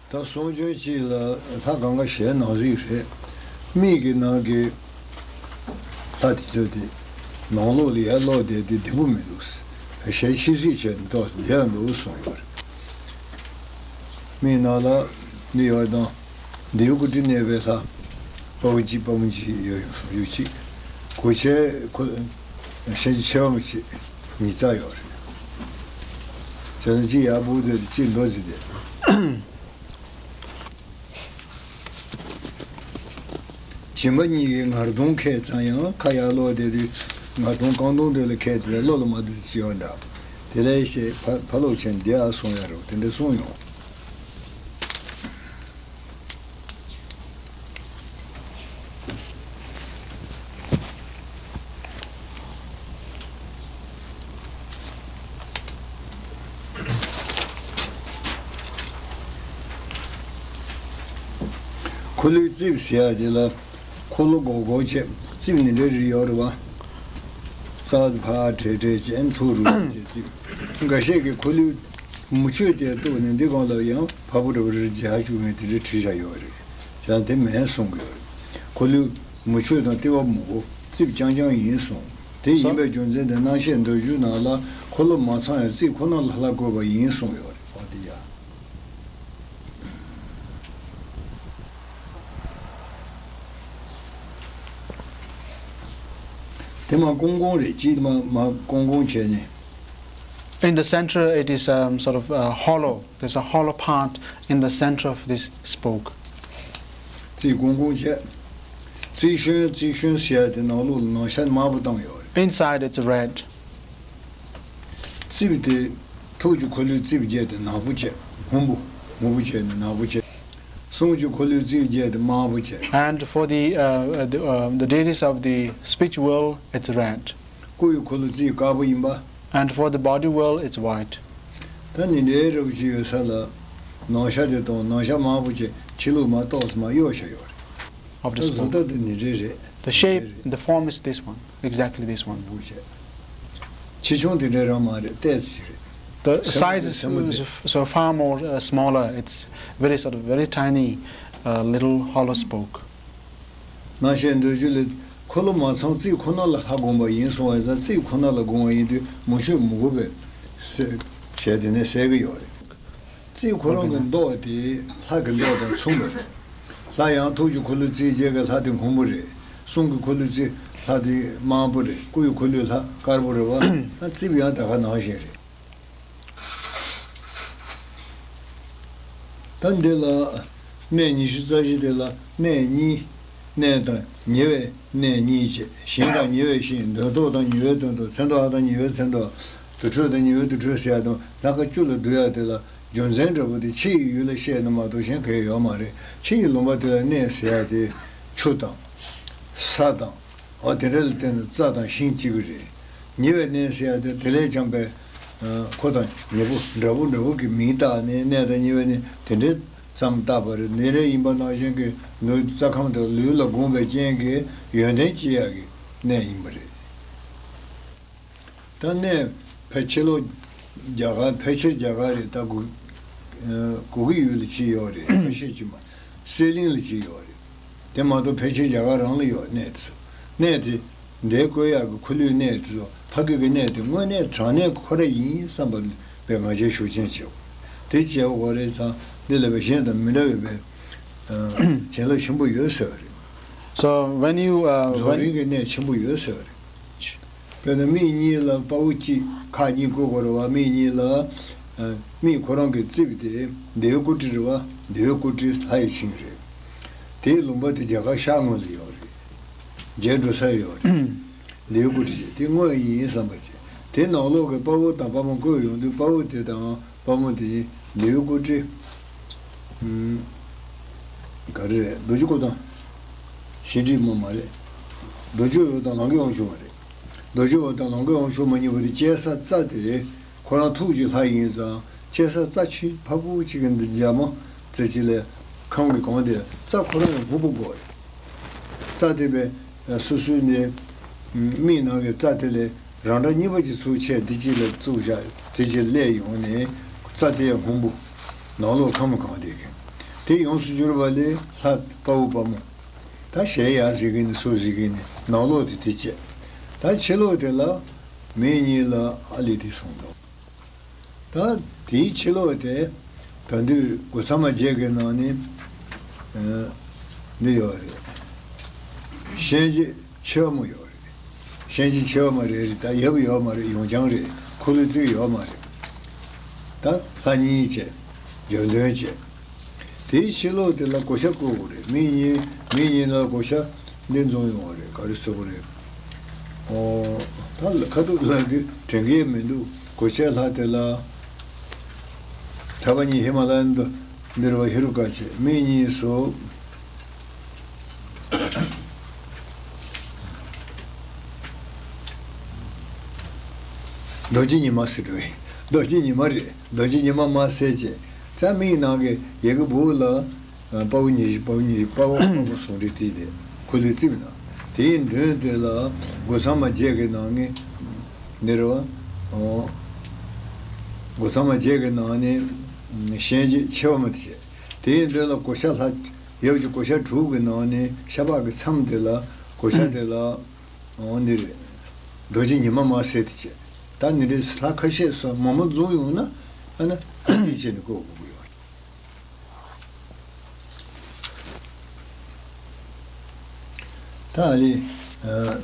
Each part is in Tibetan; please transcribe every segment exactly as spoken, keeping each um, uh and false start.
ད་གསུང་རྒྱུན་གཅིག་ལ་ལྷ་གང་ག་ཞལ་ནང་གཟིགས་རེད། མིག་གི་ནང་གི་ལྷ་དེ་ཚོ་དེ་ནང་ལོགས་ལ་ཡར་ལོག་བསྡད་དེ་བདེ་པོ་མི་འདུག། ཞལ་ཕྱིས་གཟིགས་བྱས་ནས་ཏོག་ཙམ་བདེ་ཡག་འདུག་གསུངས་ཡོད་རེད། མིག་ནང་ལ་འདི་ཡོད་དང་། ལྡེའུ་བཀོད་དྲིན་གནས་པའི་ལྷ། དཔའ་བོ་གཅིག་དཔའ་མོ་གཅིག་ཡོད་ཡོང་སོང་ཡོད་གཅིག། གོ་ཆའི་ཁོ། ཤན་ཆེ་བ་མོ་གཅིག་ཉིས་རྩ་ཡོད་རེད། བྱས་ན་གཅིག་ཡར་སྦུག་དེ་གཅིག་མདོ་ཟིན་ཏེ། སྦྱིན་པ་གཉིས་ཀྱིས་ངར་གདོང་ཁེལ་ཙང་ཡང་ཁ་ཡར་ལོག་དེ་དུས་ངར་གདོང་རྐང་གདོང་དེ་ལ་ཁེལ་དེ་བློ་ལ་མ་བདེ་ཅི་ཡོད་འདྲ། དེ་ལས་ཞེས་ཕ་ཕ་ལོག་ཆེན་བདེ་ཨ་སོང་ཡ་རོ་དེ་འདྲ་གསུངས་ཡོང་། འཁོར་ལོའི་རྩིབས་ཟེར་ཡ་དེ་ལ་འཁོར་ལོ་སྒོར་སྒོར་བྱས་རྩིབས་ནི་འདྲ་རེ་ཡོད་རེད་བ། རྩ་བ་ཕར་བྲེ་བྲེ་བྱས་མཚུར་རུ་བྱས་རྩིབས། འགའ་ཤས་ཀྱིས་འཁོར་ལོའི་མུ་ཁྱུད་དེ་གཏུགས་ནས་འདི་སྒང་ལ་ཡང་ཕ་བུ་ར་བུ་ར་རྒྱག་བཅུག་མཁན་དེ་འདྲ་བྲིས་བཞག་ཡོད་རེད། བྱས་ཙང་དེ་མིན་གསུང་གི་ཡོད་རེད། འཁོར་ལོའི་མུ་ཁྱུད་དང་ལྟེ་བ་མུ་གོ་རྩིབས་རྐྱང་རྐྱང་ཡིན་གསུངས། དེ་ཡིན་པའི་རྒྱུ་མཚན་དེ་རྣམ་བཤད་མདོ་རྒྱུད་ནང་ལ་འཁོར་ལོ་མ་ཚང་ཡང་རྩིབས་ཁོ་ན་ལ་ལྷ་བཀོད་པ་ཡིན་གསུངས་ཡོད་རེད། འོ་དེ་ཡ། དེ་མར་ཀོང་ཀོང་རེད། ཅིག་མར་མར་ཀོང་ཀོང་བྱས་ནས། In the center, it is, um, sort of, uh, hollow. There's a hollow part in the center of this spoke. རྩིབས་ཀོང་ཀོང་བྱས། རྩིབས་ཤོན་རྩིབས་ཤོན་ཟེར་ཡ་དེ་ནང་ལོགས་ལ་ནང་ཤ་དམར་པོ་བཏང་ཡོད་རེད། Inside, it's red. རྩིབས་དེ། ཐུགས་ཀྱི་འཁོར་ལོའི་རྩིབས་བརྒྱད་དེ་ནག་པོ་བྱས། སྔོན་པོ། སྔོན་པོ་བྱས་ནས་ནག་པོ་བྱས། གསུང་གི་འཁོར་ལོའི་རྩིབས་བརྒྱད་དེ་དམར་པོ་བྱས། And for the, uh, uh, the, uh, the deities of the speech world, it's red. སྐུ་ཡི་འཁོར་ལོའི་རྩིབས་དཀར་པོ་ཡིན་པ། And for the body world, it's white. ད་ནི་འདྲའི་རབ་ཅིག་ཡོད་ས་ལ། ནང་ཤ་དེ་དང་ནང་ཤ་དམར་པོ་བྱས་ཕྱི་ལུགས་མ་གཏོགས་མ་གཡོ་བྱ་ཡོད་རེད། Of the ད་བཟོ spoke. ལྟ་དེ་ནི་འདྲའི་རེད། The shape, the form is this one. Exactly this one. བུ་བྱས། ཆེ་ཆུང་དེ་འདྲའི་རང་མ་རེད། ཏོག་ཙམ་ཞིག་རེད། The size is so, so far more, uh, smaller. It's very sort of very tiny, uh, little hollow spoke. ནང་བཤད་མདོ་རྒྱུད་ལས་འཁོར་ལོ་མ་ཚང་རྩིབས་ཁོ་ན་ལ་ལྷ་དགོངས་པ་ཡིན་གསུང་བ་ཡིན་ཙང་རྩིབས་ཁོ་ན་ལ་དགོངས་པ་ཡིན་དུས་མུ་ཁྱུད་མུ་གོ་བས་ཟེར་བྱས་དེ་ནས་ཟེར་གི་ཡོད་རེད། རྩིབས་ཁོ་རང་གི་མདོག་དེ་ལྷ་གི་མདོག་དང་མཚུངས་པ་རེད། ལྷ་ཡང་ཐུགས་ཀྱི་འཁོར་ལོའི་རྩིབས་བརྒྱད་ཀྱི་ལྷ་དེ་སྔོན་པོ་རེད། གསུང་གི་འཁོར་ལོའི་རྩིབས་ལྷ་དེ་དམར་པོ་རེད། སྐུ་ཡི་འཁོར་ལོའི་ལྷ་དཀར་པོ་རེད་བ། ཨ་རྩིབས་ཡང་ད་ག་ནང་བཞིན་རེད། ད་འདི་ལ་གནས་ཉི་ཤུ་རྩ་བཞི་དེ་ལ་གནས་གཉིས། གནས་དང་ཉེ་བའི་གནས་གཉིས་བྱས། ཞིང་དང་ཉེ་བའི་ཞིང་། འདོད་ཐོག་དང་ཉེ་བའི་འདོད་ཐོག་མཚན་ཐོག་དང་ཉེ་བའི་མཚན་ཐོག་དུར་ཁྲོད་དང་ཉེ་བའི་དུར་ཁྲོད་ཟེར་ཡ་དང་སྣ་ཁ་བཅུ་ལ་བསྡུ་ཡ་དེ་ལ་རྒྱུ་མཚན་འདྲ་པོ་དེ་ཕྱི་ཡི་ཡུལ་ལ་བཤད་ན་མ་གཏོགས་གཞན་གང་ཡང་ཡོད་མ་རེད། ཕྱི་ཡི་ལུང་པ་དེ་ལ་གནས་ཟེར་ཡ་དེ་ཆུ་དང་ས་དང་། འོ་དེ་འདྲ་ལ་བརྟེན་ནས་རྩྭ་དང་ཤིང་གཅིག་པ་རེད། ཉེ་བའི་གནས་ཟེར་ཡ་དེ་དེ་ལས་ཀྱང་པའི་ཁོ་དང་ཉེ་པོ་འདྲ་པོ་འདྲ་པོ་གི་མིང་བཏགས་ནས་གནས་དང་ཉེ་བའི་གནས་དེ་འདྲའི་ཙམ་བཏགས་པ་རེད། འདི་འདྲ་ཡིན་པ་ནང་བཞིན་གྱི་ལུས་རྩ་ཁམས་དང་ལུས་ལ་དགོངས་པའི་རྐྱེན་གྱིས་ཡོན་ཏན་སྐྱེ་ཡག་གི་གནས་ཡིན་པ་རེད། ད་གནས་ཕལ་ཆེར་ལོ་རྒྱ་གར་ཕལ་ཆེར་རྒྱ་གར་རེད། ད་གུ་གུ་གི་ཡུལ་ལ་ཅིག་ཡོད་རེད། ཁ་ཤས་ཅིག་མ་སེ་གླིང་ལ་ཅིག་ཡོད་རེད། དེ་མ་གཏོགས་ཕལ་ཆེར་རྒྱ་གར་རང་ལ་ཡོད་གནས་དེ་ཚོ། གནས་དེ་འདས་བཀོད་ཡག་གི་ཁོར་ཡུག་གནས་དེ་ཚོ་ཕ་གི་གི་གནས་དེ་དངོས་གནས་དྲང་གནས་ཁོ་ར་ཡིན་བསམ་པ་བས་ང་རྒྱལ་ཤུགས་ཆེན་བྱེད་དགོས། དེ་བྱེད་དགོས་རེད་ཙང་འདི་ལ་བས་གཞན་དང་མི་འདྲ་བའི་བས་བྱིན་རླབས་ཆེན་པོ་ཡོད་ཟེར་བ་རེད། So when you, uh, རྫོགས་when རིམ་གྱི་གནས་ཆེན་པོ་ཡོད་ཟེར་བ་རེད། དཔེར་ན་མིག་གཉིས་ལ་དཔའ་བོ་གཅིག་ཁག་གཉིས་བཀོད་དགོས་རེད་བ། མིག་གཉིས་ལ་ཨ། མིག་ཁོ་རང་གི་རྩིབས་དེ་ལྡེའུ་ཀུ་ཊི་རེད་བ། ལྡེའུ་ཀུ་ཊི་ལྷ་ཡི་ཆིངས་རེད། དེའི་ལུང་པ་དེ་རྒྱ་གར་ཤར་ངོས་ལ་ཡོད་རེད། མཇལ་འགྲོ་ས་ཡོད་རེད། ལྡེའུ་ཀུ་ཊི་དེ་དངོས་ཡིན་བསམ་པ་བྱས། དེ་ནང་ལོགས་ཀྱི་དཔའ་བོ་དང་དཔའ་མོ་བཀོད་ཡོང་དུས་དཔའ་བོ་དེ་དང་དཔའ་མོ་དེ་ལྡེའུ་ཀུ་ཊི། ཨུམ། ག་རེ་རེད། རྡོ་རྗེ་སྐུ་དང་། ཤེས་སྒྲིབ་མོ་མ་རེད། རྡོ་རྗེ་འོད་དང་ལང་ཀའི་དབང་ཕྱུག་མ་རེད། རྡོ་རྗེ་འོད་དང་ལང་ཀའི་དབང་ཕྱུག་མ་གཉིས་པོ་དེ་སྐྱེལ་ས་རྩྭ་དེ་ཁོ་རང་ཐུགས་ཀྱི་ལྷ་ཡིན་ཙང་སྐྱེལ་ས་རྩྭ་ཆེ་ཕ་བུ་གཅིག་གི་འདི་འཇའ་མོ་རྩེ་གཅིག་ལས་ཁམས་ཀྱི་གོང་དེ་རྩྭ་ཁོ་རང་ཡང་སྔོན་པོ་དགོས་རེད། རྩྭ་དེ་བས་སོ་སོའི་ནས་མིག་ནང་གི་རྩྭ་དེ་ལས་རང་འདྲ་གཉིས་པ་ཅིག་ཚུར་ཆད་དེ་གཅིག་ལ་བཙུགས་བཞག་དེ་གཅིག་སླེབས་ཡོང་ནས་རྩྭ་དེ་ཡང་སྔོན་པོ་ནང་ལོགས་ཁམས་གང་དེ་གི་ དེ་ཡོངས་སུ་གྱུར་པ་ལས་ལྷ་དཔའ་བོ་དཔའ་མོ། ད་ཞལ་ཡར་གཟིགས་ཀྱི་ནི་སོ་གཟིགས་ཀྱི་ནི་ནང་ལོགས་དེ་དེ་བྱས། ད་ཕྱི་ལོགས་དེ་ལ་མིག་གཉིས་ལ་ཨ་ལས་དེ་གསུངས་འདུག་ད་དེའི་ཕྱི་ལོགས་དེ་ད་དུང་སྒོ་ཚང་མ་བརྒྱད་ཀྱི་ནང་ནས་འདི་ཡོད་རེད། གཤིན་རྗེ་མཆེ་བ་མོ་ཡོད་རེད། གཤིན་རྗེ་མཆེ་བ་མོ་རེད་རེད། ད་ཡབ་ཡོད་མ་རེད། ཡོངས་རྐྱང་རེད། འཁོར་ལོས་བརྩིགས་ཡོད་མ་རེད། ད་ལྷ་གཉིས་བྱས། བརྒྱད་དོན་བྱས། དེའི་ཕྱི་ལོགས་དེ་ལ་གོ་ཆ་བཀོད་དགོས་རེད། མིག་གཉིས་མིག་གཉིས་ལ་གོ་ཆ་འདི་འཛོམས་ཡོང་བ་རེད། ག་རེ་ཟེར་དགོས་རེད། ཨོ། ད་ལ་ཁ་ཐུག་ལ་འདི་དྲན་གྱི་མི་འདུག་གོ་ཆའི་ལྷ་དེ་ལ། གྲགས་པ་གཉིས་ཧི་མ་ལ་ཡ་ནི་འདིར་བ་ཧེ་རུ་ཀ་བྱས། མིག་གཉིས་སོ། རྡོ་རྗེ་ཉི་མ་ཟེར་འགྲོ་ཡི། རྡོ་རྗེ་ཉི་མ་རེད། རྡོ་རྗེ་ཉི་མ་མ་ཟེར་བྱས། ཚ་མིག་ནང་གི་ཡ་གི་བུ་ལ། དཔའ་བོ་ཉི་ཤུ། དཔའ་བོ་ཉི་ཤུ། དཔའ་བོ་དཔའ་བོ་ཟུང་འབྲེལ་དེ་དེ་ཁོ་ལུས་རྩིབ་ན། དེའི་མདུན་དེ་ལ་སྒོ་ཚང་མ་བརྒྱད་ཀྱི་ནང་ནས་འདིར་བ། ཨོ། སྒོ་ཚང་མ་བརྒྱད་ཀྱི་ནང་ནས་གཤིན་རྗེ་མཆེ་བ་མོ་དེ་བྱས། དེའི་མདུན་ལ་གོ་ཆ་ལྷ། ཡབ་ཀྱི་གོ་ཆ་དྲུག་གི་ནང་ནས་ཤ་པགས་ཀྱི་མཚམས་དེ་ལ་གོ་ཆ་དེ་ལ། འོ་འདི་རེད། རྡོ་རྗེ་ཉི་མ་མ་ཟེར་དེ་བྱས། ད་འདི་འདྲའི་ལྷ་ཁ་ཤས་སུ་མང་མང་འཛོམས་ཡོང་ན། ཨ་ན་ཁ་ཏིག་བྱས་ནས་བཀོད་དགོས་ཀྱི་ཡོད་རེད། ད་ཨ་ལི།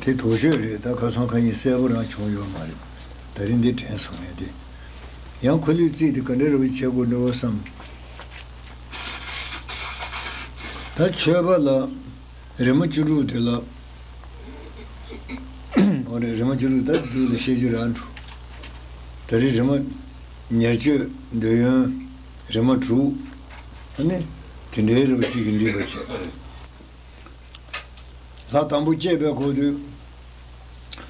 དེ་དོགས་གཅོད་རེད། ད་ཁ་སང་ཁ་ཉིན་གསལ་པོ་རང་བྱུང་ཡོད་མ་རེད། ད་རིང་འདི་དྲན་སོང་ངས་དེ། ཡང་ཁོ་ལུས་རྩིས་དེ་ག་འདྲ་རེ་བ་བྱེད་དགོས་འདྲ་བོ་བསམ། ད་མཆོད་པ་ལ། རི་མོ་བཅུ་དྲུག་དེ་ལ། འོ་རེད། རི་མོ་བཅུ་དྲུག་ད་དུས་ལ་བཤད་རྒྱུ་རང་འགྲོ། ད་རེས་རི་མོ་ཉེར་སྤྱོད་འདོད་ཡོན་རི་མོ་དྲུག་ཨ་ནི་དེ་འདྲའི་རི་མོ་གཅིག་གིས་འགྲིག་པ་བྱས། ལྷ་དང་པོ་བསྐྱེད་པའི་འཁོར་དུ།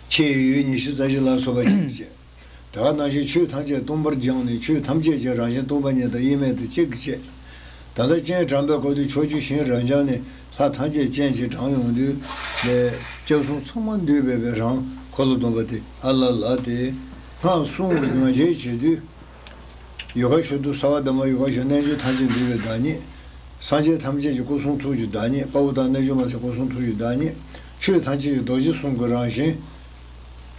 ཕྱི་ཡི་ཡུལ་ཉི་ཤུ་རྩ་བཞི་ལ་སོགས་པ་གཅིག་བྱས། དེ་ག་ནང་བཞིན་ཆོས་ཐམས་ཅད་སྟོང་པར་སྦྱངས་ནས། ཆོས་ཐམས་ཅད་ཀྱི་རང་བཞིན་སྟོང་པ་ཉིད་དང་དབྱེར་མེད་དུ་གཅིག་གིས་བྱས། ད་ལྟ་སྤྱན་དྲངས་པའི་སྐབས་དུ་ཕྱོགས་བཅུའི་ཞིང་རབ་འབྱམས་ནས་ལྷ་ཐམས་ཅད་སྤྱན་གྱིས་དྲངས་ཡོང་དུས་ལས། སྐྱབས་གསུམ་ཚང་མ་འདུས་པའི་བའི་རང་འཁོར་ལོ་སྡོམ་པ་དེ་ཨ་ལ་ལ་སྟེ། སྔགས་གསུམ་གྱི་ང་རྒྱལ་བྱེད་དུས། ཡོ་ག་ཤོད་དུས་ས་བ་དྷརྨ་ཡོ་ག་ཤོད། རྣལ་འབྱོར་ཐམས་ཅད་འདུས་པའི་བདག་ཉིད། སངས་རྒྱས་ཐམས་ཅད་ཀྱི་སྐུ་གསུང་ཐུགས་ཀྱི་བདག་ཉིད། དཔའ་བོ་དང་རྣལ་འབྱོར་མ་ཟེར་སྐུ་གསུང་ཐུགས་ཀྱི་བདག་ཉིད། ཆོས་ཐམས་ཅད་ཀྱི་རྡོ་རྗེ་གསུམ་གྱི་རང་བཞིན།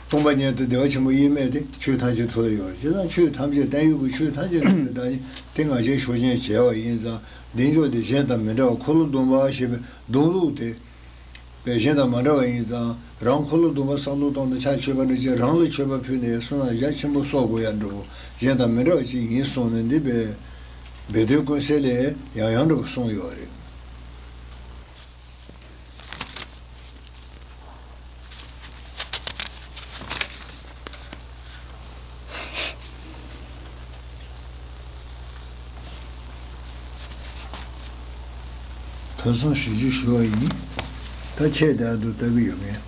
སྟོང་པ་ཉིད་དུ་བདེ་བ་ཆེན་པོ་དབྱེར་མེད་དེ་ཆོས་ཐམས་ཅད་ཐུགས་ལ་ཡོད་རེད། བྱས་ཙང་ཆོས་ཐམས་ཅད་བརྟན་གཡོ་གི་ཆོས་ཐམས་ཅད་ཐུགས་ལ་བདག་ཉིད་དེ་ང་རྒྱལ་ཤུགས་ཅན་བྱས་པ་ཡིན་ཙང་། བདེ་མཆོག་དེ་གཞན་དང་མི་འདྲ་བ། འཁོར་ལོ་སྡོམ་པ་ཞེས་པའི་སྡོམ་ལུགས་དེ་པས་གཞན་དང་མ་འདྲ་བ་ཡིན་ཙང་། རང་འཁོར་ལོ་སྡོམ་པ་བསམ་བློ་གཏོང་དུས་ཕྱག་མཆོད་པ་འདྲ་ཅིག་རང་ལ་མཆོད་པ་ཕུལ་ནས་བསོད་ནམས་རྒྱ་ཆེན་པོ་གསོག་དགོས་ཡ་འདྲ་བོ། གཞན་དང་མི་འདྲ་བ་ཅིག་ཡིན་གསུངས་ནས་འདི་པས་སྦས་དོན་ཀུན་གསལ་ལས་ཡང་ཡང་འདྲ་བོ་གསུངས་ཡོད་རེད། ཁ་སང་ཞུ་རྒྱུ་ཞུ་བ་ཡིན། ད་ཁྱེད་དེ་ཨ་དུ་ལྟ་གི་ཡོད་ངེས།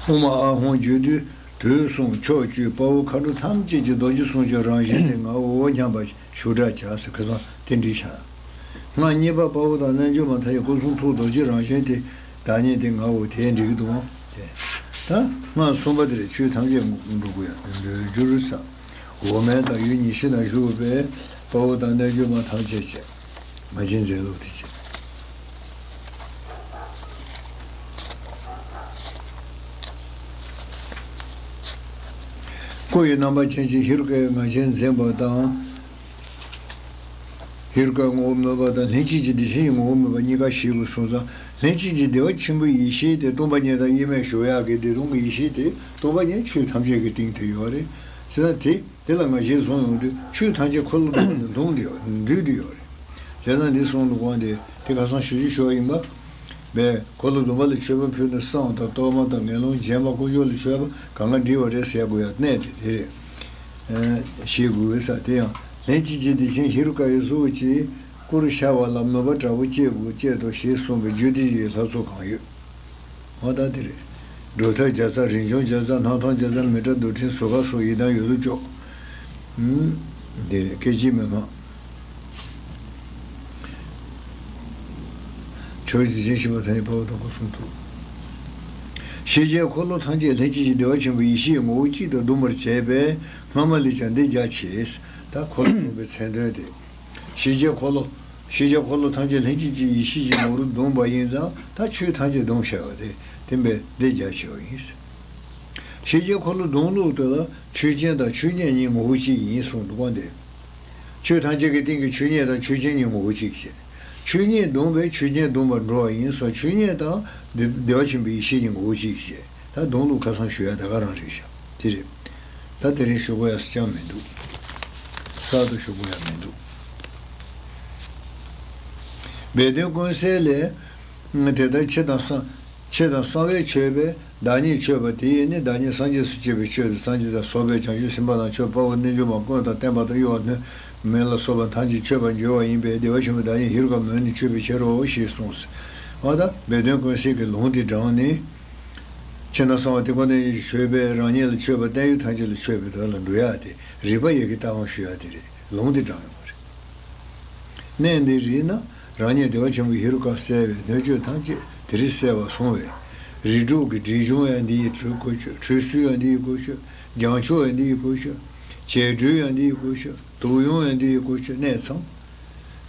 ཨོཾ་ཨཱཿཧཱུྃ་བརྗོད་དུས། དུས་གསུམ་ཕྱོགས་བཅུའི་དཔའ་བོ་མཁའ་འགྲོ་ཐམས་ཅད་ཀྱི་རྡོ་རྗེ་གསུམ་གྱི་རང་བཞིན་དེ་ངའོ་སྙམ་པ་ཞུ་སྒྲ་བྱ་ཟེར། ཁ་སང་དེ་འདྲི་བྱ། སྔགས་གཉིས་པ་དཔའ་བོ་དང་རྣལ་འབྱོར་མ་མཐའ་ཡས་སྐུ་གསུང་ཐུགས་རྡོ་རྗེ་རང་བཞིན་དེ་བདག་ཉིད་དེ་ངའོ་དེ་འགྲིག་གི་འདུག་ཨང་། དེ་ད་སྔགས་གསུམ་པ་དེ་ལས་ཆོས་ཐམས་ཅད་འགྲུབ་དགོས་ཡ་འགྲུབ་འགྱུར་ས། འོག་མིན་དང་ཡུལ་ཉི་ཤུ་ན་བཞུགས་པའི་དཔའ་བོ་དང་རྣལ་འབྱོར་མ་ཐམས་ཅད་བྱས། ང་རྒྱལ་མཛད་ལུགས་དེ་བྱས། སྐུ་ཡི་རྣམ་པ་ཅན་གྱི་ཧེ་རུ་ཀའི་ང་རྒྱལ་འཛིན་པ་དང་། ཧེ་རུ་ཀའི་ངོ་བོ་མོས་པ་དང་ལྷན་ཅིག་སྐྱེས་བདེ་ཆེན་གྱི་ངོ་བོ་མོས་པ་གཉིས་ཀ་ཞིག་དགོས་གསུངས་ཙང་། ལྷན་ཅིག་སྐྱེས་བདེ་བ་ཆེན་པོའི་ཡེ་ཤེས་དེ་སྟོང་པ་ཉིད་དང་དབྱེར་མེད་ཞུགས་ཡག་གི་བདེ་སྟོང་གི་ཡེ་ཤེས་དེ་སྟོང་པ་ཉིད་ཆོས་ཐམས་ཅད་ཀྱི་སྟེང་དུ་ཡོད་རེད། བྱས་ཙང་དེ་དེ་ལ་ང་རྒྱལ་བཟུང་ཡོང་དུས་ཆོས་ཐམས་ཅད་འཁོར་ལོ་སྡོམ་པ་ནས་འདུམ་དུ་ཡོད་འདུས་དུ་ཡོད་རེད། བྱས་ཙང་འདི་གསུང་ལུགས་དབང་དེ་དེ་ཁ་སང་ཞུ་རྒྱུ་ཞུ་བ་ཡིན་པ། བས་འཁོར་ལོ་སྡོམ་པ་ལ་མཆོད་པ་ཕུལ་ན་བསང་དང་གཏོར་མ་དང་ངན་སློང་སྦྱིན་པ་དཀོན་མཆོག་ལ་མཆོད་པ་གང་ག་འགྲིག་པ་རེད་ཟེར་དགོས་ཡ་གནད་དེ་དེ་རེད། ཨ། ཞེས་དགོས་ས་དེ་ཡང་ལྷན་ཅིག་སྐྱེས་བདེ་ཆེན་ཧེ་རུ་ཀ་ཡི་གཟུགས་ཀྱི་སྐུར་ཤར་བ་ལ་མོས་པ་དྲག་པོ་སྐྱེ་དགོས་སྐྱེད་དོ་ཞེས་གསུངས་པའི་རྒྱུ་དེ་ཡི་ལྷ་ཚོགས་གང་ཡོད། འོ་ད་དེ་རེད། སྒྲུབ་ཐབས་བརྒྱ་རྩ་རིན་འབྱུང་བརྒྱ་རྩ་སྣང་སྟོང་བརྒྱ་རྩ་མི་ཏྲ་རྡུལ་ཕྲན་ཟུར་ཁ་སོགས་ཡི་དམ་ཡོད་དོ་ཅོག་ཨུམ། འདི་རེད། སྐད་ཅིག་མི་སྨྲ། ཆོས་ཀྱི་རྗེ་ཞི་བ་ཐ་སྙད་པ་བ་དང་སྐུ་གསུང་ཐུགས། ཤེས་བྱའི་འཁོར་ལོ་ཐམས་ཅད་ལྷན་ཅིག་སྐྱེས་བདེ་བ་ཆེན་པོའི་ཡེ་ཤེས་ངོ་བོ་གཅིག་ཏུ་བསྡུ་བར་བྱས་པས་སྔ་མ་ལས་ཀྱང་འདི་རྒྱ་ཆེ། ད་འཁོར་ལོ་སྡོམ་པའི་མཚན་དོན་དེ། ཤེས་བྱའི་འཁོར་ལོ། ཤེས་བྱའི་འཁོར་ལོ་ཐམས་ཅད་ལྷན་ཅིག་སྐྱེས་ཡེ་ཤེས་ཀྱི་ངོ་བོར་བསྡོམས་པ་ཡིན་ཙང་ད་ཆོས་ཐམས་ཅད་སྡོམ་བྱ་བ་དེ་དེ་འབད་དེ་རྒྱ་ཆེ་བ་ཡིན། ཤེས་བྱའི་འཁོར་ལོ་སྡོམ་ལུགས་དེ་ལ་ཆོས་ཅན་དང་ཆོས་ཉིད་གཉིས་ངོ་བོ་གཅིག་ཡིན་གསུངས་འདུག་ག་འདི། ཆོས་ཐམས་ཅད་ཀྱི་སྟེང་གི་ཆོས་ཉིད་དང་ཆོས་ཅན་གཉིས་ངོ་བོ་གཅིག་བྱས། ཆོས་ཉིད་སྡོམ་པས་ཆོས་ཅན་སྡོམ་པར་འགྲོ་བ་ཡིན་གསུངས། ཆོས་ཉིད་དང་བདེ་བདེ་བ་ཆེན་པོའི་ཡེ་ཤེས་ཀྱི་ངོ་བོ་གཅིག་བྱས། ད་སྡོམ་ལུགས་ཁ་སང་ཞུ་ཡ་ད་ག་རང་རེད་ཤག་དེ་རེད། ད་དེ་རིང་ཞུ་དགོས་ཡ་ས་ཅང་མི་འདུག་གསར་དུ་ཞུ་དགོས་ཡ་མི་འདུག་སྦས་དོན་ཀུན་གསལ་ལས། དེ་ལྟར་ཆེ་དང་གསང་། ཆེ་དང་གསང་བའི་མཆོད་པས་བདག་ཉིད་མཆོད་པ་དེ་ཡིས་ནི། བདག་ཉིད་སངས་རྒྱས་སུ་སྐྱེ་བའི་ཆོས་དང་། སངས་རྒྱས་དང་ཚོགས་པའི་བྱང་ཆུབ་སེམས་དཔའ་རྣམས་མཆོད་པ་པོ། རྣལ་འབྱོར་མ་བསྐོར་དང་བསྟན་པ་དང་གཡོ་བ་སྣོད་མེད་ལ་སོགས་པ་ཐམས་ཅད་མཆོད་པར་འགྱུར་བ་ཡིན་པས། བདེ་བ་ཆེན་པོ་བདག་ཉིད་ཧེ་རུ་ཀ་མོ་ནི་མཆོད་པའི་ཕྱིར་རོ་ཞེས་གསུངས། འོ་ད་སྦས་དོན་ཀུན་གསལ་གྱི་ལུང་དེ་དྲངས་ནས། ཆེ་དང་གསང་བ་དེ་ཀུན་ནས་མཆོད་པས་རང་ཉིད་ལ་མཆོད་པ་བརྟན་གཡོ་ཐམས་ཅད་ལ་མཆོད་པའི་དོན་ལ་འགྲོ་ཡ་དེ་རིགས་པ་ཡི་གེ་ལྟ་བུ་ཞུ་ཡ་དེ་རེད། ལུང་དེ་དྲངས་ཡོང་བ་རེད། གནས་འདི་རིག་ན་རང་ཉིད་བདེ་བ་ཆེན་པོ་ཧེ་རུ་ཀ་གསལ་བས་སྣོད་བཅུད་ཐམས་ཅད་དེ་རིག་གསལ་བར་གསུངས་པས། རིགས་དྲུག་གི་སྒྲིབ་སྦྱོང་ཡང་འདི་ཡི་གོ་ཆོད། ཁྲུས་གསོལ་ཡང་འདི་ཡི་གོ་ཆོད། སྦྱང་ཆོག་ཡང་འདི་ཡི་གོ་ཆོད། བྱད་སྒྲོལ་ཡང་འདི་ཡི་གོ་ཆོད། དུག་དབྱུང་ཡང་འདི་ཡི་གོ་ཆོད། གནས་ཚང་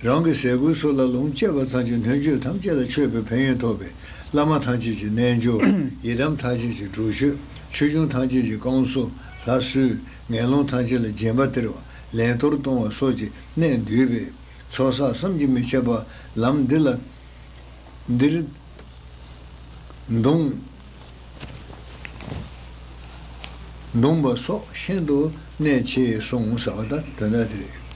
རང་གི་ཟས་གོས་སོགས་ལ་ལོངས་སྤྱད་པ་ཚང་གི་སྣོད་བཅུད་ཐམས་ཅད་ལ་མཆོད་པའི་ཕན་ཡོན་ཐོབ་པས། བླ་མ་ཐམས་ཅད་ཀྱི་རྣལ་འབྱོར། ཡི་དམ་ཐམས་ཅད་ཀྱི་སྒྲུབ་མཆོད། ཆོས་སྐྱོང་ཐམས་ཅད་ཀྱི་བསྐང་གསོ། ལྷ་གསོལ། ངན་སློང་ཐམས་ཅད་ལ་བྱིན་པ་སྟེར་བ། ལན་གཏོར་གཏོང་བ་སོགས་ཀྱི་གནད་འདུས་པས། ཚོགས་བསགས་བསམ་གྱིས་མི་ཁྱབ་པ་ལམ་འདི་ལ། འདིར་འདོང་འདོང་པ་སོགས་ཤིན་ཏུ་གནད་ཆེ་གསུངས་ཟེར་བ་ད་དོན་དག་དེ་རེད།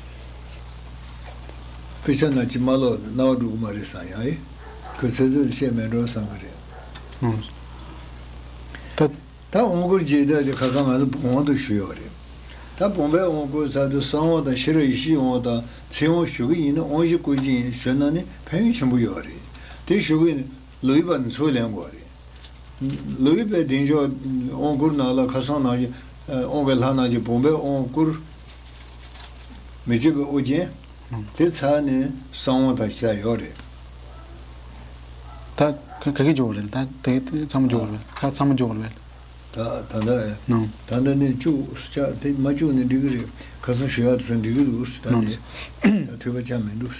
དཔེ་ཆ་ནང་ཅིག་མ་ཀློག་ན་རྣ་བ་འགྲོ་གི་མ་རེད་བསམ་ཡང་ཨེ། ཁོས་ཚོད་ཚོད་བཤད་མེད་འགྲོ་བསམ་གི་རེད། ཨང་། ད། ད་དབང་བསྐུར་བྱེད་ཐབས་དེ་ཁ་སང་ང་ཚོ་བུམ་དབང་དུ་ཞུས་ཡོད་རེད། ད་བུམ་པའི་དབང་བསྐུར་ཚར་དུས་གསང་དབང་དང་ཤེས་རབ་ཡེ་ཤེས་དབང་དང་ཚིག་དབང་ཞུ་གི་ཡིན་ན་དབང་བཞི་བསྐུར་གྱི་ཡིན་ཞུས་ན་ནི་ཕན་ཡོན་ཆེན་པོ་ཡོད་རེད། དེ་ཞུ་གི་ཡིན་ན་ལོ་ཡི་བར་ནས་ཚུར་ལེན་དགོས་རེད། ལོ་ཡི་བར་གདེང་འཇོག་དབང་བསྐུར་ནང་ལ་ཁ་སང་ནང་བཞིན་དབང་གི་ལྷ་རྣམས་ཀྱི་བུམ་པའི་དབང་བསྐུར། མི་བསྐྱོད་པའི་དབུ་རྒྱན། དེ་ཚར་ནས་གསང་དབང་དང་བཞག་ཡོད་རེད། ད་ག་ག་གི་འཇོག་རེད། ད་དེ་དེ་ཚང་མ་འཇོག་རེད། ད་ཚང་མ་འཇོག་རེད། ད་ད་ལྟ་ནང་ད་ལྟ་ནས་བཅུག་ཆ་དེ་མ་བཅུག་ནས་འགྲིག་གི་རེད། ཁ་སང་ཞུ་ཡག་དེ་ཚོ་འགྲིག་གི་འདུག་ད་ནང་དེ་ད་ཐོས་པ་ཆགས་མི་འདུག་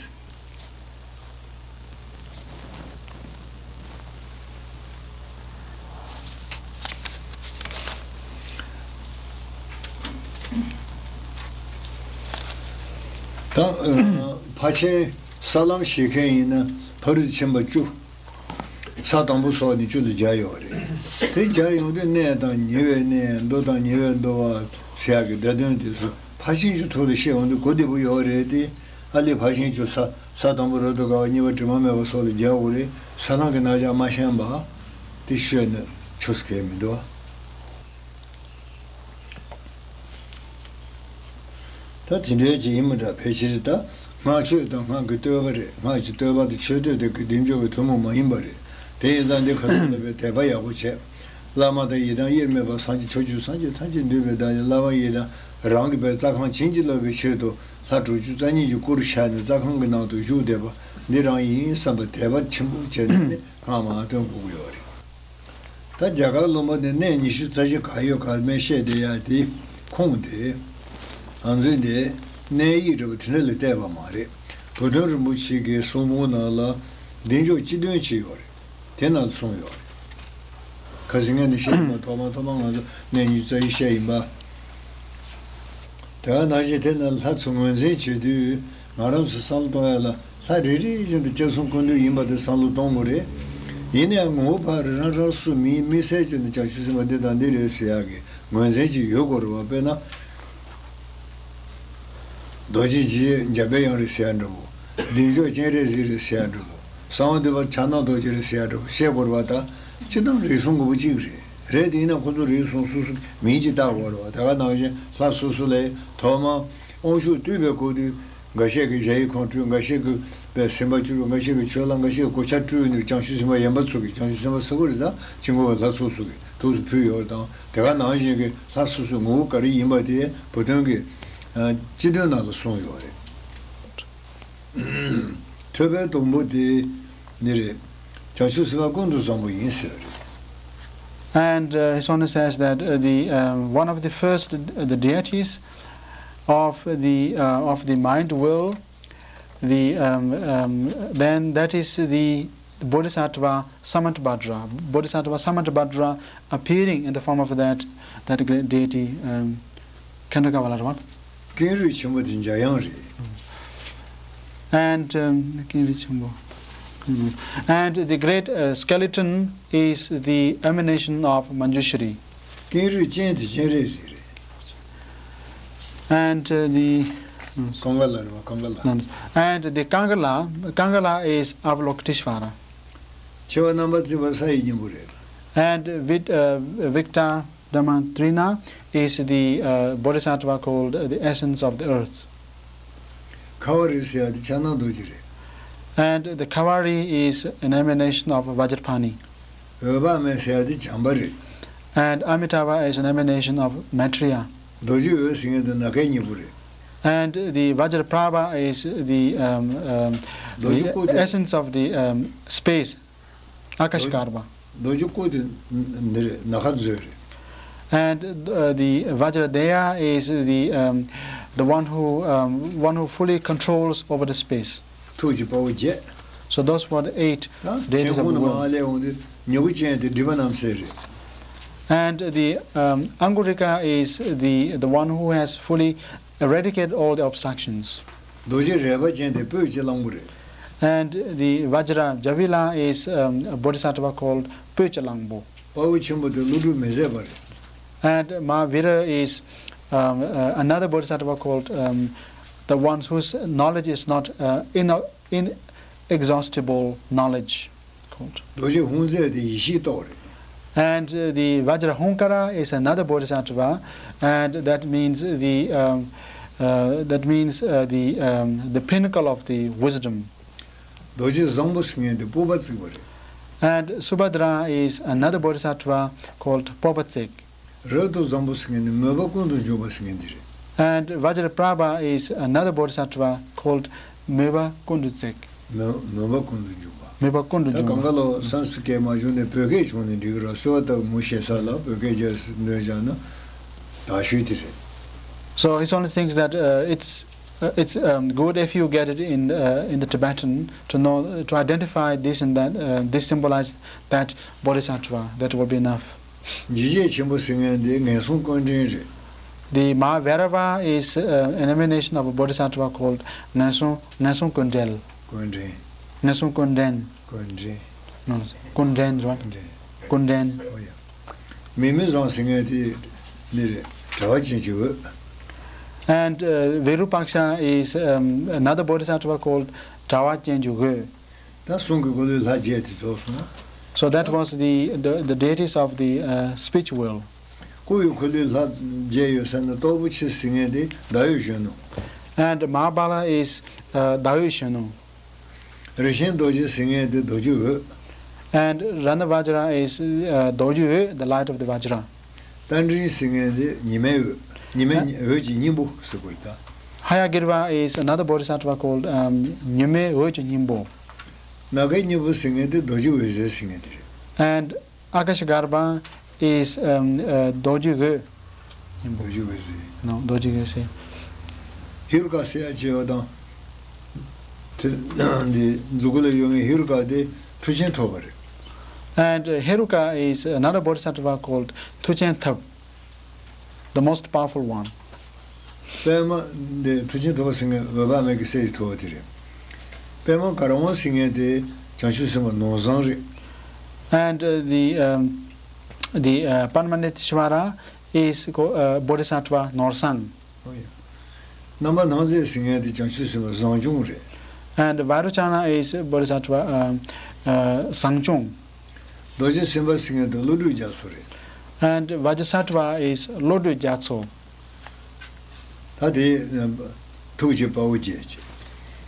ད་ཕར་ཕྱིན་ས་ལམ་བྱེད་མཁན་ཡིན་ན་ཕ་རོལ་ཕྱིན་པ་བཅུ། ས་དང་པོ་སོགས་ནི་བཅུ་ལ་སྦྱར་ཡོད་རེད། དེ་སྦྱར་ཡོང་དུས་གནས་དང་ཉེ་བའི་གནས། མདོ་དང་ཉེ་བའི་མདོ་བ་ཟེར་ཡག་གི་སྒྲ་དོན་དེ་ཚོ་ཕར་ཕྱིན་གྱི་ཐོག་ལ་བཤད་ཡོང་དུས་གོ་བདེ་པོ་ཡོད་རེད་དེ། ཨ་ལས་ཕར་ཕྱིན་བཅུ་ས་ས་དང་པོ་རབ་ཏུ་དགའ་བ། གཉིས་པ་དྲི་མ་མེད་པ་སོགས་ལ་སྦྱར་དགོས་རེད། ས་ལམ་གྱི་རྣམ་གཞག་མ་ཤེས་པ་དེ་ཤོད་ན་ཆོག་ས་གང་ཡང་མི་འདུག་ཨ། ད་དེ་འདྲའི་ཅིག་ཡིན་མི་འདྲ། ཕལ་ཆེར་ད་སྔགས་ཆོས་དང་སྔགས་ཀྱི་བསྟོད་པ་རེད། སྔགས་ཀྱི་བསྟོད་པ་དང་མཆོད་བསྟོད་དེ་གི་བདེ་འཇོག་གི་ཐུན་མོང་མ་ཡིན་པ་རེད། དེ་ཡིན་ཙང་འདི་ཁ་ཐུག་ལ་བའི་དད་པ་ཡག་པོ་བྱས། བླ་མ་དང་ཡི་དམ་དབྱེར་མེད་པ་སངས་རྒྱས་ཕྱོགས་བཅུའི་སངས་རྒྱས་ཐམས་ཅད་འདུས་པའི་བདག་ཉིད་བླ་མ་ཡི་དམ་རང་གི་བའི་རྩ་ཁམས་བྱིན་གྱིས་བརླབ་པའི་ཕྱིར་དུ་ལྷ་དྲུག་ཅུ་རྩ་གཉིས་ཀྱི་སྐུ་རུ་ཤར་ནས་རྩ་ཁམས་ཀྱི་ནང་དུ་བཞུགས་བསྡད་པ་འདི་རང་ཡིན་བསམ་པའི་དད་པ་ཆེན་པོ་བྱས་ནས་ནི་སྔགས་མང་བཏོན་དགོས་ཀྱི་ཡོད་རེད། ད་རྒྱ་གར་ལུང་པ་ནས་གནས་ཉི་ཤུ་རྩ་བཞི་ག་ཡོད་ག་མེད་བཤད་བསྡད་ཡ་དེ་ཁུངས་དེ། ང་ཚོའི་འདི་གནས་ཡིག་འདྲ་པོ་དེ་འདྲ་ལ་བལྟས་པ་མ་རེད། བུ་སྟོན་རིན་པོ་ཆེ་གི་གསུང་འབུམ་ནང་ལ་བདེ་མཆོག་སྤྱི་དོན་ཅིག་ཡོད་རེད། དེ་ནང་ལ་གསུངས་ཡོད་རེད། ཁ་སང་ངས་ནི་བཤད་ཡིན་པ། ཐོག་མ་ཐོག་མ་ང་ཚོ་གནས་ཉི་ཤུ་རྩ་བཞི་བཤད་ཡིན་པ། དེ་ག་ནང་བཞིན་དེ་ནི་ལྷ་ཚོ་ངོས་འཛིན་བྱེད་དུས་ང་རང་ཚོ་བསམ་བློ་གཏོང་ཡ་ལ་ལྷ་རེ་རེ་བཞིན་དུ་སྐྱབས་གསུམ་ཀུན་འདུས་ཡིན་པ་དེ་བསམ་བློ་གཏོང་དགོས་རེད། ཡིན་ནའང་ངོ་བོ་ཕར་རང་རང་སུ་མིའི་དམིགས་བསལ་ཅན་དུ་བྱང་ཆུབ་སེམས་དཔའ་འདི་དང་འདི་རེད་ཟེར་ཡག་གི་ངོས་འཛིན་ཅིག་ཡོད་དགོས་རེད་བ། དཔེར་ན། རྡོ་རྗེ་འཇིགས་འཇམ་པའི་དབྱངས་རེད་ཟེར་ཡ་འདྲ་བོ། བདེ་མཆོག་སྤྱན་རས་གཟིགས་རེད་ཟེར་ཡ་འདྲ་བོ། གསང་བ་འདུས་པ་ཕྱག་ན་རྡོ་རྗེ་རེད་ཟེར་ཡ་འདྲ་བོ་བཤད་དགོས་རེད་བ། ད་སྤྱིར་བཏང་རིགས་གསུམ་དགུ་པོ་གཅིག་རེད། རེད་དེ་ཡིན་ན་ཁོ་ཚོ་རིགས་གསུམ་སོ་སོ་མིང་ཅིག་བཏགས་དགོས་རེད་བ། ད་ག་ནང་བཞིན་ལྷ་སོ་སོ་ལ་ཐོག་མར་དབང་ཕྱུག་བཏུལ་བའི་སྐབས་དུས་འགའ་ཤས་ཀྱིས་གཞལ་ཡས་ཁང་སྤྲུལ། འགའ་ཤས་ཀྱིས་པའི་སེམས་དཔའ་སྤྲུལ། འགའ་ཤས་ཀྱིས་ཆོས་ལ། འགའ་ཤས་ཀྱིས་གོ་ཆ་སྤྲུལ་ནས་བྱང་ཆུབ་སེམས་དཔའ་ཡན་པ་ཚོ་གིས། བྱང་ཆུབ་སེམས་དཔའ་ཟེར་དགོས་རེད། ད་སྤྱི་ཁོག་པའི་ལྷ་ཚོགས་སུ་གིས་ཐུགས་སུ་ཕུལ་ཡོད་རེད། དང་དེ་ག་ནང་བཞིན་གྱི་ལྷ་སོ་སོའི་ངོ་བོ་ག་རེ་ཡིན་པ་དེ་བུ་སྟོན་གྱི་སྤྱི་དོན་ནང་ལ་གསུངས་ཡོད་རེད། ཐོད་པའི་དུམ་བུ་དེ་ནི་རེད། བྱང་ཆུབ་སེམས་དཔའ་ཀུན་ཏུ་བཟང་པོ་ཡིན་ཟེར་བ་རེད། And uh, His Holiness says that uh, the um, one of the first uh, the deities of the uh, of the mind will, the um, um, then that is the Bodhisattva Samantabhadra. Bodhisattva Samantabhadra appearing in the form of that that great deity, um, Khandakavala, right? ཀེང་རུས་ཆེན་པོ་དེ་འཇམ་དབྱངས་རེད། And um, ཀེང་རུས་ཆེན་པོ། And the great uh, skeleton is the emanation of Manjushri. ཀེང་རུས་སྤྱན་དེ་སྤྱན་རས་གཟིགས་རེད། And uh, the ཀང་ག་ལ་རེད་བ། ཀང་ག་ལ། And the Kangala, Kangala is Avalokiteshvara. མཆེ་བ་རྣམ་པར་བརྫིས་པ་ས་ཡི་སྙིང་པོ་རེད། And Vit, uh, Vikta Dhammatrina is the uh, bodhisattva called the essence of the earth. ཁ་བ་རི་ཟེར་ཡ་དེ་ཕྱག་ན་རྡོ་རྗེ་རེད། And the Kavari is an emanation of Vajrapani. འོད་དཔག་མེད་ཟེར་ཡ་དེ་བྱམས་པ་རེད། And Amitabha is an emanation of Maitreya. རྡོ་རྗེ་འོད་ཟེར་མཁན་དེ་ནམ་མཁའི་སྙིང་པོ་རེད། And the Vajraprabha is the, um, um, the essence of the um, space, Akashagarbha. རྡོ་རྗེ་སྐུ་དེ་འདི་རེད། ནམ་མཁའ་མཛོད་རེད། And uh, the Vajradeya is the um, the one who um, one who fully controls over the space. ཐུགས་ཀྱི་དཔའ་བོ་བརྒྱད། So those were the eight deities of the world. ད་མཆན་ཁུང་ནང་མར་སླེབས་འོང་དུས་མྱུ་གུ་ཅན་དེ་སྒྲིབ་པ་རྣམ་སེལ་རེད། And the um, Angurika is the the one who has fully eradicated all the obstructions. རྡོ་རྗེ་རལ་པ་ཅན་དེ་སྤོས་ཀྱི་གླང་པོ་རེད། And the Vajra Javila is um, a bodhisattva called Poicha Langbo. དཔའ་བོ་ཆེན་པོ་དེ་བློ་གྲོས་མི་ཟད་པ་རེད། And Mahavira is um, uh, another bodhisattva called um, the one whose knowledge is not uh, in, inexhaustible knowledge. Called. རྡོ་རྗེ་ཧཱུྃ་མཛད་དེ་ཡེ་ཤེས་ཏོག་རེད། And uh, the Vajrahuṅkāra is another bodhisattva, and that means the um, uh, that means uh, the um, the pinnacle of the wisdom. རྡོ་རྗེ་བཟང་པོ་ཟེར་མཁན་དེ་སྤོབས་པ་བརྩེགས་པ་རེད། And Subhadra is another bodhisattva called Popatsek. རབ་ཏུ་བཟང་པོ་ཟེར་མཁན་ནི་མོས་པ་ཀུན་ཏུ་འཇུག་པ་ཟེར་མཁན་འདི་རེད། And Vajraprabha is another bodhisattva called Meva Kundutsek. མོས་མོས་པ་ཀུན་ཏུ་འཇུག་པ། མོས་པ་ཀུན་ཏུ་ད་འཇུག་གང་ག་པ། ལོ་སན་སི་ཀྲི་ཏ་སྐད་མ་བྱུང་ནས་བོད་སྐད་བྱུང་ནས་འགྲིག་གི་རེད། གསོལ་བ་བཏབ་མུ་ཤེས་ས་ལ་བོད་སྐད་རྒྱག་སྣོན་བྱས་ན་དག་ཤོས་དེ་རེད། So he only thinks that uh, it's uh, it's um, good if you get it in uh, in the Tibetan to know to identify this and that uh, this symbolize that bodhisattva. That would be enough. འཇིགས་བྱེད་ཆེན་པོ་ཟེར་མཁན་དེ་ངན་སོང་ཀུན་འདྲེན་རེད། The Mahavairavā is uh, an emanation of a bodhisattva called Ngansong Ngansong Kundrel. ཀུན་འདྲེན། Ngansong Kundrel. ཀུན་འདྲེན། No, Kundrel, right? འདྲེན། Kundrel. ཨོ་ཡ། མིག་མི་བཟང་ཟེར་མཁན་དེ་འདི་རེད། དྲ་བ་ཅན་གྱི་འོད། And uh, Virupaksha is um, another bodhisattva called དྲ་བ་ཅན་གྱི་འོད། ད་གསུང་གི་སྐུ་ལུས་ལྷ་བརྒྱད་དེ་རྫོགས་སོང་ན། So that was the, the, the deities of the uh, speech world. སྐུ་ཡི་འཁོར་ལོའི་ལྷ་བརྒྱད་ཡོད་ས་ནི་སྟོབས་པོ་ཆེ་ཟེར་མཁན་དེ་ཟླ་འོད་གཞོན་ནུ། And Mahabala is uh, Daoyu Shenu. རིན་ཆེན་རྡོ་རྗེ་ཟེར་མཁན་དེ་རྡོ་རྗེ་འོད། And Ranavajra is uh, Dorji Oe, the light of the Vajra. རྟ་མགྲིན་ཟེར་མཁན་དེ་ཉི་མའི་འོད། ཉི་མའི་ཨ་འོད་ཀྱི་སྙིང་པོ་ཟེར་དགོས་རེད་ད། Hayagirva is another bodhisattva called um, Nyume Oe Nyimbo. ནམ་མཁའི་སྙིང་པོ་ཟེར་མཁན་དེ་རྡོ་རྗེ་འོད་ཟེར་ཟེར་མཁན་དེ་རེད། And Akashagarbha is um, uh, Dorji Oe Nyimbo. རྡོ་རྗེ་འོད་ཟེར། No, Dorji Oe Zen. ཧེ་རུ་ཀ་ཟེར་ཡ་བྱས་པ་དང་། དེ་འདི་མཛུ་གུ་ལ་ཡོད་མཁན་ཧེ་རུ་ཀ་དེ་མཐུ་ཆེན་ཐོབ་པ་རེད། And uh, Heruka is another bodhisattva called Tuchen Thab, the most powerful one. པདྨ་འདི་མཐུ་ཆེན་ཐོབ་པ་ཟེར་མཁན་འོད་དཔག་མེད་ཀྱི་སྲས་ཀྱི་ཐུ་བོ་དེ་རེད། པདྨ་གར་དབང་ཟེར་མཁན་དེ་བྱང་ཆུབ་སེམས་དཔའ་ནོར་བཟང་རེད། And uh, the um, the uh, Padmanateshvara is go- uh, Bodhisattva Norsang. ཨོ་ཡ། རྣམ་པར་སྣང་མཛད་ཟེར་མཁན་དེ་བྱང་ཆུབ་སེམས་དཔའ་བཟང་སྐྱོང་རེད། And Vairochana is Bodhisattva um, uh, Sangchung. རྡོ་རྗེ་སེམས་དཔའ་ཟེར་མཁན་དེ་བློ་གྲོས་རྒྱ་མཚོ་རེད། And Vajrasattva is Lodroi Gyatso. ད་དེ་ཐུགས་ཀྱི་དཔའ་བོ་བརྒྱད་ཅེས།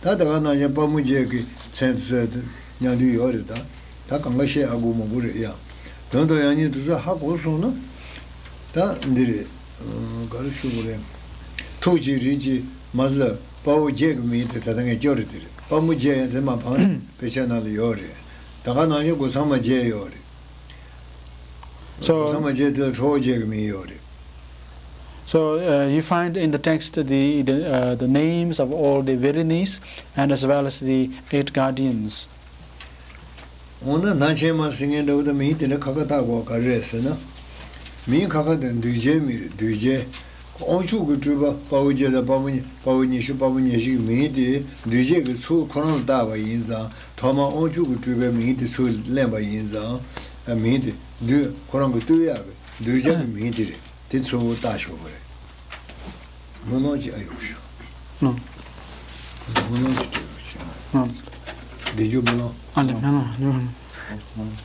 ད་ད་ག་ནང་བཞིན་དཔའ་མོ་བརྒྱད་ཀྱི་མཚན་དེ་ཚོ་མཉམ་དུ་ཡོད་རེད་ད། ད་གང་ག་བཤད་ཨ་དགོས་མ་དགོས་རེད་ཡ། དོན་དུ་ཡང་སྙིང་དེ་ཚོ་ཧ་གོ་སོང་ན། ད་འདི་རེད། ག་རེ་ཞུ་དགོས་རེད། ཐུགས་ཀྱི་རིགས་ཀྱི་མ་ཟད་དཔའ་བོ་བརྒྱད་ཀྱི་མིང་དེ་ད་ལྟ་ངས་སྐྱོར་རེད་དེ་རེད། དཔའ་མོ་བརྒྱད་ཡང་དེ་མ་ཕང་རེད། དཔེ་ཆ་ནང་ལ་ཡོད་རེད། ད་ག་ནང་བཞིན་སྒོ་ཚང་མ་བརྒྱད་ཡོད་རེད། So སྒོ་ཚང་མ་བརྒྱད་དེ་ལ་ཁྲོ་བོ་བརྒྱད་ཀྱི་མིང་ཡོད་རེད། So uh, you find in the text the the, uh, the names of all the Verenis and as well as the eight guardians. འོ་ན་ན་ཆེན་མ་ཟེར་མཁན་འདྲ་བོ་དང་མིང་དེ་འདྲ་ཁ་ཁ་བཏགས་དགོས་ག་རེ་རེད་ཟེར་ན། མིང་ཁ་ཁ་དེ་གདུལ་བྱའི་མིང་རེད། གདུལ་བྱའི། དབང་ཕྱུག་གི་སྤྲུལ་པ་དཔའ་བོ་བརྒྱད་དང་དཔའ་བོ་ཉི་དཔའ་བོ་ཉི་ཤུ་དཔའ་བོ་ཉེར་བཞི་གི་མིང་དེ་གདུལ་བྱའི་གི་ཚུལ་ཁོ་རང་ལ་བཏགས་པ་ཡིན་ཙང་། ཐོག་མར་དབང་ཕྱུག་གི་སྤྲུལ་པའི་མིང་དེ་ཚུར་ལེན་པ་ཡིན་ཙང་། མིང་དེ་གདུལ་ཁོ་རང་གི་བཏུལ་ཡག་གི་གདུལ་བྱ་གི་མིང་དེ་རེད། དེ་ཚུར་བཏགས་ཆོག་གི་རེད། དམུས་ལོང་གཅིག་ཨ་ཡོང་ཤོག་ཨ། དམུས་ལོང་གཅིག་སྤྲད་རོགས་བྱེད་ཨ། བདེ་མཆོག་དམུས་ལོང་། ཨ་ལེ་མེ་ལོང་ཨ་ལེ་མེ་ལོང་།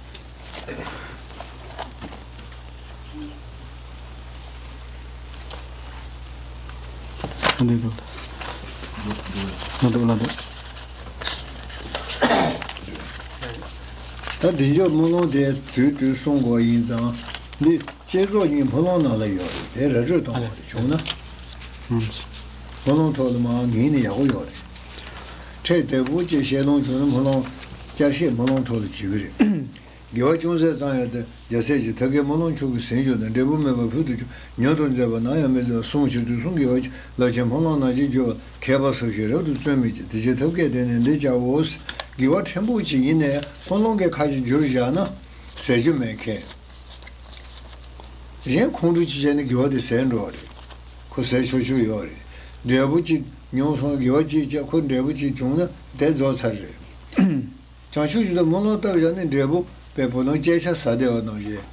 ཨ་འདི་འདུག་ལ་འདུག་ལ་འདུག་ད་བདེ་མཆོག་དམུས་ལོང་དེ་དུས་དུས་གསུང་དགོས་ཡིན་ཙང་། འདི་བསྐྱེད་རྫོགས་གཉིས་དམུས་ལོང་ནང་ལ་ཡོད་རེད། དེ་ར་སྤྲོད་གཏོང་དགོས་རེད། བྱུང་ན། དམུས་ལོང་ཐོག་ལ་མར་ངེས་ནས་ཡག་པོ་ཡོད་རེད། ཕྲད་བདེ་པོ་ཅིག་བཤད་ལོང་བྱུང་ན་དམུས་ལོང་བསྐྱར་བཤད་དམུས་ལོང་ཐོག་ལ་བྱེད་ཀྱི་རེད། དགེ་བ་ཅུང་ཟད་ཙམ་ཡང་སྟེ་རྒྱལ་སྲས་ཀྱིས་ཐབས་མཁས་དམུས་ལོང་མཆོག་གི་ཟིན་གྱུར་ནས་འབྲས་བུ་སྨིན་པ་ཕུལ་དུ་བྱུང་། མྱུར་དུ་མཛད་པ་ནམ་ཡང་མི་མཛད་པ། གསུང་ཕྱིར་དུས་གསུམ་དགེ་བ་ཅན། རླབས་ཆེན་དམུས་ལོང་ནང་བཞིན་གྱུར་པ། མཁས་པ་སུ་ཞིག་རབ་ཏུ་བརྩོན་མི་བྱེད། དེ་ཕྱིར་ཐབས་མཁས་དེ་ནི་འདི་བྱའོ། དགེ་བ་ཕྲན་བུ་ཅིག་ཡིན་ནའི་དམུས་ལོང་གི་ཁ་ཅིག་བསྒྱུར་བཞག་ན་ཟད་རྒྱུ་མེད་མཁན། གཞན་ཁོང་ཁྲོ་ཅིག་བྱས་ནས་དགེ་བ་དེ་ཟད་འགྲོ་བ་རེད། ཁོ་ཟད་ཆོག་ཆོག་ཡོད་རེད། འབྲས་བུ་ཅིག་མྱོང་སོང་། དགེ་བ་ཅིག་བྱས་ཁོ་འབྲས་བུ་ཅིག་བྱུང་ན་དེ་རྫོགས་ཚར་རེད། བྱང་ཆུབ་ཀྱི་ཐབས་དམུས་ལོང་བཏབ་བཞག་ནས་འབྲས་བུ་དཔེ་བུ་ལོན་སྐྱེ་ཤ་ཟ་བསྡད་པ་ནང་བཞིན་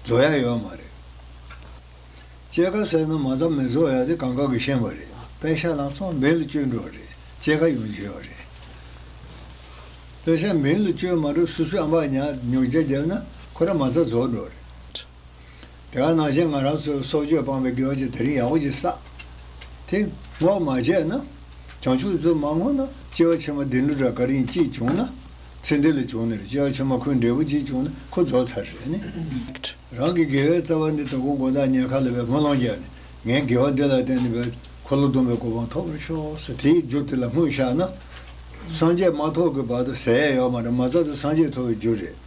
རྫོགས་ཡ་ཡོད་མ་རེད། སྐྱེ་ཁ་ཟས་ན་མ་རྩ་མི་རྫོགས་ཡ་དེ་གང་ག་གིས་ཤེས་པ་རེད། པད་ཤག་ལ་སོང་བིང་ལ་བཅོས་འགྲོ་རེད། སྐྱེ་ཁ་ཡོང་རྒྱུ་ཡོད་རེད། པད་ཤག་བིང་ལ་བཅོས་མ་འགྲོ་སོ་སོའི་ཨམ་ཕྲག་ཉར་ཉོག་བརྒྱབ་བརྒྱབ་ན་ཁོ་རང་མ་རྩ་རྫོགས་འགྲོ་རེད། དེ་ག་ནང་བཞིན་ང་རང་ཚོའི་སྲོག་གཅོད་སྤངས་པའི་དགེ་བ་ཅིག་དེ་རིང་ཡག་པོ་ཅིག་བསགས། དེ་བསྔོ་མ་བྱས་ན། བྱང་ཆུབ་ཚོ་མ་བསྔོ་ན་སྐྱེ་བ་ཕྱི་མ་བདེ་འགྲོ་འདྲ་ག་རེ་ཡིན་ཅིག་བྱུང་ན། ཚེ་འདི་ལ་བྱུང་ནས་སྐྱེ་བ་ཕྱི་མ་ཁོའི་འབྲས་བུ་ཅིག་བྱུང་ན་ཁོ་རྫོགས་ཚར་རེད་ནི། རང་གི་དགེ་བའི་རྩ་བ་འདི་དོ་དགོང་དགོང་དག་ཉལ་ཁ་ལ་བའི་དམུས་ལོང་བརྒྱབ་ནས་ངས་དགེ་བ་འདི་ལ་བརྟེན་ནས་བའི་འཁོར་ལོ་སྡོམ་པའི་གོ་འཕང་ཐོབ་པར་ཤོག་ཟེར་དེའི་རྒྱུ་དེ་ལ་བསྔོས་བཞག་ན། སངས་རྒྱས་མ་ཐོབ་ཀྱི་བར་དུ་ཟད་ཡ་ཡོད་མ་རེད། མ་རྩ་དེ་སངས་རྒྱས་ཐོབ་པའི་རྒྱུ་རེད།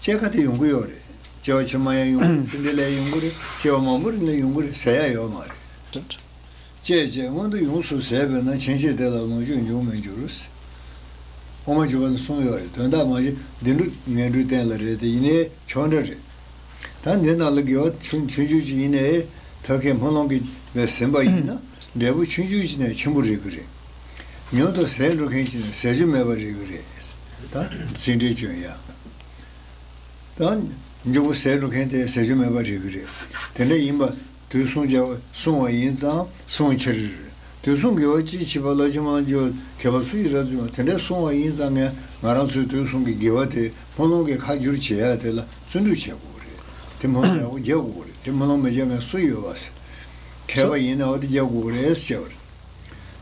སྐྱེ་ཁ་དེ་ཡོང་གི་ཡོད་རེད། སྐྱེ་བ་ཕྱི་མ་ཡང་ཡོང་གི་རེད། ཚེ་འདི་ལ་ཡང་ཡོང་གི་རེད། སྐྱེ་བ་མང་པོ་རིང་ལ་ཡོང་གི་རེད། ཟད་ཡ་ཡོད་མ་རེད། སྐྱེས་བྱས་སྔོན་དུ་ཡོངས་སུ་ཟད་པས་ན། ཕྱིན་ཆད་དེ་ལ་ལོངས་སྤྱོད་འབྱུང་མི་འགྱུར། དབུ་མ་འཇུག་པ་ནས་གསུངས་ཡོད་རེད། དོན་དག་མ་གཞི་བདེ་འགྲོ་ངན་འགྲོའི་རྟེན་ལ་རེད་དེ་ཡིན་ནའི་ཆོག་འདྲ་རེད། ད་འདི་ནང་ལ་དགེ་བ་ཆུང་ཆུང་ཆུང་ཅིག་ཡིན་ནའི་ཐབས་མཁས་དམུས་ལོང་གིས་བས་ཟིན་པ་ཡིན་ན་འབྲས་བུ་ཆུང་ཆུང་ཅིག་ནས་ཆེན་པོ་རེག་གི་རེད། མྱུར་དུ་ཟད་འགྲོ་མཁན་ཅིག་ནས་ཟད་རྒྱུ་མེད་པ་རེག་གི་རེད། ད་ཟིན་བྲིས་བྱོན་ཡ། ད་མགྱོགས་པོ་ཟད་འགྲོ་མཁན་དེ་ཟད་རྒྱུ་མེད་པ་རེག་གི་རེད། དེ་འདྲ་ཡིན་པ་དུས་གསུང་རྒྱ་གསུང་བ་ཡིན་ཙང་གསུང་ཕྱིར། དུས་གསུང་དགེ་བ་ཅིའི་ཕྱིར་པ། རླབས་ཆེན་དམུས་ལོང་འཇུག་མཁས་པ་སུ་ཡིས་རབ་བརྩོན་པ། དེ་འདྲ་གསུང་བ་ཡིན་ཙང་ངས་ང་རང་ཚོའི་དུས་གསུང་གི་དགེ་བ་དེ་དམུས་ལོང་གི་ཁ་བསྒྱུར་བྱེད་ཡ་དེ་ལ་བརྩོན་འགྲུས་བྱེད་དགོས་རེད། དེ་དམུས་ལོང་ཡག་པོ་རྒྱག་དགོས་རེད། དེ་དམུས་ལོང་མི་རྒྱག་མཁན་སུ་ཡོད་བ། མཁས་པ་ཡིན་ན་འོ་དེ་རྒྱག་དགོས་རེད་ཟེར་བ་རེད།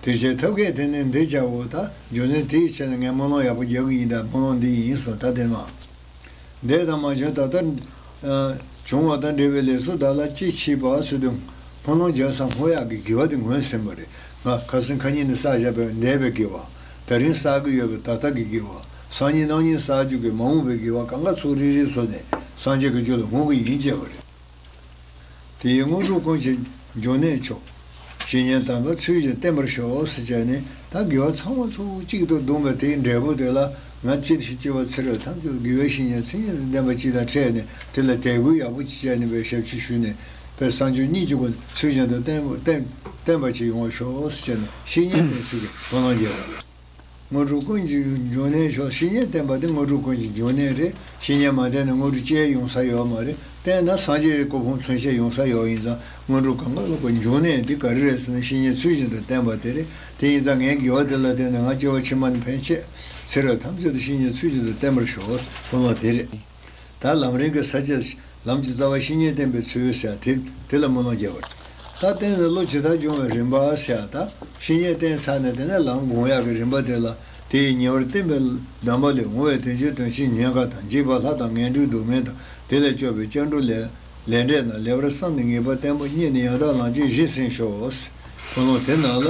དེ་བྱས་ཐབས་མཁས་དེ་ནི་འདི་བྱའོ། ད་རྒྱུ་མཚན་དེའི་ཆེད་ནས་ངས་དམུས་ལོང་ཡག་པོ་རྒྱག་གི་ཡིན། ད་དམུས་ལོང་འདི་ཡིན་གསུངས། ད་དེ་མ། འདས་དང་མ་བྱོན་ད་ལྟ་བྱུང་བ་དང་འབྲེལ་བའི་ལས་སུ་བདག་ལ་ཅི་མཆིས་པ་ཟེར་དུས། དམུས་ལོང་རྒྱག་ས་བསྔོ་ཡག་གི་དགེ་བ་དེ་ངོས་ཟིན་པ་རེད། ང་ཁ་སང་ཁ་ཉིན་ནས་བསགས་བཞག་པའི་འདས་པའི་དགེ་བ། ད་རིང་བསགས་ཀྱི་ཡོད་པའི་ད་ལྟ་གི་དགེ་བ། སང་ཉིན་གནངས་ཉིན་བསགས་རྒྱུ་གི་མ་འོངས་པའི་དགེ་བ། གང་ག་ཚུར་རིལ་རིལ་བཟོས་ནས་སངས་རྒྱས་ཀྱི་རྒྱུད་ལ་བསྔོ་གི་ཡིན་ཅེས་པ་རེད། དེ་ཡི་དངོས་གྲུབ་ཀུན་གྱི་འབྱུང་གནས་མཆོག། བཤེས་གཉེན་དམ་པ་ཚུལ་བཞིན་བསྟེན་པར་ཤོག་ཟེར་བྱས་ནས། ད་དགེ་བ་ཚང་མ་ཚུར་གཅིག་ཏུ་བསྡོམས་པའི་དེའི་འབྲས་བུ་དེ་ལ་ང་ཅི་ཞིག་སྐྱེ་བ་ཚེ་རབས་ཐམས་ཅད་དགེ་བའི་བཤེས་གཉེན་མཚན་ཉིད་དང་ལྡན་པ་ཅིག་དང་འཕྲད་ནས། དེ་ལ་དད་གུས་ཡག་པོ་ཅིག་བྱས་ནས་པའི་ཞབས་ཕྱི་ཞུས་ནས། པའི་སངས་རྒྱས་གཉིས་ཀྱི་སྒོ་ནས་ཚུལ་བཞིན་དུ་བསྟེན་བསྟེན་བསྟེན་པ་ཅིག་ཡོང་བར་ཤོག་ཟེར་བྱས་ནས་བཤེས་གཉེན་བསྟེན་ཚུལ་གྱི་དོ་སྣང་རྒྱས་པ། དངོས་གྲུབ་ཀུན་གྱི་འབྱུང་གནས་མཆོག། བཤེས་གཉེན་བསྟེན་པ་དེ་དངོས་གྲུབ་ཀུན་གྱི་འབྱུང་གནས་རེད། བཤེས་གཉེན་མ་བསྟེན་ན་དངོས་གྲུབ་ཅི་ཡང་ཡོང་ས་ཡོད་མ་རེད། བསྟེན་ན་སངས་རྒྱས་ཀྱི་གོ་འཕང་མཚོན་ཆ་ཡོང་ས་ཡོད། ཡིན་ཙང་དངོས་གྲུབ་གང་ག་ལ་ཀུན་འབྱུང་གནས་འདི་ག་རེ་རེད་ཟེར་ན། བཤེས་གཉེན་ཚུལ་བཞིན་དུ་བསྟེན་པ་དེ་རེད། དེ་ཡིན་ཙང་ངའི་དགེ་བ་དེ་ལ་བརྟེན་ནས་ང་སྐྱེ་བ་ཕྱི་མ་ནས་ཕན་ཆད་ཚེ་རབས་ཐམས་ཅད་དུ་བཤེས་གཉེན་ཚུལ་བཞིན་དུ་བསྟེན་པར་ཤོག་དོན་ལ་དེ་རེད། ད་ལམ་རིམ་གྱི་ས་བཅད། ལམ་གྱི་རྩ་བ་བཤེས་གཉེན་བསྟེན་པའི་ཚུལ་ཟེར་དེ་དེ་ལ་དམུས་ལོང་རྒྱས་པ་རེད། ད་བསྟེན་ནས་བློ་ཇི་ལྟར་སྦྱོང་བའི་རིམ་པ་ཟེར། ད་བཤེས་གཉེན་བསྟེན་ཚར་ནས་དེ་ནས་ལམ་སྒོམ་ཡག་གི་རིམ་པ་དེ་ལ། དེ་ཡི་ཉེ་བར་བསྟན་པའི་གདམས་པ་ལས། བསྔོ་བས་དལ་འབྱོར་དོན་ཕྱིར་ཉེན་ཁ་དང་། འཇིགས་པ་ལྷག་དང་ངན་འགྲོའི་སྡུག་བསྔལ་དང་། དེ་ལས་སྐྱོབ་པའི་སྐྱབས་འགྲོ་ལས་ལས་འབྲས་རྣམས། ལེགས་པར་བསམས་ནས་ངེས་པར་བསྟེན་པ་རྙེད། ནས་ཡང་དག་ལམ་གྱི་གཞི་ཟིན་ཤོག་ཟེར། དོན་ལ་དེ་ནང་ལ།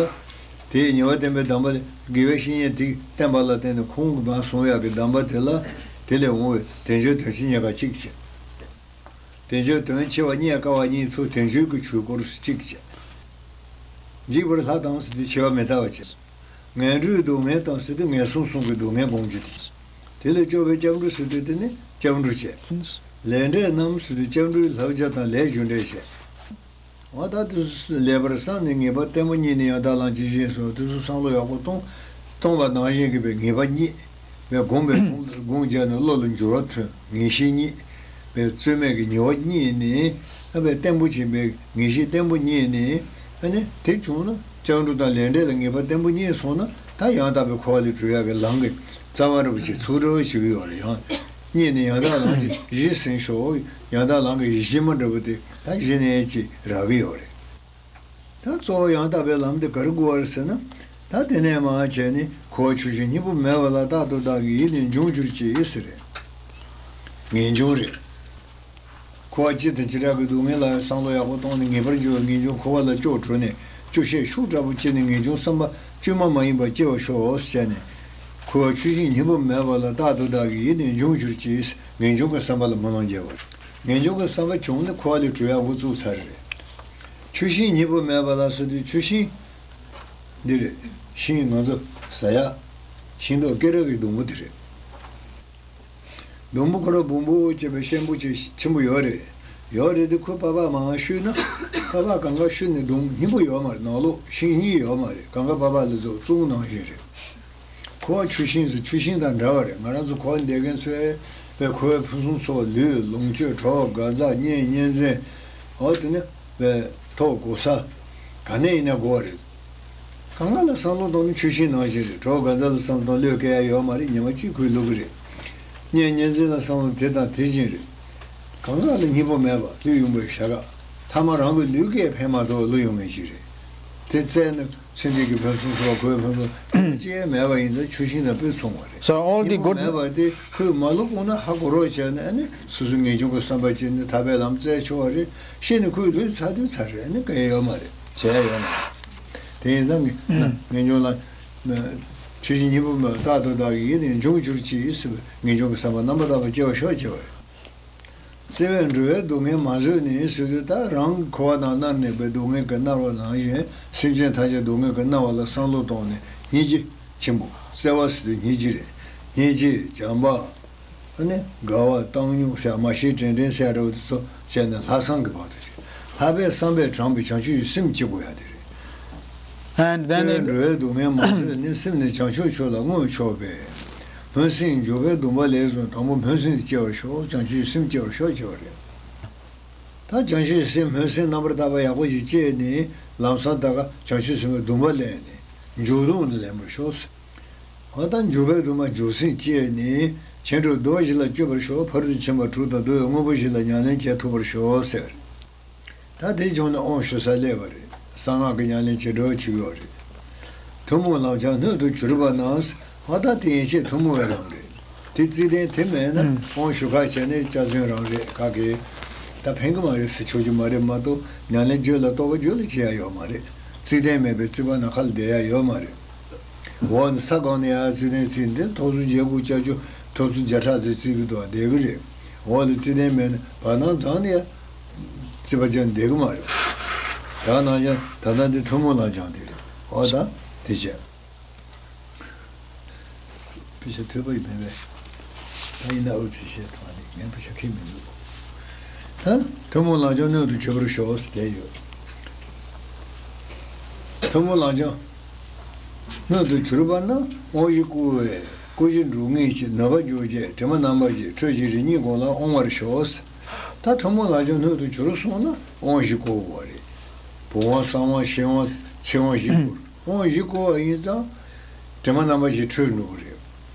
དེའི་ཉེ་བར་བསྟན་པའི་གདམས་པ་ལས། དགེ་བའི་བཤེས་གཉེན་དེ་བསྟེན་པ་ལ་བརྟེན་ནས་ཁོང་གིས་མར་གསུང་ཡག་གི་གདམས་པ་དེ་ལ། དེ་ལས་འོང་བའི་དལ་འབྱོར་དོན་ཕྱིར་ཉེན་ཁ་གཅིག་བྱེད། དལ་འབྱོར་དོན་ཆེ་བ་རྙེད་དཀའ་བ་གཉིས་ཚུར་དལ་འབྱོར་གྱི་ཆོས་སྐོར་གཅིག་བྱས། འཇིགས་པར་ལྷ་དང་ཟེར་དུས་འཆི་བ་མི་རྟག་པ་བྱས། ངན་འགྲོའི་སྡུག་བསྔལ་དང་ཟེར་དུས་ངན་སོང་གསུམ་གྱི་སྡུག་བསྔལ་སྒོམ་རྒྱུ་དེ་བྱས། དེ་ལས་སྐྱོབ་པའི་སྐྱབས་འགྲོ་ཟེར་དུས་དེ་ནི་སྐྱབས་འགྲོ་བྱས། ལས་འབྲས་རྣམས་ཟེར་དུས་སྐྱབས་འགྲོའི་བསླབ་བྱ་དང་ལས་རྒྱུ་འབྲས་བྱས། འོ་ད་དེ་ཚོ་ལེགས་པར་བསམས་ནས་ངེས་པ་བརྟན་པོ་རྙེད་ནས་ཡང་དག་ལམ་གྱི་གཞི་སོགས་དེ་ཚོ་བསམ་བློ་ཡག་པོ་གཏོང་གཏོང་བ་ནང་བཞིན་གྱི་པའི་ངེས་པ་རྙེད་པའི་སྒོམ་པའི་སྒོམ་སྒོམ་རྒྱག་ནས་བློ་ལ་འགྱུར་བ་ཐོན། ངེས་ཤེས་རྙེད་པའི་རྩོལ་མེད་ཀྱི་ངེས་པ་རྙེད་ནས་ཨ་པའི་བརྟན་པོ་ཆེན་པོའི་ངེས་ཤེས་བརྟན་པོ་རྙེད་ནས་ཨ་ནི་དེ་བྱུང་ན་སྐྱབས་འགྲོ་དང་ལས་འབྲས་ལ་ངེས་པ་བརྟན་པོ་རྙེད་སོང་ན་ད་ཡང་དག་པའི་འཁོར་བ་ལས་གྲོལ་ཡག་གི་ལམ་གྱི་རྩ་བ་འདྲ་པོ་ཅིག་ཚུགས་འདྲ་པོ་ཞིག་ཡོད་རེད། ཡང་རྙེད་ནས་ཡང་དག་ལམ་གྱི་གཞི་ཟིན་ཤོག་ཡང་དག་ལམ་གྱི་གཞི་མ་འདྲ་པོ་དེ་ད་གཞི་ནས་ཅིག་རག་གི་ཡོད་རེད། ད་གཙོ་བོ་ཡང་དག་པའི་ལམ་དེ་ག་རེ་དགོས་པ་རེད་ཟེར་ན། ད་དེ་ནས་མར་བྱས་ནས་འཁོར་བ་ཆུ་ཤིང་གཉིས་པོ་མེད་པ་ལ་རྟག་ཏུ་བདག་གི་ཡིད་ནི་འབྱུང་གྱུར་ཅིག་ཟེར་རེད། ངེས་འབྱུང་རེད། འཁོར་བ་སྤྱི་དང་བྱེ་བྲག་གི་སྡུག་བསྔལ་ལ་བསམ་བློ་ཡག་པོ་བཏང་ནས་ངེས་པར་འབྱུང་བའི་ངེས་འབྱུང་འཁོར་བ་ལ་སྐྱོ་བྲོ་ནས་སྐྱོ་ཤས་ཤུགས་དྲག་པོ་སྐྱེས་ནས་ངེས་འབྱུང་བསམ་པ་བཅོས་མ་མ་ཡིན་པ་སྐྱེ་བར་ཤོག་ཟེར་ནས། འཁོར་བ་ཆུ་ཤིང་གཉིས་པོ་མེད་པ་ལ་རྟག་ཏུ་བདག་གི་ཡིད་ནི་འབྱུང་གྱུར་ཅིག་ངེས་འབྱུང་གི་བསམ་པ་ལ་སྨོན་ལམ་རྒྱག་པ་རེད། ངེས་འབྱུང་གི་བསམ་པ་བྱུང་ནས་འཁོར་བ་ལས་གྲོལ་ཡག་འགོ་བཙུགས་ཚར་རེད། ཆུ་ཤིང་གཉིས་པོ་མེད་པ་ལ་ཟེར་དུས་ཆུ་ཤིང་འདི་རེད། ཤིང་ང་ཚོ་ཟ་ཡག་ཤིང་ཏོག་སྐེ་རགས་ཀྱི་སྡོང་པོ་དེ་རེད། སྡོང་པོ་ཁོ་ར་སྦོམ་པོ་བྱས་པའི་ཤིང་བུ་ཅིག་ཆེན་པོ་ཡོད་རེད། ཡོད་རེད་དེ་ཁོས་པགས་པ་མར་བཤུས་ན། པགས་པ་གང་ག་བཤུས་ནས་སྡོང་སྙིང་པོ་ཡོད་མ་རེད། ནང་ལོགས་ཤིང་གཉིས་ཡོད་མ་རེད། གང་ག་པགས་པ་ལ་ཚོ་བཙུགས་ནང་བཞིན་རེད། ཁོ་ཆུ་ཤིང་ཟེར་ཆུ་ཤིང་དང་འདྲ་བ་རེད། ང་རང་ཚོ་འཁོར་བ་འདས་མཁན་ཚོས་པའི་འཁོར་བའི་ཕུན་སུམ་ཚོགས་པ་ལུས་ལོངས་སྤྱོད་གྲོགས་མགར་ཟས་གཉེན་གཉེན་ཚན། འོ་དེ་ནི་པའི་ཐོབ་གོ་ས་ག་ནས་ཡིན་ན་དགོས་པ་རེད། གང་ག་ལ་བསམ་བློ་གཏོང་ན་ཆུ་ཤིང་ནང་བཞིན་རེད། གྲོགས་མགར་ཟས་ལ་བསམ་བློ་གཏོང་བློས་བཀལ་ཡ་ཡོད་མ་རེད། ཉི་མ་གཅིག་ཁོས་བླུག་གི་རེད། གཉེན་གཉེན་ཚན་ལ་བསམ་བློ་དེ་དང་དེ་བཞིན་རེད། གང་ག་ལ་སྙིང་པོ་མེད་པ་བླུགས་ཡོང་བའི་ཞག་ཐ་མ་རང་གི་ལུས་ཀྱིས་ཕན་མ་ཐོགས་བླུགས་ཡོང་མཁན་ཞིག་རེད། དེ་བཙལ་ན་ཚེ་འདས་ཀྱི་ཕུན་སུམ་ཚོགས་པ་ཁོའི་ཕུན་སུམ་ཅི་ཡང་མེད་པ་ཡིན་ཙང་ཆུ་ཤིང་དང་དཔེ་མཚུངས་པ་རེད། So all the སྙིང་པོ་good མེད་པ་དེ་ཁོས་མ་བླུགས་གོང་ན་ཧ་གོ་རོགས་བྱས་ནས་ཨ་ནི་སོ་སོའི་ངེས་འབྱུང་གི་བསམ་པ་བྱས་ནས་ཐར་པའི་ལམ་བཙལ་ཆོག་པ་རེད། ཤི་ནས་ཁོས་ལུས་ཚར་དུས་ཚར་རེད། ཨ་ནི་གང་ཡང་ཡོད་མ་རེད། བྱས་ཡོད་མ་རེད། དེ་ཡིན་ཙང་ངེས་ངེས་འབྱུང་ལ་ཆུ་ཤིང་སྙིང་པོ་མེད་པ་རྟག་ཏུ་བདག་གི་ཡིད་ནི་འབྱུང་གྱུར་ཅིག་ཟེར་བའི་ངེས་འབྱུང་གི་བསམ་པ་རྣམ་པར་དག་པ་སྐྱེ་བར་ཤོག་ཅེས་པ་རེད། བརྩེ་བས་འགྲོ་བའི་སྡུག་བསྔལ་མ་བཟོད་ནས་ཟེར་དུས་ད་རང་གི་འཁོར་བ་དང་མནར་ནས་པའི་སྡུག་བསྔལ་གྱིས་མནར་བ་ནང་བཞིན་སེམས་ཅན་ཐམས་ཅད་སྡུག་བསྔལ་གྱིས་མནར་བ་ལ་བསམ་བློ་གཏོང་ནས་སྙིང་རྗེ་ཆེན་པོ་བརྩེ་བ་ཟེར་དུས་སྙིང་རྗེ་རེད། སྙིང་རྗེ་བྱམས་པ། ཨ་ནི་དགའ་བ་བཏང་སྙོམས་ཟེར་མ་ཤེས་དྲན་དྲན་ཟེར་རེད་པ་དེ་ཚོ་བྱས་ནས་ལྷག་བསམ་གྱི་བར་དུ་བྱེད། ལྷག་པའི་བསམ་པས་དྲངས་པའི་བྱང་ཆུབ་ཀྱི་སེམས་སྐྱེ་དགོས་ཡ་དེ་རེད། And then བརྩེ་བས་འགྲོ་བའི་སྡུག་བསྔལ་མ་བཟོད་ནས་སེམས་ནི་བྱང་ཆུབ་མཆོག་ལ་བསྔོས་ཆོག་པས། སྨོན་སེམས་འཇུག་པའི་སྡོམ་པ་ལས་བཟུང་དང་པོ་སྨོན་སེམས་དེ་སྐྱེ་བར་ཤོག་བྱང་ཆུབ་སེམས་སྐྱེ་བར་ཤོག་ཅེས་པ་རེད། ད་བྱང་ཆུབ་སེམས་སྨོན་སེམས་རྣམ་པར་དག་པ་ཡག་པོ་ཞིག་སྐྱེས་ནས་ལམ་སང་ད་ག་བྱང་ཆུབ་སེམས་དཔའི་སྡོམ་པ་ལེན་ནས་འཇུག་སྡོམ་དེ་ལེན་པར་ཤོག་འོ་ད་འཇུག་པའི་སྡོམ་པ་འཇུག་སེམས་སྐྱེས་ནས་ཆོས་དྲུག་ཟློས་བཞི་ལ་སྤྱོད་པར་ཤོག་ཕ་རོལ་ཏུ་ཕྱིན་པ་དྲུག་དང་བསྡུ་བའི་དངོས་པོ་བཞི་ལ་ཉམས་ལེན་བྱེད་ཐུབ་པར་ཤོག་ཟེར། ད་དེ་བྱུང་ནས་དབང་ཞུ་ས་སླེབས་པ་རེད། གསང་སྔགས་ཀྱི་ཉམས་ལེན་བྱེད་འགྲོ་བྱེད་ཀྱི་ཡོད་རེད། ཐུན་མོང་ལམ་སྦྱངས་སྣོད་དུ་གྱུར་པ་ན། ཨ་ད་དེ་ཡན་ཆད་ཐུན་མོང་བའི་ལམ་རེད། དེ་བརྩི་ལྡན་དེ་མེད་ན་ཨང་དབང་ཞུ་ཁ་བྱས་ནས་སྐྱག་རྫུན་རང་རེད་ཁ་གི། ད་ཕན་གི་མ་རེད་ཟེར་ཆོག་རྒྱུ་མ་རེད་མ་གཏོགས་ཉམས་ལེན་རྒྱུད་ལ་རྟོགས་པ་རྒྱུད་ལ་བྱེད་ཡ་ཡོད་མ་རེད། བརྩི་ལྡན་མེད་པའི་བརྩི་བ་ནམ་མཁའ་ལ་བསྡད་ཡ་ཡོད་མ་རེད། འོག་ནས་ས་གང་ནས་ཡར་བརྩི་ལྡན་བརྩིས་འདི་ཐོག་ཚོ་བརྒྱད་དགུ་བརྒྱད་ཅུ་ཐོག་ཚོ་བརྒྱ་ཕྲག་ཙམ་བརྩི་གི་འདུག་བསྡད་གི་རེད། འོག་ལ་བརྩི་ལྡན་མེད་ན་བར་སྣང་རྫོགས་ནས་ཡར་བརྩི་བ་ཅན་བསྡད་གི་མ་རེད། ད་ནང་བཞིན་ད་ལྟ་འདི་ཐུན་མོང་ལམ་སྦྱངས་དེ་རེད། འོ་ད་དེ་བྱས། དཔེ་ཆ་ཐོས་པ་ཡིན་མིན་པས། ད་ཡིན་ན་ཨུ་ཚུགས་བཤད་ཐུབ་ནི་ངས་དཔེ་ཆ་ཁྱེར་མི་འདུག་ད་ཐུན་མོང་ལམ་སྦྱངས་སྣོད་དུ་གྱུར་པར་ཤོག་ཟེར་དེ་ཡོད། ཐུན་མོང་ལམ་སྦྱངས་སྣོད་དུ་གྱུར་པ་ན་དབང་བཞི་བསྐུར་བས་བསྐུར་བཞི་འགྲུབ་ངེས་ཀྱི་ནུས་པ་འཇུག་བྱེད་དྲི་མ་རྣམ་པ་བཞི་འཕྲོད་ཅིང་རིམ་གཉིས་གོང་ལ་དབང་བར་ཤོག་ད་ཐུན་མོང་ལམ་སྦྱངས་སྣོད་དུ་གྱུར་སོང་ན་དབང་བཞི་བསྐུར་བ་རེད། བུམ་དབང་གསང་དབང་ཤེར་དབང་ཚིག་དབང་བཞི་བསྐུར། དབང་བཞི་བསྐུར་བ་ཡིན་ཙང་། དྲི་མ་རྣམ་པ་བཞི་འཕྲོས་འགྲོ་གི་རེད།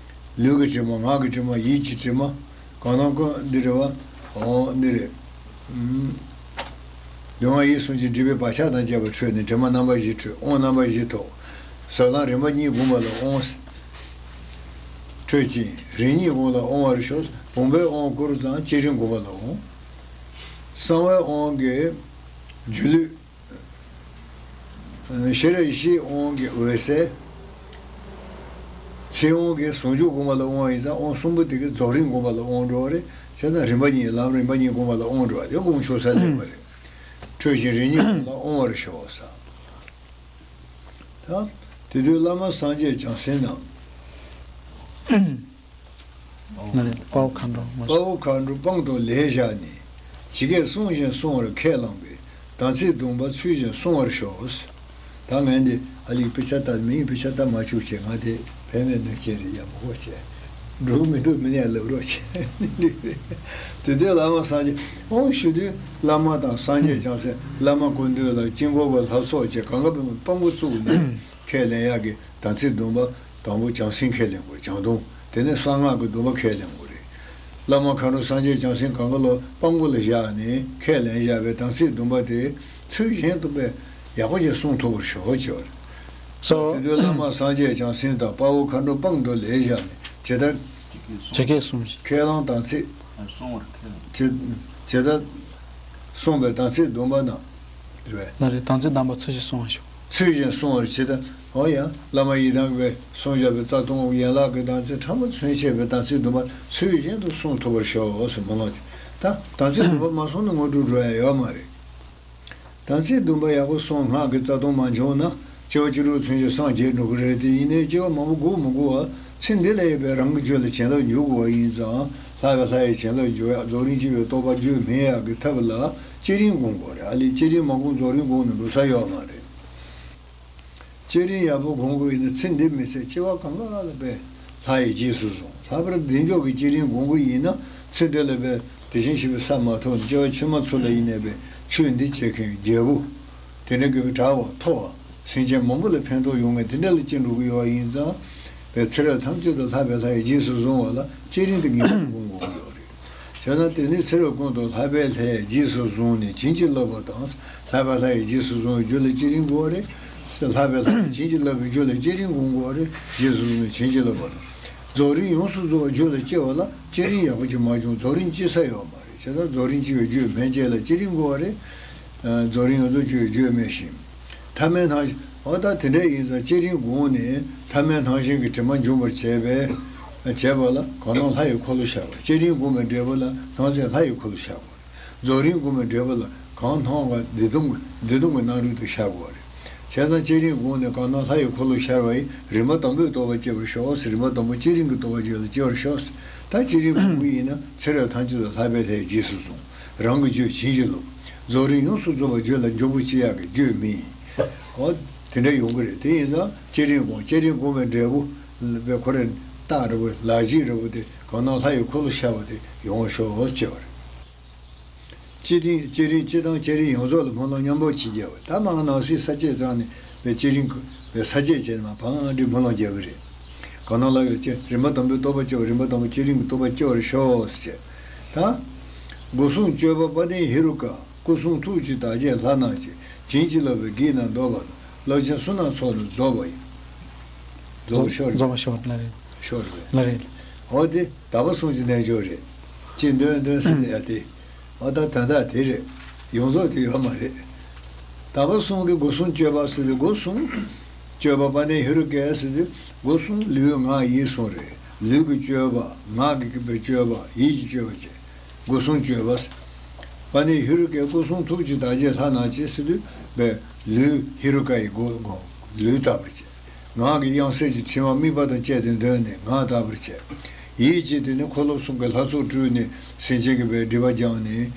ལུས་ཀྱི་དྲི་མ་ངག་གི་དྲི་མ་ཡིད་ཀྱི་དྲི་མ། གང་ན་ཀུན་འདི་རེད་བ། འོ་འདི་རེད། ལུས་ངག་ཡིད་གསུམ་གྱི་སྒྲིབ་པའི་བག་ཆགས་དང་བཅས་པ་འཕྲོས་ནས་དྲི་མ་རྣམ་པ་བཞི་འཕྲོས་དབང་རྣམ་པ་བཞི་ཐོབ། ཟབ་ལམ་རིམ་པ་གཉིས་བསྒོམ་པ་ལ་དབང་འཕྲོད་ཅིང་རིམ་གཉིས་གོང་ལ་དབང་བར་ཤོག་བུམ་པའི་དབང་བསྐུར་ཙང་བསྐྱེད་རིམ་བསྒོམ་པ་ལ་དབང་། གསང་བའི་དབང་གི་སྒྱུ་ལུས། ཤེས་རབ་ཡེ་ཤེས་དབང་གི་འོད་གསལ། ཚེ་དབང་གིས་ཟུང་འཇུག་སྒོམ་པ་ལ་དབང་བ་ཡིན་ཙང་དབང་གསུམ་པོ་དེ་གིས་རྫོགས་རིམ་སྒོམ་པ་ལ་དབང་འགྲོ་བ་རེད། བྱས་ཙང་རིམ་པ་གཉིས་ལམ་རིམ་པ་གཉིས་སྒོམ་པ་ལ་དབང་འགྲོ་བ་དེ་དགོངས་ཆོག་ས་ལེགས་པ་རེད། འཕྲོད་བཞིན་རིམ་གཉིས་སྒོམ་ལ་དབང་བར་ཤོག་ཟེར། ད་དེ་དུས་བླ་མ་སངས་རྒྱས་བྱང་སེམས་རྣམས། ང་རེད། དཔའ་བོ་མཁའ་འགྲོ་མ། དཔའ་བོ་མཁའ་འགྲོ་དཔང་དུ་ལེགས་བཞག་ནས། ཇི་སྐད་གསུངས་བཞིན་བསྲུང་བར་ཁས་བླངས་པའི། དམ་ཚིག་སྡོམ་པ་ཚུལ་བཞིན་བསྲུང་བར་ཤོག། ད་ངས་འདི་ཨ་ལིའི་དཔེ་ཆ་ལྟ་མིའི་དཔེ་ཆ་ལྟ་མ་བཅུག་བྱས། ང་དེ་བེད་མེད་ནས་བྱས་རེད་ཡ། མི་དགོས་བྱས། འགྲོ་གི་མི་འདུག་མི་ནས་ལབ་རོགས་བྱས། དེ་དུས་བླ་མ་སངས་རྒྱས་འོང་ཞུ་དུས་བླ་མ་དང་སངས་རྒྱས་བྱང་སེམས། བླ་མ་སྐུ་མདུན་ལ་དཀྱིལ་འཁོར་གྱི་ལྷ་ཚོགས་བཅས་གང་ག་བུད་མེད་དཔང་པོ་བཙུགས་ནས། ཁས་ལེན་ཡག་གི་དམ་ཚིག་སྡོམ་པ་དང་པོ་བྱང་སེམས་ཁས་ལེན་དགོས། བྱང་སྡོམ། དེ་ནས་གསང་སྔགས་ཀྱི་སྡོམ་པ་ཁས་ལེན་དགོས་རེད། བླ་མ་མཁའ་འགྲོ་སངས་རྒྱས་བྱང་སེམས་གང་ག་ལ་དཔང་པོ་ལ་བཞག་ནས་ཁས་ལེན་བཞག་པའི་དམ་ཚིག་སྡོམ་པ་དེ་ཚུལ་བཞིན་དུ་དཔེ་ཡག་པོ་ཞིག་སྲུང་ཐུབ་པར་ཤོག་ཅེས་པ་རེད། སོ། དེ་དུས་བླ་མ་སངས་རྒྱས་བྱང་སེམས་དང་དཔའ་བོ་མཁའ་འགྲོ་དཔང་དུ་ལེགས་བཞག་ནས་ཇི་ལྟར། ཇི་སྐད་གསུངས་ཤིང་། ཁས་བླངས་དམ་ཚིག་སྲུང་བར་ཁས་བླངས། ཇི་ཇི་ལྟར་གསུངས་པའི་དམ་ཚིག་སྡོམ་པ་རྣམས། རེད་པས། ལ་རེ། དམ་ཚིག་དམ་པ་ཚུལ་བཞིན་བསྲུང་བར་ཤོག། ཚུལ་བཞིན་བསྲུང་བར་བྱེད་དམ། འོ་ཡ། བླ་མ་ཡི་དམ་གྱིས་གསུངས་བཞག་པའི་རྩ་ལྟུང་ཡན་ལག་གི་དམ་ཚིག་ཕྲ་མོ་ཚུན་ཆད་པའི་དམ་ཚིག་སྡོམ་པ་ཚུལ་བཞིན་དུ་བསྲུང་ཐུབ་པར་ཤོག་ཟེར་སྨོན་ལམ་བྱེད། ད་དམ་ཚིག་སྡོམ་པ་མ་བསྲུངས་ན་དངོས་གྲུབ་འགྲོ་ཡ་ཡོད་མ་རེད། དམ་ཚིག་སྡོམ་པ་ཡག་པོ་སྲུང་། སྔགས་ཀྱི་རྩ་ལྟུང་མ་བྱུང་ན་སྐྱེ་བ་བཅུ་དྲུག་ཚུན་ཆད་སངས་རྒྱས་འགྲོ་གི་རེད་དེ། ཡིན་ནའི་སྐྱེ་བ་མང་པོ་འགོར་མི་དགོས་པ། ཚེ་འདི་ལ་ཡོད་པའི་རང་གི་རྒྱུད་ལ་བྱིན་རླབས་འཇུག་དགོས་པ་ཡིན་ཙང་། ལྷག་པའི་ལྷ་ཡི་བྱིན་རླབས་འཇུག་ཡག་རྫོགས་རིམ་སྐྱེ་བའི་རྟོགས་པ་རྒྱུད་སྨིན་ཡག་གི་ཐབས་ལ་བསྐྱེད་རིམ་སྒོམ་དགོས་རེད། ཨ་ལས་བསྐྱེད་རིམ་མ་སྒོམ་རྫོགས་རིམ་སྒོམ་ནས་འགྲོ་ས་ཡོད་མ་རེད། བསྐྱེད་རིམ་ཡག་པོ་སྒོམ་དགོས་ཡིན་ན་ཚེ་འདི་མི་ཚེ་སྐྱེ་བ་གང་ག་ལ་དཔེ་ལྷ་ཡིས་རྗེས་སུ་བཟུང་། ལྷག་པར་བདེ་མཆོག་གི་བསྐྱེད་རིམ་སྒོམ་དགོས་ཡིན་ན་ཚེ་འདི་ལ་དཔེ་དེ་བཞིན་གཤེགས་པའི་ས་མ་ཐོབ་ནས་སྐྱེ་བ་ཕྱི་མ་ཚོ་ལ་ཡིན་ནའི་དཔེ་ཆོས་འདི་བྱེད་མཁན་རྒྱལ་པོ། དེ་འདྲ་གི་དྲག་པོ་མཐོ་བ། སེམས་ཅན་མང་པོ་ལ་ཕན་ཐོགས་ཡོང་མཁན་དེ་འདྲ་ལ་སྐྱེ་འགྲོ་གི་ཡོད་པ་ཡིན་ཙང་། པའི་ཚེ་རབས་ཐམས་ཅད་དུ་ལྷག་པའི་ལྷ་ཡིས་རྗེས་སུ་བཟུང་བ་ལ་བསྐྱེད་རིམ་དེ་ངེས་པར་སྒོམ་དགོས་ཀྱི་ཡོད་རེད། བྱས་ན་དེ་ནི་ཚེ་རབས་ཀུན་ཏུ་ལྷག་པའི་ལྷས་རྗེས་སུ་བཟུང་ནས་བྱིན་གྱིས་བརླབས་པ་དང་། ལྷག་པའི་ལྷ་ཡིས་རྗེས་སུ་བཟུང་བའི་རྒྱུད་ལ་བསྐྱེད་རིམ་དགོས་པ་རེད། ལྷག་པའི་ལྷ་ཡིས་བྱིན་གྱིས་བརླབས་པའི་རྒྱུད་ལ་བསྐྱེད་རིམ་སྒོམ་དགོས་པ་རེད། རྗེས་སུ་བཟུང་ནས་བྱིན་གྱིས་བརླབས་པ་དང་། རྫོགས་རིམ་ཡོངས་སུ་རྫོགས་པའི་རྒྱུད་ལ་སྐྱེ་བ་ལ་བསྐྱེད་རིམ་ཡག་པོ་ཅིག་མ་བྱུང་རྫོགས་རིམ་སྐྱེ་ས་ཡོད་མ་རེད། བྱས་ཙང་རྫོགས་རིམ་སྐྱེ་བའི་རྒྱུད་སྨིན་བྱེད་ལ་བསྐྱེད་རིམ་དགོས་པ་རེད། རྫོགས་རིམ་ཡོངས་རྫོགས་སྐྱེ་བའི་རྒྱུད་སྨིན་ཞིང་། ཐ་མལ་སྣང་ཞེན། འོ་ད་དེ་འདྲ་ཡིན་ཙང་བསྐྱེད་རིམ་སྒོམ་ནས་ཐ་མལ་སྣང་ཞེན་གྱི་དྲི་མ་འཇོམས་པར་བྱས་པས། བྱས་པ་ལ་གང་སྣང་ལྷ་ཡི་འཁོར་ལོ་ཤར་བ། བསྐྱེད་རིམ་སྒོམ་པའི་འབྲས་བུ་ལ་སྣང་མཛད་ལྷ་ཡི་འཁོར་ལོ་ཤར་བ། རྫོགས་རིམ་སྒོམ་པའི་འབྲས་བུ་ལ་གང་སྣང་བ་བདེ་སྟོང་གི་བདེ་སྟོང་གི་སྣང་རུང་དུ་ཤར་བ་རེད། བྱས་ཙང་བསྐྱེད་རིམ་སྒོམ་ནས་གང་སྣང་ལྷ་ཡི་འཁོར་ལོ་ཤར་བ་ཡི་རིམ་པ་དང་པོའི་རྟོགས་པ་སྐྱེ་བར་ཤོག། རིམ་པ་དང་པོ་བསྐྱེད་རིམ་གྱི་རྟོགས་པ་རྒྱུད་ལ་སྐྱེ་བར་ཤོག། ད་བསྐྱེད་རིམ་སྒོམ་གྱི་ཡིན་ན་ཚེ་རབས་ཐམས་ཅད་དུ་ལྷག་པའི་ལྷས་རྗེས་སུ་བཟུང་། རང་གི་རྒྱུད་བྱིན་གྱིས་རློབས། རྫོགས་རིམ་ཡོངས་སུ་རྫོགས་པའི་རྒྱུད་ལ་འཇུག་པོ་སྐྱེ་ཡག་གི་རྒྱུད་སྨིན། འོ། དེ་འདྲ་ཡོང་གི་རེད། དེ་ཡིན་ཙང་བསྐྱེད་རིམ་སྒོམ། བསྐྱེད་རིམ་སྒོམ་པའི་འབྲས་བུ་ལ་དཔེ་ཁོ་རེ་རྟགས་འདྲ་བོ་ལག་རྗེས་འདྲ་བོ་དེ་གང་སྣང་ལྷ་ཡི་འཁོར་ལོ་ཤར་བ་དེ་ཡོང་བར་ཤོག་ཅེས་པ་རེད། སྤྱི་དང་། བསྐྱེད་རིམ། སྤྱི་དང་བསྐྱེད་རིམ་ཡོངས་རྫོགས་ལ་སྨོན་ལམ་མཉམ་པོ་བྱེད་རྒྱུ་བ། ད་མར་ནང་གསེས་ས་བཅད་ཙམ་ནས་བའི་བསྐྱེད་རིམ་བའི་ས་བཅད་བྱས་ནས་མར་ཕར་འདྲི་སྨོན་ལམ་རྒྱག་གི་རེད། གང་སྣང་ལྷ་ཡི་བསྐྱེད། རིམ་པ་དང་པོའི་རྟོགས་པ་སྐྱེ་བ། རིམ་པ་དང་པོ་བསྐྱེད་རིམ་གྱི་རྟོགས་པ་སྐྱེ་བར་ཤོག་ཟེར། ད་སྒོ་སྲུང་སྤྱོད་པ་དཔལ་ལྡན་ཧེ་རུ་ཀ། སྐུ་གསུང་ཐུགས་ཀྱི་བདག་བསྐྱེད་ལྷ་རྣམས་ཀྱིས། བྱིན་གྱིས་བརླབས་པའི་དགེ་རྣམས་བཟློག་པ་དང་། རླབས་ཆེན་བསོད་ནམས་ཚོགས་རྣམས་རྫོགས་པ་ཡི། རྫོགས་པར་ཤོག། རྫོགས་པར་ཤོག་ལ་རེད། ཤོག་རེད། ལ་རེད། འོ་དེ་དག་པ་གསུམ་གྱི་རྣལ་འབྱོར་རེད། ཅེས་འདོན་འདོན་ཟེར་ནས་ཡ་དེ། འོ་ད་དོན་དག་དེ་རེད། ཡོངས་རྫོགས་དེ་ཡོད་མ་རེད། དག་པ་གསུམ་གྱི་སྒོ་གསུམ་སྤྱོད་པ་ཟེར་དུས་སྒོ་གསུམ། སྤྱོད་པ་དཔལ་ལྡན་ཧེ་རུ་ཀས་ཟེར་དུས་སྒོ་གསུམ་ལུས་ངག་ཡིད་གསུམ་རེད། ལུས་ཀྱི་སྤྱོད་པ། ངག་གི་སྤྱོད་པ། ཡིད་ཀྱི་སྤྱོད་པ་བཅས། སྒོ་གསུམ་སྤྱོད་པ། དཔལ་ལྡན་ཧེ་རུ་ཀའི་སྐུ་གསུང་ཐུགས་ཀྱི་བདག་བསྐྱེད་ལྷ་རྣམས་ཀྱིས་ཟེར་དུས་པའི་ལུས་ཧེ་རུ་ཀ་ཡི་སྒོ་སྒོ་ལུས་དག་པར་བྱས། ངག་གི་དབྱངས་གསལ་གྱི་ཕྲེང་བ་དམིགས་པ་དང་བཅས་ཏེ་འདོན་ནས་ངག་དག་པར་བྱས། ཡིད་ཀྱིས་དེ་ནི་འཁོར་ལོ་གསུམ་གྱི་ལྷ་ཚོགས་སྤྲུལ་ནས་སེམས་ཅན་གྱི་པའི་སྒྲིབ་པ་སྦྱངས་ནས་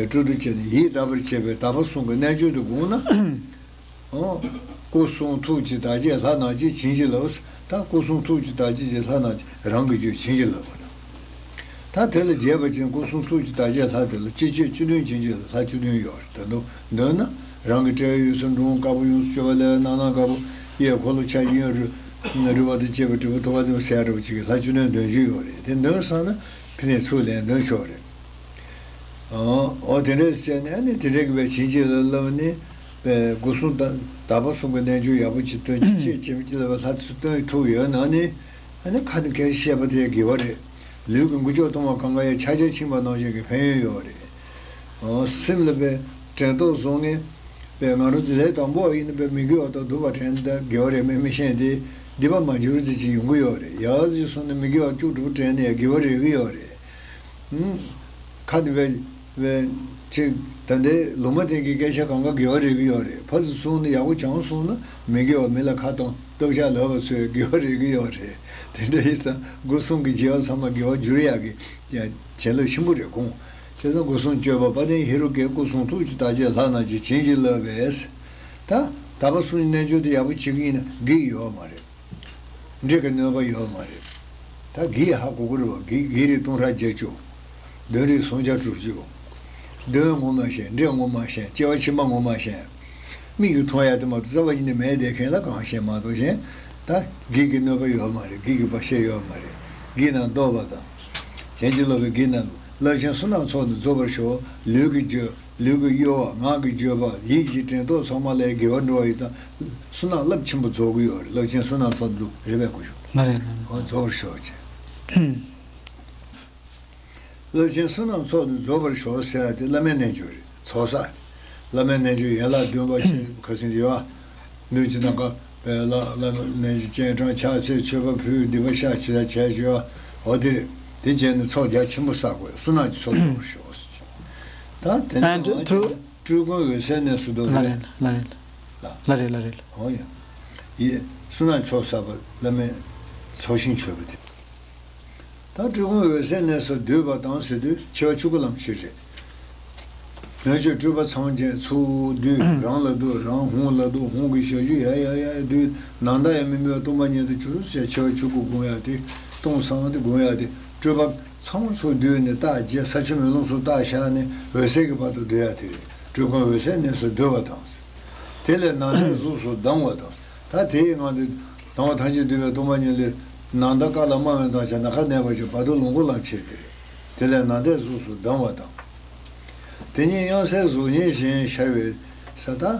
སྤྲུལ་དུ་བྱས་ནས་ཡིད་དག་པར་བྱས་པའི་དག་པ་གསུམ་གྱི་རྣལ་འབྱོར་དུ་དགོངས་ན། འོ། སྐུ་གསུང་ཐུགས་ཀྱི་བདག་བསྐྱེད་ལྷ་རྣམས་ཀྱིས་བྱིན་གྱིས་བརླབས། ད་སྐུ་གསུང་ཐུགས་ཀྱི་བདག་བསྐྱེད་ཀྱི་ལྷ་རྣམས་ཀྱིས་རང་གི་རྒྱུད་བྱིན་གྱིས་བརླབས་པ་དང་། ད་དེ་ལ་རྒྱས་པ་ཅན་སྐུ་གསུང་ཐུགས་ཀྱི་བདག་བསྐྱེད་ལྷ་དེ་ལ་སྤྱི་སྤྱོད་བཅུ་བདུན་བྱིན་གྱིས་བརླབས་ལྷ་བཅུ་བདུན་ཡོད་རེད། ད་དུང་འདོན་ན་རང་གི་དཔྲལ་བའི་དབུས་སུ་འབྲོང་དཀར་པོ་ཡོངས་སུ་གཅོད་པ་ལས་སྣ་ནམ་དཀར་པོ། གཡས་འཁོར་ལོ་ཆ་གཡོན་རུ་རུ་བ་དང་བཅས་པའི་དྲིལ་བུ་ཐོད་པ་ཙམ་ཟེར་ཡ་འདྲ་བོ་ཅིག་གི་ལྷ་བཅུ་བདུན་འདོན་རྒྱུ་ཡོད་རེད། དེ་འདོན་བསམ་ན་ཕ་ནས་ཚུར་ལན་འདོན་ཆོག་རེད། འོ་དེ་འདྲས་བྱས་ནས་ཨ་ནི་དེ་འདྲས་ཀྱི་བའི་བྱིན་གྱིས་བརླབས་ནས་བའི་སྒོ་གསུམ་དང་དག་པ་གསུམ་གྱི་རྣལ་འབྱོར་ཡག་པོ་ཅིག་སྟོན། ཅི་བྱེད་ཅེས་མི་ཅི་ལ་བའི་ལྷ་ཚུར་སྟོན་ཐུབ་ཡོད་ན་ནི་ཨ་ནི་ཁ་ནས་སྐད་ཆ་བཤད་པ་དེ་དགེ་བ་རེད། ལུས་ཀྱི་འགུལ་སྐྱོད་གཏོང་བ་གང་ག་ཡང་ཕྱག་རྒྱ་ཕྱིན་པ་ནང་བཞིན་གྱི་ཕན་ཡོན་ཡོད་རེད། འོ་སེམས་ལ་བའི་དྲན་རྟོག་བཟོ་ངེས་བའི་ང་རང་ཚོ་ལས་དང་པོ་ཡིན་ན་བའི་མི་དགེ་བ་དང་སྡིག་པ་དྲན་ན་དགེ་བ་རེད་མེད་མི་ཤེས་ཏེ། སྡིག་པ་མ་འགྱུར་ཟེར་གྱི་ཡོང་གི་ཡོད་རེད། ཡག་ཟིག་སོང་ན་མི་དགེ་བ་བཅུ་དྲུག་དྲན་ནས་དགེ་བ་རེག་གི་ཡོད་རེད། ཨུམ། ཁ་ནས་བས་བས་ཅིག་ད་ལྟའི་ལུང་མ་བསྟན་གྱི་སྐད་ཆ་གང་ག་དགེ་བ་རེག་གི་ཡོད་རེད། ཕར་ཚུར་སོང་ན་ཡག་པོ་བྱུང་སོང་ན་མི་དགེ་བ་མི་ལ་ཁ་གཏོང་སྟོབས་ཆག་ལབ་པ་ཚོས་དགེ་བ་རེག་གི་ཡོད་རེད། དེ་འདྲ་ཡིན་ཙང་སྒོ་གསུམ་གྱི་བྱ་བ་ཚང་མ་དགེ་བ་འགྱུར་ཡག་གི་བྱིན་རླབས་ཆེན་པོ་རེད་དགོངས། བྱས་ཙང་སྒོ་གསུམ་སྤྱོད་པ་དཔལ་ལྡན་ཧེ་རུ་ཀའི་སྐུ་གསུང་ཐུགས་ཀྱི་བདག་རྐྱེན་ལྷ་རྣམས་ཀྱིས་བྱིན་གྱིས་བརླབས་པས། ད་དག་པ་གསུམ་གྱི་རྣལ་འབྱོར་དེ་ཡག་པོ་བྱེད་ཀྱི་ཡིན་ན་འགྲིག་ཡོད་མ་རེད། འདྲེ་གི་གནོད་པ་ཡོད་མ་རེད། ད་བགེགས་ཧ་གོ་གི་རེད་བ། བགེགས་བགེགས་རིགས་སྟོང་ཕྲག་བརྒྱད་ཅུ། གདོན་རིགས་སུམ་བརྒྱ་དྲུག་ཅུ། གདོན་ངོ་མ་ཤེས། འདྲེ་ངོ་མ་ཤེས། སྐྱེ་བ་ཕྱི་མ་ངོ་མ་ཤེས། མིག་གིས་མཐོང་ཡ་དེ་མ་གཏོགས་རྩ་བ་ཉིད་ནས་མེད་བསྡད་མཁན་ལ་གང་ཤེས་མ་གཏོགས་གཞན། ད་བགེགས་ཀྱི་གནོད་པ་ཡོད་མ་རེད། བགེགས་ཀྱི་བར་ཆད་ཡོད་མ་རེད། བགེགས་རྣམས་བཟློག་པ་དང་། བྱིན་གྱིས་རློབ་པའི་བགེགས་རྣམས། རླབས་ཆེན་བསོད་ནམས་ཚོགས་འདི་རྫོགས་པར་ཤོག། ལུས་ཀྱི་རྒྱུད། ལུས་ཀྱི་གཡོ་བ། ངག་གི་བརྗོད་པ། ཡིད་ཀྱི་དྲན་རྟོག་ཚང་མ་ལ་དགེ་བ་འགྲོ་བ་ཡིན་ཙང་བསོད་ནམས་རླབས་ཆེན་པོ་རྫོགས་ཀྱི་ཡོད་རེད། རླབས་ཆེན་བསོད་ནམས་ཚོགས་འདུ་རེད་པས་སྐུ་ཞབས། ལ་རེད་ལ་རེད། ཨོ་རྫོགས་པར་ཤོག་ཅེས། རླབས་ཆེན་བསོད་ནམས་ཚོགས་འདུ་རྫོགས་པར་ཤོག་ཟེར་ཡ་དེ་བླ་མའི་རྣལ་འབྱོར་རེད། ཚོགས་བསགས་དེ། བླ་མའི་རྣལ་འབྱོར་ཡན་ལག་བདུན་པ་ཆེན་པོ་ཁ་སང་ཡོད་ཨ། ནུས་ཀྱི་ནམ་མཁའ་པའི་བླ་བླ་མའི་རྣལ་འབྱོར་སྤྱན་དྲངས་ཕྱག་འཚལ་མཆོད་པ་ཕུལ་སྡིག་པ་བཤགས་ཅི་ལ་བྱས་བྱོས་ཨ། འོ་དེ་རེད། དེ་བྱས་ནས་ཚོགས་རྒྱ་ཆེན་པོ་བསགས་དགོས། བསོད་ནམས་ཀྱི་ཚོགས་རྫོགས་པར་ཤོག་ཟེར། ད་དེ་ནས་ཨ་འདྲ་འོ་ཐུ། བྱས་ན་སྤྲུལ་སྐུ་འོད་གསལ་གནས་སུ་འདུག་ལ་རེད། རེད་ལ་རེད། ལ། ལ་རེད་ལ་རེད། འོ་ཡ། ཡིས་བསོད་ནམས་ཚོགས་བསགས་པ་བླ་མའི་ཚོགས་ཞིང་མཆོད་པ་དེ། ད་སྤྲུལ་སྐུ་འོད་གསལ་གནས་སུ་འདུས་པ་དང་ཟེར་དུས་འཆི་བ་ཆོས་སྐུ་ལམ་ཁྱེར་རེད། ལྷོ་ཕྱོགས་སྤྲུལ་པ་ཚངས་པའི་ཚུལ་བསྡུས། རང་ལ་འདུ། རང་ཧཱུྃ་ལ་འདུ། ཧཱུྃ་གི་ཞབས་ཞུ་ཡ་ཡ་ཡ་བསྡུས། ནམ་ཟླ་ཡང་མི་མེད་པ་སྟོང་པ་ཉིད་དུ་གྱུར་ཟེར། འཆི་བ་ཆོས་སྐུ་དགོངས་ཡ་དེ། སྟོང་སང་དེ་དགོངས་ཡ་དེ། སྤྲུལ་པ་ཚང་མ་ཚུར་བསྡུས་ནས་རྟགས་བརྒྱད་ས་ཆུ་མེ་རླུང་སོགས་རྟགས་བཞག་ནས་འོད་གསལ་གྱི་བར་དུ་བསྡུ་ཡ་དེ་རེད། སྤྲུལ་སྐུ་འོད་གསལ་གནས་སུ་འདུ་བ་དང་། དེ་ལས་ནམ་ཟླའི་གཟུགས་སུ་ལྡང་བ་དང་། ད་དེའི་ངང་དུ་ལྡང་བ་ཐམས་ཅད་འདུས་པའི་སྟོང་པ་ཉིད་ལས། ནམ་ཟླ་སྐར་ལ་དམར་བའི་མདངས་ཆེ། ནམ་མཁར་གནས་པ་ཅན་བར་དོ་ལོངས་སྐུ་ལམ་ཁྱེར་དེ་རེད། དེ་ལས་ནམ་ཟླའི་གཟུགས་སུ་ལྡང་བ་དང་། དེ་ཉིད་དབྱངས་གསལ་གཟུགས་བརྙན་བཞིན་ཤར་བའི་ས་དང་།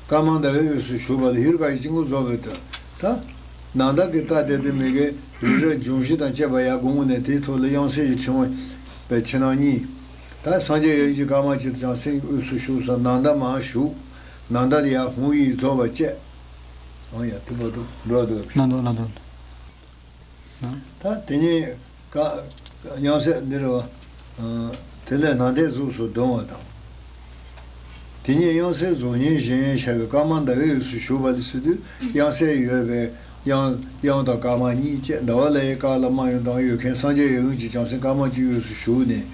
དཀར་དམར་ཟླ་བའི་དབུས་སུ་བཞུགས་པ་ལ་ཧེ་རུ་ཀ་ཡི་དཀྱིལ་འཁོར་རྫོགས་པའི་དོན། ད་ནམ་ཟླ་གི་རྟགས་དེ་དེ་མི་དགེ་རི་རབ་འབྱུང་བཞི་དང་བཅས་པ་ཡར་བསྒོམས་ནས་དེའི་ཐོག་ལ་དབྱངས་གསལ་གྱི་ཕྲེང་བ་པའི་ཕྱི་ནང་གཉིས། ད་སངས་རྒྱས་ཡབ་ཡུམ་གྱི་དཀར་དམར་གྱི་བྱང་སེམས་དབུས་སུ་བཞུགས་སོ། ནམ་ཟླ་མར་ཞུགས། ནམ་ཟླ་དེ་ཡར་ཧཱུྃ་ཡིག་རྫོགས་པ་བཅས། འོ་ཡ་དེ་བར་དུ་འགྲོ་འདུག་ལ་འདུག་ལ་འདུག་ད་དེ་ཉིད་ཀ་དབྱངས་གསལ་འདི་རེད་བ། དེ་ལས་ནམ་ཟླའི་གཟུགས་སུ་ལྡང་བ་དང་། དེ་ཉིད་དབྱངས་གསལ་གཟུགས་བརྙན་བཞིན་ཤར་བའི་དཀར་དམར་ཟླ་བའི་དབུས་སུ་བཞུགས་པ་ལ་ཟེར་དུས་དབྱངས་གསལ་ཡོད་པའི་དབྱངས་དབྱངས་དང་དཀར་དམར་གཉིས་བཅས། ཟླ་བ་ལ་ཡི་དཀར་ལ་དམར་ཡང་མདངས་ཡོད་མཁན་སངས་རྒྱས་ཡབ་ཡུམ་གྱི་བྱང་སེམས་དཀར་དམར་གྱི་དབུས་སུ་བཞུགས་ནས་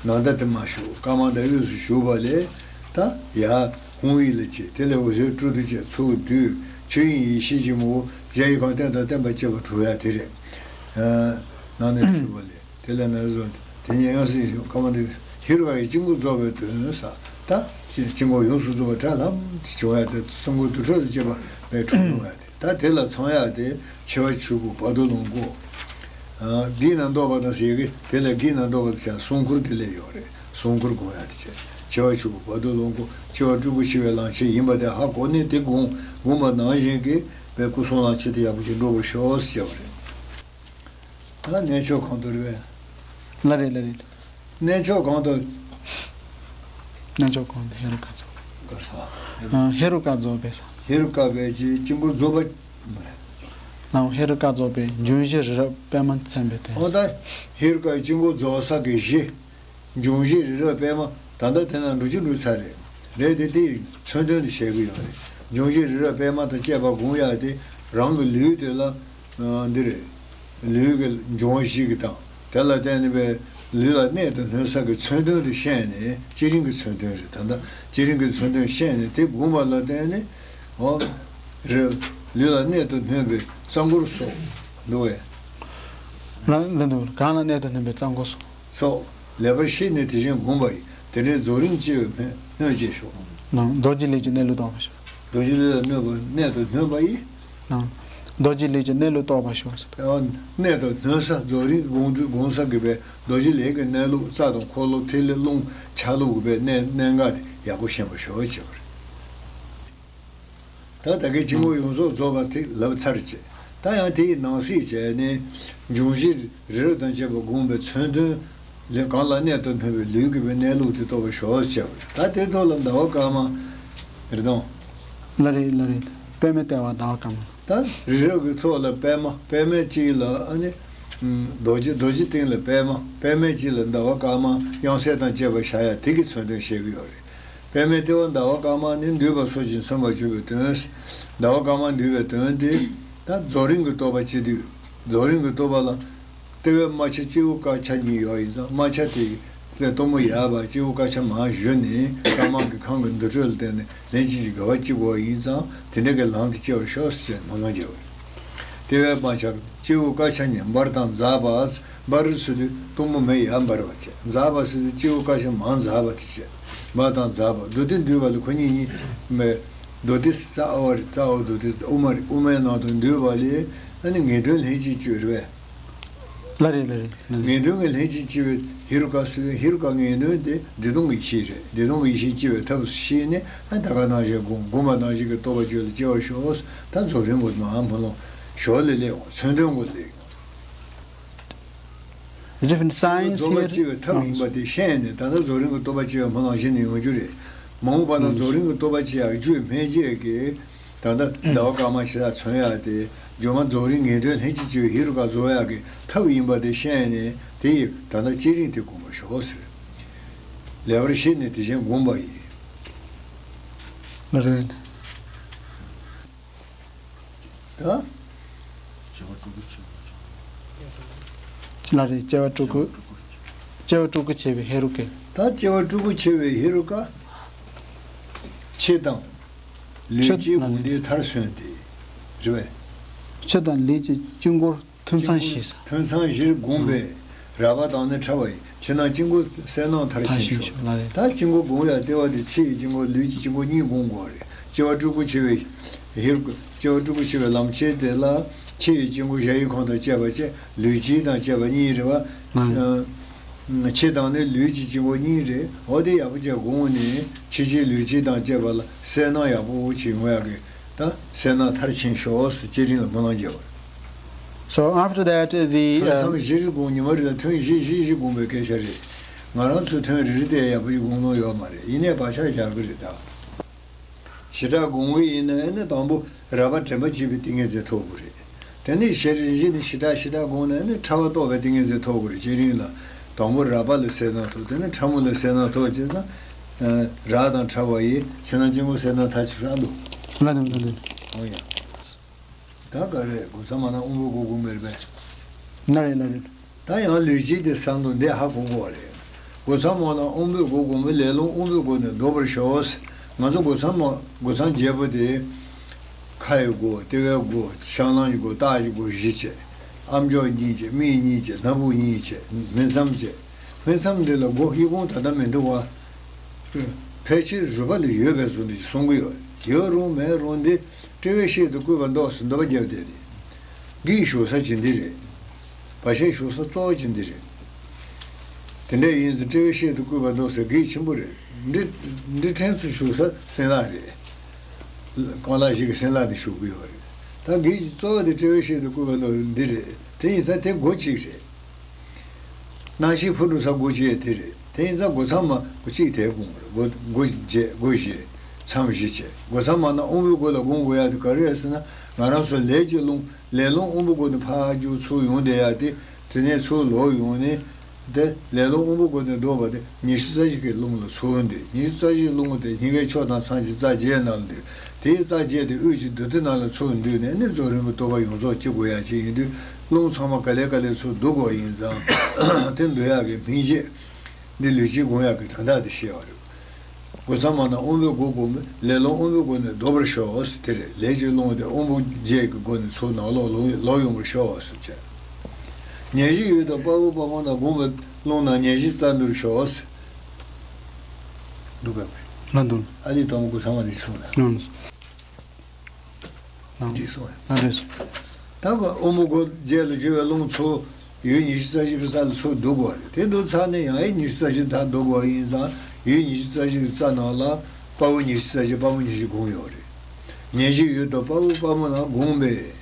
ནམ་ཟླ་དེ་མར་ཞུགས། དཀར་དམར་ཟླ་བའི་དབུས་སུ་བཞུགས་པ་ལས་ད་ཡར་ཧཱུྃ་ཡིག་ལ་བྱེད། དེ་ལས་འོད་ཟེར་སྤྲོ་བསྡུ་བཅས་ཚུར་བསྡུས། ཆོས་དབྱིངས་ཡེ་ཤེས་ཀྱི་ངོ་བོ་གཞལ་ཡས་ཁང་སྟོན་དང་བསྟན་པ་བཅས་པ་གྲུབ་ཡ་དེ་རེད། ནང་ནས་ཞུ་བ་ལས། དེ་ལས་ན་བཟོ། དེ་ཉིད་དབྱངས་གསལ་ཞུ་ཀ་མ་དེ་ཧེ་རུ་ཀ་ཡི་དཀྱིལ་འཁོར་རྫོགས་པའི་དོན་ས། ད་དཀྱིལ་འཁོར་ཡོངས་སུ་རྫོགས་པ་དྲ་ལམ་དེ་བྱུང་ཡ་དེ་གསུང་མགུར་དུར་ཁྲོད་དུ་བཅས་པ་བའི་གྲུབ་ཡོང་ཡ་དེ། ད་དེ་ལ་ཚང་ཡ་དེ་འཆི་བ་ཆོས་སྐུ་བར་དོ་ལོངས་སྐུ། བགེགས་རྣམས་བཟློག་པ་དང་ཟེར་གི། དེ་ལ་བགེགས་རྣམས་བཟློག་པ་དང་ཟེར་གསུང་མགུར་དེ་ལས་ཡོད་རེད། གསུང་མགུར་དགོངས་ཡ་དེ་བྱས། འཆི་བ་ཆོས་སྐུ་བར་དོ་ལོངས་སྐུ། འཆི་བ་སྤྲུལ་སྐུ་འཆི་བའི་ལམ་ཁྱེར་ཡིན་པ་དེ་ཧ་གོ་ནས་དེ་དགོངས་དགོངས་པ་ནང་བཞིན་གྱི་བའི་སྐུ་གསུང་ལམ་ཁྱེར་དེ་ཡག་པོ་ཞིག་འགྲུབ་པར་ཤོག་ཟེར་བ་རེད། ད་གནས་མཆོག་གང་དུ་རེད་པས། ལ་རེད་ལ་རེད། གནས་མཆོག་གང་དུ། གནས་མཆོག་གང་དུ་ཧེ་རུ་ཀ་རྫོགས། ཀ་ས། ཨ། ཧེ་རུ་ཀ་རྫོགས་པའི་ས། ཧེ་རུ་ཀ་པའི་ཀྱི་དཀྱིལ་འཁོར་རྫོགས་པ། ལའང་ཧེ་རུ་ཀ་རྫོགས་པའི་འབྱུང་བཞི་རི་རབ་པད་མ་མཚན་པའི་དོན། ཨོ་ད་ཧེ་རུ་ཀ་ཡི་དཀྱིལ་འཁོར་རྫོགས་ས་གི་གཞི། འབྱུང་བཞི་རི་རབ་པད་མ། ད་ལྟ་དེ་ན་འགྲོ་རྒྱུ་འགྲོ་ཚར་རེད། རེད་དེ་དེ་མཚོན་དོན་དུ་བཤད་གི་ཡོད་རེད། འབྱུང་བཞི་རི་རབ་པད་མ་དང་བཅས་པ་དགོངས་ཡ་དེ་རང་གི་ལུས་དེ་ལ། འདི་རེད། ལུས་ཀྱི་འབྱུང་བ་བཞི་གི་དང་། དེ་ལ་བརྟེན་ནས་པའི་ལུས་ལ་གནད་དུ་སྣོན་ས་གི་མཚོན་དོན་དུ་བཤད་ནས་སྤྱི་རིམ་གྱི་མཚོན་དོན་རེད། ད་ལྟ་སྤྱི་རིམ་གྱི་མཚོན་དོན་བཤད་ནས་དེ་དགོངས་པ་ལ་བརྟེན་ནས། འོ། རེད། ལུས་ལ་གནད་དུ་སྣོན་པའི་རྩ་འཁོར་སོགས་འདུག་བས། ལ་འདི་འདུག་གང་ལ་གནད་དུ་སྣོན་པའི་རྩ་འཁོར་སོགས། སོགས་ལེགས་པར་ཤེས་ནས་དེ་བཞིན་བསྒོམས་པ་ཡིས། དེ་འདྲའི་རྫོགས་རིམ་སྐྱེ་བའི་སྣོད་ཅེས་ཞུ། ནང་རྡོ་རྗེ་ལས་ཀྱི་གནས་ལུགས་རྟོགས་པར་ཤོག། རྡོ་རྗེ་ལས་ལ་གནོད་པ་གནད་དུ་སྣོན་པ་ཡིས། ནང་རྡོ་རྗེ་ལས་ཀྱི་གནས་ལུགས་རྟོགས་པར་ཤོག་ཟེར། གནད་དུ་སྣོན་ས། རྫོགས་རིམ་དགོངས་དུས་དགོངས་ས་གི་བའི་རྡོ་རྗེ་ལས་ཀྱི་གནས་ལུགས། རྩ་དང་འཁོར་ལོ་ཐིག་ལེ་རླུང་ཆ་ལུགས་ཀྱི་བའི་གནད་གནད་འགག་དེ་ཡག་པོ་ཤེས་པར་ཤོག་ཅེས་པ་རེད། ད་ད་གའི་དཀྱིལ་འཁོར་ཡོངས་རྫོགས་རྫོགས་པ་དེ་ལབ་ཚར་བྱས། ད་ཡང་དེའི་ནང་གསེས་བྱས་ནས་འབྱུང་བཞི་རི་རབ་དང་བཅས་པ་བསྒོམས་པའི་མཚོན་དོན་ལས། གང་ལ་གནད་དུ་སྣོན་པའི་ལུས་ཀྱི་བའི་གནས་ལུགས་དེ་རྟོགས་པར་ཤོག་ཅེས་པ་རེད། ད་དེ་ཐོག་ལ་ཟླ་བ་སྐར་མ་རེད་དང་། ལ་རེད་ལ་རེད། པདྨའི་ལྟེ་བ་ཟླ་བ་སྐར་མ། ད་རི་རབ་ཀྱི་ཐོག་ལ་པད་མ། པད་མའི་དཀྱིལ་ལ་ཨ་ནི། རྡོ་རྗེ། རྡོ་རྗེ་སྟེང་ལ་པད་མ། པད་མའི་དཀྱིལ་ལ་ཟླ་བ་དཀར་དམར་དབྱངས་གསལ་དང་བཅས་པ་བཞག་ཡ་དེ་གི་མཚོན་དོན་བཤད་ཀྱི་ཡོད་རེད། པད་མའི་ལྟེ་བ་ཟླ་བ་དཀར་དམར་ནི་འདུས་པ་སོགས་ཀྱིས་མཚོན་པར་གྱུར་པའི་དོན། ཟླ་བ་དཀར་དམར་འདུས་པའི་དོན་དེ། ད་རྫོགས་རིམ་གྱི་རྟོགས་པ་སྤྱི་འདུས། རྫོགས་རིམ་གྱི་རྟོགས་པ་ལ། ལྟེ་བའི་རྨ་བྱ་སྤྱི་བོ་དཀར་ཆ་གཉིས་ཡོད་ཡིན་ཙང་། རྨ་བྱ་དེ་ལས་གཏུམ་མོ་ཡར་བབས། སྤྱི་བོ་དཀར་ཆ་མར་བཞུད་ནས་དཀར་དམར་གྱི་ཁམས་ཀྱི་འདུ་འཕྲོད་ལ་བརྟེན་ནས་ལན་གཅིག་གིས་དགའ་བ་སྐྱེ་དགོས་ཡིན་ཙང་། དེ་འདྲ་གི་ལམ་དེ་སྐྱེ་བར་ཤོག་ཟེར་སྨོན་ལམ་རྒྱག་དགོས། ལྟེ་བའི་རྨ་བྱ་སྤྱི་བོ་དཀར་ཆ་གཉིས། འབར་དང་འཛག་པ། འབར་ཟེར་དུས་གཏུམ་མོ་མེ་ཡར་འབར་བ་བྱས། འཛག་པ་ཟེར་དུས་སྤྱི་བོ་དཀར་ཆ་མར་འཛག་པ་དེ་བྱས། འབར་དང་འཛག་པ། མདོ་སྡེ་འདུས་པ་ལ་ཁོ་གཉིས་གཉིས་མེ། མདོ་སྡེ་རྩ་བ་རེད། རྩ་བ་མདོ་སྡེ་དབུ་མ་རེད། དབུ་མའི་ནང་དུ་འདུས་པ་ལས་ཨ་ནི་ངེས་དོན་ལྷན་ཅིག་སྐྱེས་པ་རེད་པས། ལགས་རེད། ལགས་རེད། ལགས་རེད། ངེས་དོན་གྱི་ལྷན་ཅིག་སྐྱེས་པའི་ཧེ་རུ་ཀ་ཟེར། ཧེ་རུ་ཀ་ངེས་དོན་དེ་བདེ་སྟོང་གི་ཡེ་ཤེས་རེད། བདེ་སྟོང་གི་ཡེ་ཤེས་སྐྱེ་བའི་ཐབས་སུ་ཤེས་ནས། ཨ། ད་ག་ནང་བཞིན་བསྒོམ། བསྒོམས་པ་ནང་བཞིན་གྱི་རྟོགས་པ་རྒྱུད་ལ་སྐྱེ་བར་ཤོག། ད་རྫོགས་རིམ་གྱི་མར་སྨོན་ལམ་ཞོར་ལས་སླེབས་འོང་། མཚོན་དོན་གྱི་སླེབས་འོང་། Different science རྫོགས་པ་here. སྐྱེ་བའི་ཐབས་ཡིན་པ་དེ་ཤེས་ནས། ད་ལྟ་རྫོགས་རིམ་གྱི་རྟོགས་པ་སྐྱེ་བའི་སྨོན་ལམ་བཞེས་ནས་ཡོང་རྒྱུ་རེད། མ་འོངས་པ་ན་རྫོགས་རིམ་གྱི་རྟོགས་པ་སྐྱེ་ཡག་རྒྱུ་མེད་ཅེས་ཀྱི། ད་ལྟ་ཟླ་བ་དཀར་དམར་ཞེ་དྲག་མཚོན་ཡག་དེ། སྒྱུ་མ་རྫོགས་རིམ་ངེས་དོན་ལྷན་ཅིག་སྐྱེས་པའི་ཧེ་རུ་ཀ་རྫོགས་ཡག་གི་ཐབས་ཡིན་པ་དེ་ཤེས་ནས། དེ་ཡི་ད་ལྟ་བསྐྱེད་རིམ་དེ་བསྒོམ་པར་ཤོག་ཟེར། ལེགས་པར་ཤེས་ནས་དེ་བཞིན་བསྒོམ་པ་ཡིན། ལགས་རེད། ད། ལགས་རེད། སྐྱེ་བ་དྲུག་གི། སྐྱེ་བ་དྲུག་གི་བྱས་པའི་ཧེ་རུ་ཀ། ད་སྐྱེ་བ་དྲུག་གི་བྱས་པའི་ཧེ་རུ་ཀ། ཕྱི་དང་། ལུས་ཕྱི་དང་། ཀྱི་དགོངས་འགྲེལ་མཐར་སོན་ཏེ། རེད་པས། ཕྱི་དང་ལུས་ཀྱི་དཀྱིལ་འཁོར། ཐུན་མཚམས་བཞི། ཐུན་མཚམས་བཞིར་བསྒོམས་པས། རལ་པ་དང་ནི་ཕྲ་བ་ཡི། ཕྱི་ནང་དཀྱིལ་འཁོར་གསལ་སྣང་མཐར་ཕྱིན་ཕྱིན་ཤོག། ཤོག་ལ་རེ། ད་དཀྱིལ་འཁོར་བསྒོམ་ཡ་ལྟེ་བ་དེ་ཕྱི་ཡི་དཀྱིལ་འཁོར་ལུས་ཀྱི་དཀྱིལ་འཁོར་གཉིས་བསྒོམ་དགོས་རེད། སྐྱེ་བ་དྲུག་པོ་ཆེ་བའི་ཧེ་རུ། སྐྱེ་བ་དྲུག་པོ་ཆེ་བའི་ལམ་ཁྱེར་དེ་ལ། ཕྱི་ཡི་དཀྱིལ་འཁོར་གཞལ་ཡས་ཁང་དང་བཅས་པ་བཅས། ལུས་དཀྱིལ་དང་བཅས་པ་གཉིས་རེད་པ། ང་། ཕྱི་དང་ནི་ལུས་ཀྱི་དཀྱིལ་འཁོར་གཉིས་རེད། འོ་དེ་ཡག་པོ་བྱས་བསྒོམས་ནས། ཕྱི་དཀྱིལ་ལུས་དཀྱིལ་དང་བཅས་པ་ལ་གསལ་སྣང་ཡག་པོ་ཅིག་ཡོང་ཡག་གི། ད་གསལ་སྣང་མཐར་ཕྱིན་ཤོག་ཟེར་བསྐྱེད་རིམ་ལ་སྨོན་ལམ་རྒྱག་པ་རེད། So after that, the, ཐུན་uh, མཚམས་བཞིར་བསྒོམ། ཉི་མ་རེ་ལ་ཐུན་བཞི་བཞི་བཞི་བསྒོམ་པའི་སྐད་ཆ་རེད། ང་རང་ཚོའི་ཐུན་རེ་རེ་དེ་ཡག་པོ་ཞིག་བསྒོམ་ལོང་ཡོད་མ་རེད། ཡིན་ནའི་བག་ཆགས་བཞག་གི་རེད་ད། ཞེ་དྲག་བསྒོམ་གི་ཡིན་ན་ཨ་ནི་དང་པོ་རལ་པ་དྲན་པ་བྱེད་པའི་ཏིང་ངེ་འཛིན་ཐོབ་དགོས་རེད། དེ་ནས་ཞེ་རེ་བཞི་ནས་ཞེ་དྲག་ཞེ་དྲག་བསྒོམས་ནས་ཨ་ནི་ཕྲ་བ་རྟོགས་པའི་ཏིང་ངེ་འཛིན་ཐོབ་དགོས་རེད། བསྐྱེད་རིམ་ལ་དང་པོ་རལ་པ་ལ་གསལ་སྣང་ཐོབ། དེ་ནས་ཕྲ་མོ་ལ་གསལ་སྣང་ཐོབ་བྱས་ཙང་། རལ་དང་ཕྲ་བ་ཡི། ཕྱི་ནང་དཀྱིལ་འཁོར་གསལ་སྣང་མཐར་ཕྱིན་ཤོག་ཨ། འདུག་ལ་འདུག་ལ་འདུག་འོ་ཡ། ད་ག་རེ། སྒོ་མཚམས་མ་ན་དབང་པོའི་སྒོ་བསྒོམ་པ་རེད་པས། ན་རེ་ན་རེ། ད་ཡང་ལུས་དཀྱིལ་དེ་གསལ་འདུག་འདི་ཧ་གོ་དགོས་པ་རེད། སྒོ་མཚམས་མ་ན་དབང་པོའི་སྒོ་བསྒོམ་པས། ལས་རླུང་དབང་པོའི་སྒོ་ནས་ལྡོག་པར་ཤོག། ང་ཚོ་སྒོ་མཚམས་མ། སྒོ་མཚམས་བརྒྱད་པོ་དེ། ཁ་ཡི་སྒོ། ལྟེ་བའི་སྒོ། ཤངས་ལྷམ་གྱི་སྒོ། ལྟག་གི་སྒོ་བཞི་བྱས། ཨ་མཆོག་གཉིས་བྱས། མིག་གཉིས་བྱས། སྣ་བུག་གཉིས་བྱས། སྨིན་མཚམས་བྱས། སྨིན་མཚམས་འདི་ལ་སྒོ་དབྱེ་སྒོ་ད་ལྟ་མི་འདུག་པ། ཕལ་ཆེར་རུས་པ་ལ་ཡོད་པའི་བཟོ་འདྲ་ཞིག་གསུང་གི་ཡོད། ཡོད་རུང་མེད་རུང་འདི། དཔྲལ་བའི་ཤེལ་དུ་བཀོད་པ་འདོགས་སུ་འདོད་པ་རྒྱབ་བསྡད་དེ། གི་ཞུགས་ས་ཇི་འདི་རེད། བ་ཤའི་ཞུགས་ས་གཙོ་བོ་ཇི་འདི་རེད། དེ་འདྲ་ཡིན་ཙང་དཔྲལ་བའི་ཤེལ་དུ་བཀོད་པ་འདོགས་ས་གི་ཆེན་པོ་རེད། འདི། འདི་ཕྲན་ཚུན་ཞུགས་ས་སྲིན་ལག་རེད། རྐང་ལག་ཞིག་གི་སྲིན་ལག་དེ་ཞུགས་ཀྱི་ཡོད་རེད། ད་གི་གཙོ་བོ་དེ་དཔྲལ་བའི་ཤེལ་དུ་བཀོད་པ་འདོགས་འདི་རེད། དེ་ཡིན་ཙང་དེ་སྒོ་གཅིག་རེད། སྣང་ཤེས་འཕུར་འགྲོ་ས་སྒོ་གཅིག་དེ་རེད། དེ་ཡིན་ཙང་སྒོ་མཚམས་མ་སྒོ་གཅིག་དེ་བསྒོམ་དགོས་རེད། སྒོ། སྒོ་བརྒྱད། སྒོ་བཞི། མཚམས་བཞི་བྱས། སྒོ་མཚམས་མ་ན་དབང་པོའི་སྒོ་ལ་བསྒོམ་དགོས་ཡ་དེ་ག་རེ་རེད་ཟེར་ན། ང་རང་ཚོ་ལས་ཀྱི་རླུང་། ལས་རླུང་དབང་པོའི་སྒོ་ནས་ཕར་རྒྱུག་ཚུར་ཡོང་བསྡད་ཡ་དེ། དེ་ནས་ཚུར་ལོག་ཡོང་ནས། དེ་ལས་རླུང་དབང་པོའི་སྒོ་ནས་ལྡོག་པ་དེ་ཉི་ཤུ་རྩ་བཞི་གི་རླུང་ལ་ཚུར་འདུས། ཉི་ཤུ་རྩ་བཞི་རླུང་དེ་སྙིང་གའི་ཕྱོགས་དང་མཚམས་ཀྱི་རྩ་བརྒྱད་ནང་ལ་འདུས། དེའི་རྩ་བརྒྱད་དེ་དབུས་ཀྱི་རྡུལ་དུ་ནང་ལ་ཚུར་འདུས་ནས་ནི་རྫོགས་རིམ་གྱི་རྟོགས་པ་ཡོངས་རྫོགས་སྐྱེ་དགོས་ཡ་ཅིག་ཡིན་དུས། རླུང་ཚང་མ་ག་ལེ་ག་ལེ་ཚུར་བསྡུ་དགོས་ཡིན་ཙང་། དེ་འདུ་ཡག་གི་སྨིན་བྱེད། འདི་ལུས་དཀྱིལ་སྒོམ་ཡག་གི་དོན་དག་དེ་བཤད་པ་རེད། སྒོ་མཚམས་མ་ན་དབང་པོའི་སྒོ་བསྒོམས་པས། ལས་རླུང་དབང་པོའི་སྒོ་ནས་ལྡོག་པར་ཤོག་ཟེར་དེ་རེད། ལས་ཀྱི་རླུང་དེ་དབང་པོ་བརྒྱད་ཀྱི་སྒོ་ནས་ཚུར་ནང་ལོགས་ལོག་ལོག་ཡོང་བར་ཤོག་ཟེར་བྱས། ཉེར་བཞི་ཡུལ་དུ་དཔའ་བོ་དཔའ་མོ་རྣམས་བསྒོམས་པས། རླུང་རྣམས་ཉེར་བཞི་རྩ་འདུར་ཤོག་ཟེར། འདུག་གམ། ང་འདུག་ཨ་ལི་དང་པོ་སྒོ་མཚམས་མ་འདི་གསུངས་ལ། ལགས། འདི་གསུངས་ཡ། ལགས་རེད། ད་ག་དབང་པོ་སྒོ་བརྒྱད་ལ་གྱུར་པའི་རླུང་ཚུར་ཡུལ་ཉི་ཤུ་རྩ་བཞི་གི་རྩ་ལ་ཚུར་བསྡུ་དགོས་རེད། དེ་བསྡུ་ཚར་ནས་ཡང་ཡུལ་ཉི་ཤུ་རྩ་བཞི་ད་བསྡུ་དགོས་ཡིན་ཙང་། ཡུལ་ཉི་ཤུ་རྩ་བཞི་གི་རྩ་ནང་ལ་དཔའ་བོ་ཉི་ཤུ་རྩ་བཞི། དཔའ་མོ་ཉི་ཤུ་བསྒོམས་ཡོད་རེད། ཉེར་བཞི་ཡུལ་དུ་དཔའ་བོ་དཔའ་མོ་རྣམས་བསྒོམས་པས།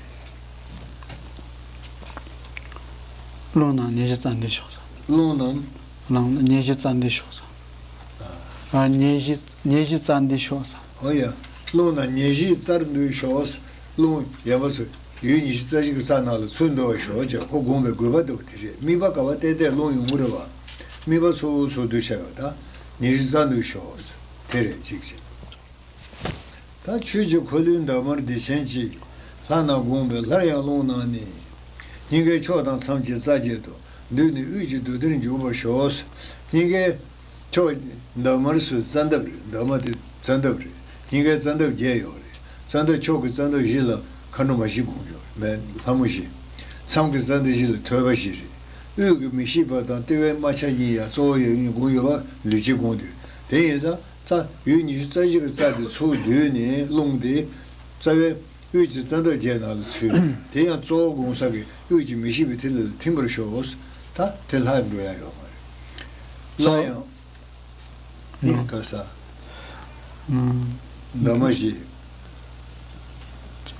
རླུང་རྣམས་ཉེར་བཞི་རྩ་འདུས་ཤོག་ཟེར། རླུང་རྣམས། རླུང་རྣམས་ཉེར་བཞི་རྩ་འདུས་ཤོག་ཟེར། ཨ། ཉེར་བཞི། ཉེར་བཞི་རྩ་འདུས་ཤོག་ཟེར། ཨོ་ཡ། རླུང་རྣམས་ཉེར་བཞི་རྩར་འདུས་ཤོག་ཟེར། རླུང་ཡན་པ་ཚོ་ཡུལ་ཉི་ཤུ་རྩ་གཅིག་གི་རྩ་ནང་ལ་ཚུད་འདུག་པར་ཤོག་ཅེས་ཁོ་དགོངས་པའི་དགོས་པ་ལྟ་བུ་དེ་རེད། དམིགས་པ་ག་པར་གཏད་གཏད་རླུང་ཡོང་གི་རེད་བ། དམིགས་པ་ཚུར་ཚུར་བསྡུས་བྱས་པ་དང་ཉི་ཤུ་རྩ་འདུས་ཤོག་དེ་རེད་གཅིག་བྱས། ད་ཆོས་ཀྱི་འཁོར་ལོའི་འདབ་མར་བདེ་ཆེན་གྱི། ལྷ་རྣམས་དགོངས་པས་སླར་ཡང་རླུང་གནང་ནས། སྙིང་གའི་ཕྱོགས་དང་མཚམས་ཀྱི་རྩ་བརྒྱད་དུ། བསྡུས་ནས་དབུས་ཀྱི་རྡུལ་སྡེར་འཇུག་པར་ཤོག་སྙིང་གའི་ཕྱོགས་འདབ་མར་སུ་རྩ་འདབ་རེད། འདབ་མ་དེ་རྩ་འདབ་རེད། སྙིང་གའི་རྩ་འདབ་བརྒྱད་ཡོད་རེད། རྩ་འདབ་ཕྱོགས་ཀྱི་རྩ་འདབ་བཞི་ལ་མཁའ་འགྲོ་མ་བཞི་དགོངས་ཡོད་རེད། ལྷ་མོ་བཞི། མཚམས་ཀྱི་རྩ་འདབ་བཞི་ལ་ཐོད་པ་བཞི་རེད། དབུས་ཀྱི་མི་ཤིགས་པ་དང་ལྟེ་བའི་རྨ་བྱ་གཉིས་ཡང་གཙོ་བོ་ཡབ་ཡུམ་དགོངས་ཡོད་པ་ལུས་ཀྱི་དགོངས་དུས། དེ་ཡིན་ཙང་རྩ་ཡུལ་ཉི་ཤུ་རྩ་གཅིག་གི་རྩ་དེ་ཚུར་བསྡུས་ནས་རླུང་དེ་རྩ་བའི་དབུས་ཀྱི་རྩ་འདབ་བརྒྱད་ནང་ལ་ཚུད། དེ་ཡང་གཙོ་བོ་དགོངས་ས་གི་དབུས་ཀྱི་མི་ཤིགས་པའི་ཐིག་ལེ་ལ་ཐིམ་པར་ཤོག་ད་དེ་ལྷག་འགྲོ་ཡ་ཡོད་མ་རེད། སླར་ཡང་། ནི་ག་ས། འདབ་མ་བཞི།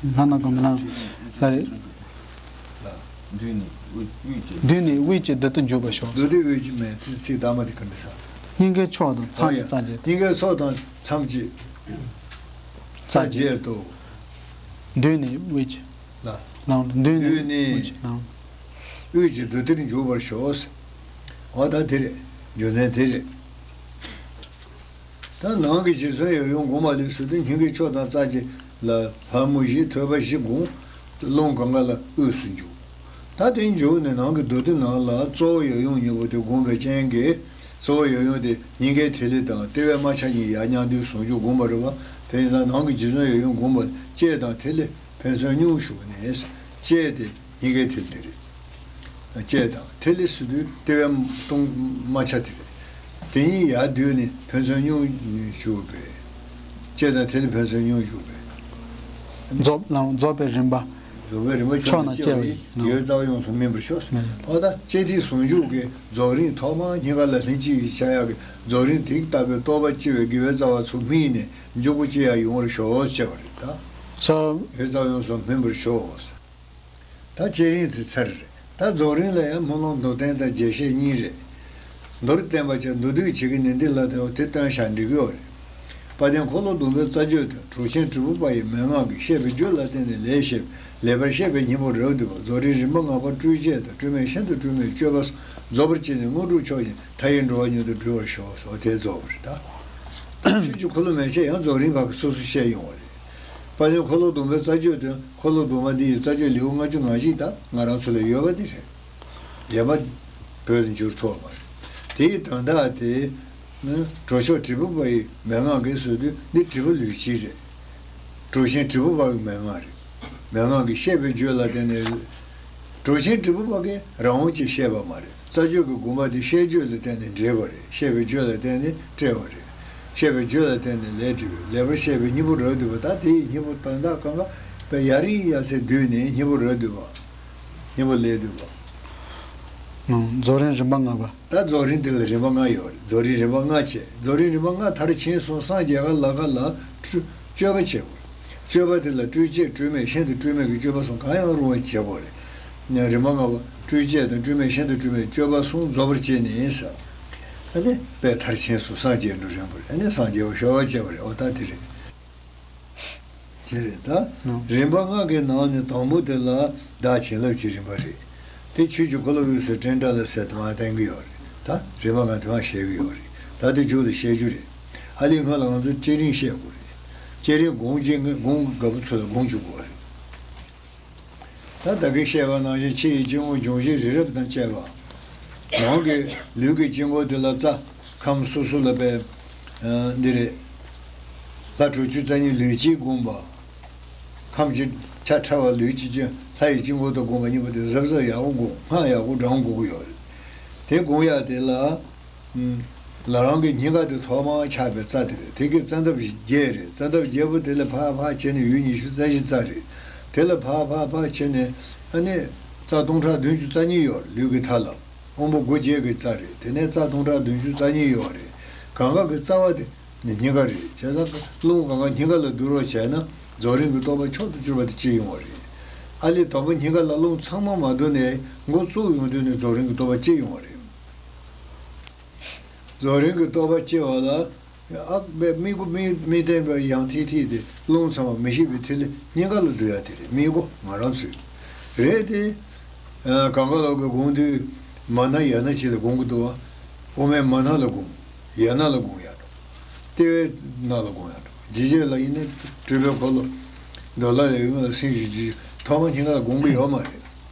ལྷ་ན་ག་མ་ལ་ལ་རེད། ལ། བསྡུས་ནས་དབུས་དབུས་ཀྱི། བསྡུས་ནས་དབུས་ཀྱི་རྡུལ་དུ་འཇུག་པར་ཤོག་མདོ་སྡེ་དབུས་ཀྱི་མེད་དེ་ཚིག་དག་མ་དེ་ག་འདྲ་ས། སྙིང་གའི་ཕྱོགས་དང་མཚམས་ཀྱི་རྩ་བརྒྱད་དུ། སྙིང་གའི་ཕྱོགས་དང་མཚམས་ཀྱི་རྩ་བརྒྱད་དུ། བསྡུས་ནས་དབུས་ཀྱི། ལ། ལང་དུ་བསྡུས་ནས་བསྡུས་ནས་དབུས་ཀྱི་ལང་། དབུས་ཀྱི་རྡུལ་སྡེར་འཇུག་པར་ཤོག་འོ་ད་དེ་རེད། རྒྱུ་མཚན་དེ་རེད། ད་ནང་གི་རྗེ་བཙུན་ཡབ་ཡུམ་དགོངས་པ་ལས་སུ་དུ་སྙིང་གའི་ཕྱོགས་དང་རྩ་བརྒྱད་ལ་ལྷ་མོ་བཞི་ཐོད་པ་བཞི་དགོངས། རླུང་གང་ག་ལ་དབུས་སུ་འཇུག་ད་དེ་འཇུག་ནས་ནང་གི་མདོ་སྡེ་ནང་ལ་གཙོ་བོ་ཡབ་ཡུམ་གཉིས་པོ་དེ་དགོངས་པའི་རྐྱེན་གྱིས་གཙོ་བོ་ཡབ་ཡུམ་དེ་སྙིང་གའི་ཐིག་ལེ་དང་ལྟེ་བའི་རྨ་བྱ་གཉིས་ཡར་མཉམ་འདུས་ཟུང་འཇུག་དགོངས་པ་རེད་བ། དེ་ཡིན་ཙང་ནང་གི་རྗེ་བཙུན་ཡབ་ཡུམ་དགོངས་པ་ལྕེ་དང་ཐིག་ལེ་ཕན་ཚུན་སྙུང་ཞུགས་ནས་ལྕེ་དེ། སྙིང་གའི་ཐིག་ལེ་རེད། ལྕེ་དང་ཐིག་ལེ་ཟེར་དུས་ལྟེ་བའི་སྟོང་རྨ་བྱ་དེ་རེད། དེ་གཉིས་ཡར་བསྡུས་ནས་ཕན་ཚུན་སྙུང་ཞུགས་པས། ལྕེ་དང་ཐིག་ལེ་ཕན་ཚུན་སྙུང་ཞུགས་པས། རྫོགས་ལའང་རྫོགས་པའི་རིམ་པ། རྫོགས་པའི་རིམ་པ་ཕྱོགས་ན་སྐྱེ་བ་ཡིན་ནོ། དགེ་བའི་རྩ་བ་ཡོངས་སུ་སྨིན་པར་ཤོག་ཨོ་ད་ལྕེ་ཐིག་ཟུང་འཇུག་གི་རྫོགས་རིམ་ཐོག་མར་སྙིང་ག་ལ་ལྷན་ཅིག་ཡིན་ཆགས་ཡག་གི་རྫོགས་རིམ་དེ་ལྟ་བུའི་རྟོགས་པ་སྐྱེ་བའི་དགེ་བའི་རྩ་བ་ཚུར་སྨིན་ནས་འཇུག་པོ་སྐྱེ་ཡག་ཡོང་བར་ཤོག་ཅེས་པ་རེད་ད། ས། དགེ་བའི་རྩ་བ་ཡོངས་སུ་སྨིན་པར་ཤོག་ད་བསྐྱེད་རིམ་དེ་ཚར་རེད། ད་རྫོགས་རིམ་ལ་ཡང་སྨོན་ལམ་མདོར་བསྟན་དང་རྒྱས་བཤད་གཉིས་རེད། མདོར་བསྟན་པ་བྱས་མདོར་བསྡུས་བྱེད་ཀྱི་ནི་འདི་ལ་དེ་བ་དེ་སྟོན་བྱ་འགྲིག་གི་ཡོད་རེད། དཔལ་ལྡན་འཁོར་ལོ་སྡོམ་པའི་རྩ་རྒྱུད་དུ་གྲོགས་ཆེན་དྲིལ་བུ་པ་ཡི་མན་ངག་གིས་བཤད་པའི་རྒྱུད་ལ་བརྟེན་ནས་ལས་བཤད་ལེགས་པར་བཤད་པའི་སྙིང་པོ་རབ་བསྡུས་པ་རྫོགས་རིམ་རིམ་པ་ལྔ་པ་སྤྲོས་བཅས་དང་སྤྲོས་མེད་ཤིན་ཏུ་སྤྲོས་མེད་སྤྱོད་པ་སོགས་རྫོགས་པར་བྱས་ནས་དངོས་གྲུབ་མཆོག་ཡིན་མཐའ་ཡས་འགྲོ་བ་མྱུར་དུ་འགྲོ་བར་ཤོག་སོགས་དེ་རྫོགས་པ་རེད་ད། ཆོས་ཀྱི་འཁོར་ལོ་མན་ཆད་ཡང་རྫོགས་རིམ་བར་གྱི་སོ་སོ་བཤད་ཡོང་བ་རེད། དཔལ་ལྡན་འཁོར་ལོ་སྡོམ་པའི་རྩ་རྒྱུད་དུ་འཁོར་ལོ་སྡོམ་པ་འདི་ཡི་རྩ་རྒྱུད་ལེའུ་ལྔ་བཅུ་ང་བཞི་དང་ང་རང་ཚོ་ལ་ཡོད་པ་འདི་རེད། ཡོད་པ་བོད་དུ་འགྱུར་ཐུབ་པ་མ་རེད། དེའི་དོན་དག་དེ་ནི་གྲོགས་མཆོག་དྲིལ་བུ་པ་ཡི་མན་ངག་གིས་ཟེར་དུས་འདི་དྲིལ་བུ་ལུས་དཀྱིལ་རེད། གྲོགས་ཆེན་དྲིལ་བུ་པ་གི་མན་ངག་རེད། མན་ངག་གིས་བཤད་པའི་རྒྱུད་ལ་བརྟེན་ནས། གྲོགས་ཆེན་དྲིལ་བུ་པ་གིས་རང་དབང་གིས་བཤད་པ་མ་རེད། རྩ་རྒྱུད་ཀྱི་དགོངས་པ་དེ་བཤད་རྒྱུད་ལ་བརྟེན་ནས་འགྲེལ་བ་རེད། བཤད་པའི་རྒྱུད་ལ་བརྟེན་ནས་བཀྲལ་བ་རེད། བཤད་པའི་རྒྱུད་ལ་བརྟེན་ནས་ལས་འགྲེལ་བས་ལེགས་པར་བཤད་པའི་སྙིང་པོ་རབ་བསྡུས་པ་དང་དེ་ཡི་སྙིང་པོ་དོན་དག་གང་ག་པའི་ཡ་རིང་ཡ་ཚེ་བསྡུས་ནས་སྙིང་པོ་རབ་བསྡུས་པ། སྙིང་པོ་ལེགས་བསྡུས་པ། རྫོགས་རིམ་རིམ་པ་ལྔ་པ། ད་རྫོགས་རིམ་དེ་ལ་རིམ་པ་ལྔ་ཡོད་རེད། རྫོགས་རིམ་རིམ་པ་ལྔ་བྱས། རྫོགས་རིམ་རིམ་པ་ལྔ་མཐར་ཕྱིན་སོང་སངས་རྒྱས་ག་ལ་ག་ལ་སྤྲུ་སྤྱོད་པ་བྱེད་དགོས། སྤྱོད་པ་དེ་ལ་སྤྲོས་བཅས་སྤྲོས་མེད་ཤིན་ཏུ་སྤྲོས་མེད་ཀྱི་སྤྱོད་པ་གསུམ་གང་ཡང་རུང་བ་བྱེད་དགོས་རེད། རིམ་པ་ལྔ་པོ་སྤྲོས་བཅས་དང་སྤྲོས་མེད་ཤིན་ཏུ་སྤྲོས་མེད་སྤྱོད་པ་གསུམ་རྫོགས་པར་བྱས་ནས་ཟེར། ཨ་ནི་དཔལ་མཐར་ཕྱིན་སོང་སངས་རྒྱས་འགྲོ་རན་པོ་རེད། ཨ་ནི་སངས་རྒྱས་པ་ཤོག་བྱས་པ་རེད། འོ་ད་དེ་རེད། དེ་རེད་ད། ཨང་། རིམ་པ་ལྔ་གི་ནང་ནས་དང་པོ་དེ་ལ་བདག་བྱིན་རླབས་ཀྱི་རིམ་པ་རེད། དེ་ཆོས་ཀྱི་འཁོར་ལོ་དབུས་སུ་སྤྲིན་བྲལ་ལ་ཟེར་དེ་མ་བསྟན་གྱི་ཡོད་རེད་ད། རིམ་པ་ལྔ་དེ་མ་བཤད་ཀྱི་ཡོད་རེད། ད་དེ་མཇུག་ལ་བཤད་རྒྱུ་རེད། ཨ་ལས་སྔོན་ལ་ང་ཚོས་བསྐྱེད་རིམ་བཤད་དགོས་རེད། བསྐྱེད་རིམ་སྒོམ་བྱེད་སྒོམ་དགའ་པོ་ཚོ་ལ་སྒོམ་བཅུག་དགོས་རེད། ད་ད་གིན་བཤད་པ་ནང་བཞིན་ཕྱི་ཡི་དཀྱིལ་འཁོར་འབྱུང་བཞི་རི་རབ་དང་བཅས་པ། ནང་གི་ལུས་ཀྱི་དཀྱིལ་འཁོར་དེ་ལ་རྩ་ཁམས་སོ་སོ་ལ་པའི་འདི་རེད། ལྷ་དྲུག་ཅུ་རྩ་གཉིས་ལུས་དཀྱིལ་བསྒོམ་པ། ཁམས་ཀྱི་ཆ་ཕྲ་བ་ལུས་ཀྱི་དཀྱིལ་ལྷ་ཡི་དཀྱིལ་འཁོར་དུ་བསྒོམ་པ་གཉིས་པོ་དེ་གཟབ་གཟབ་ཡག་པོ་བསྒོམ། སྔགས་ཡག་པོ་བགྲང་དགོས་ཀྱི་ཡོད་རེད། དེ་བསྒོམ་ཡག་དེ་ལ། ལ་རང་གི་སྙིང་ག་དེ་ཐོག་མར་ཆགས་པའི་རྩ་དེ་རེད། དེ་གི་རྩ་འདབ་བརྒྱད་རེད། རྩ་འདབ་བརྒྱད་པོ་དེ་ལ་ཕར་ཕར་བྱས་ནས་ཡུལ་ཉི་ཤུ་རྩ་བཞི་རྩ་རེད། དེ་ལ་ཕར་ཕར་ཕར་བྱས་ནས་ཨ་ནི་རྩ་སྟོང་ཕྲག་བདུན་ཅུ་རྩ་གཉིས་ཡོད་རེད། ལུས་ཀྱི་མཐའ་ལ་དབང་པོ་སྒོ་བརྒྱད་ཀྱི་རྩ་རེད། དེ་ནས་རྩ་སྟོང་ཕྲག་བདུན་ཅུ་རྩ་གཉིས་ཡོད་རེད། གང་ག་གི་རྩ་བ་དེ་ནི་སྙིང་ག་རེད། བྱས་ཙང་རླུང་གང་ག་སྙིང་ག་ལ་བསྡུ་རོགས་བྱས་ན་རྫོགས་རིམ་གྱི་རྟོགས་པ་མཆོག་ཏུ་གྱུར་པ་དེ་སྐྱེ་ཡོང་བ་རེད། ཨ་ལས་དང་པོ་སྙིང་ག་ལ་རླུང་ཚང་མ་མ་བསྡུ་ནས་མགོ་བཙུགས་ཡོང་དུས་ནས་རྫོགས་རིམ་གྱི་རྟོགས་པ་སྐྱེ་ཡོང་བ་རེད། རྫོགས་རིམ་གྱི་རྟོགས་པ་སྐྱེ་བ་ལ། ཨ་བས་མི་གོ་མི་མི་བསྟན་པའི་ཡང་ཐིག་ཐིག་དེ་རླུང་ཚང་བ་མི་ཤེས་པའི་ཐིག་ལེ་སྙིང་ག་ལ་བསྡུ་ཡ་དེ་རེད། མི་གོ་ང་རང་ཚོས་རེད་དེ། གང་ག་ལོག་གི་དགོངས་དུས་མ་ན་ཡ་ན་ཅིག་ལ་དགོངས་གི་འདུག་བ། དབུ་མའི་མ་ན་ལ་དགོངས། ཡ་ན་ལ་དགོངས་ཡ་འགྲོ། ལྟེ་བའི་ན་ལ་དགོངས་ཡ་འགྲོ། ཇི་བྱས་ལ་ཡིན་ན་སྤྲུལ་པའི་འཁོར་ལོ། འདོད་ལྷ་ཡི་ཡུལ་ལ་སེམས་ཤིང་འཇུག་ཐོག་མ་སྙིང་ག་ལ་དགོངས་གི་ཡོད་མ་རེད།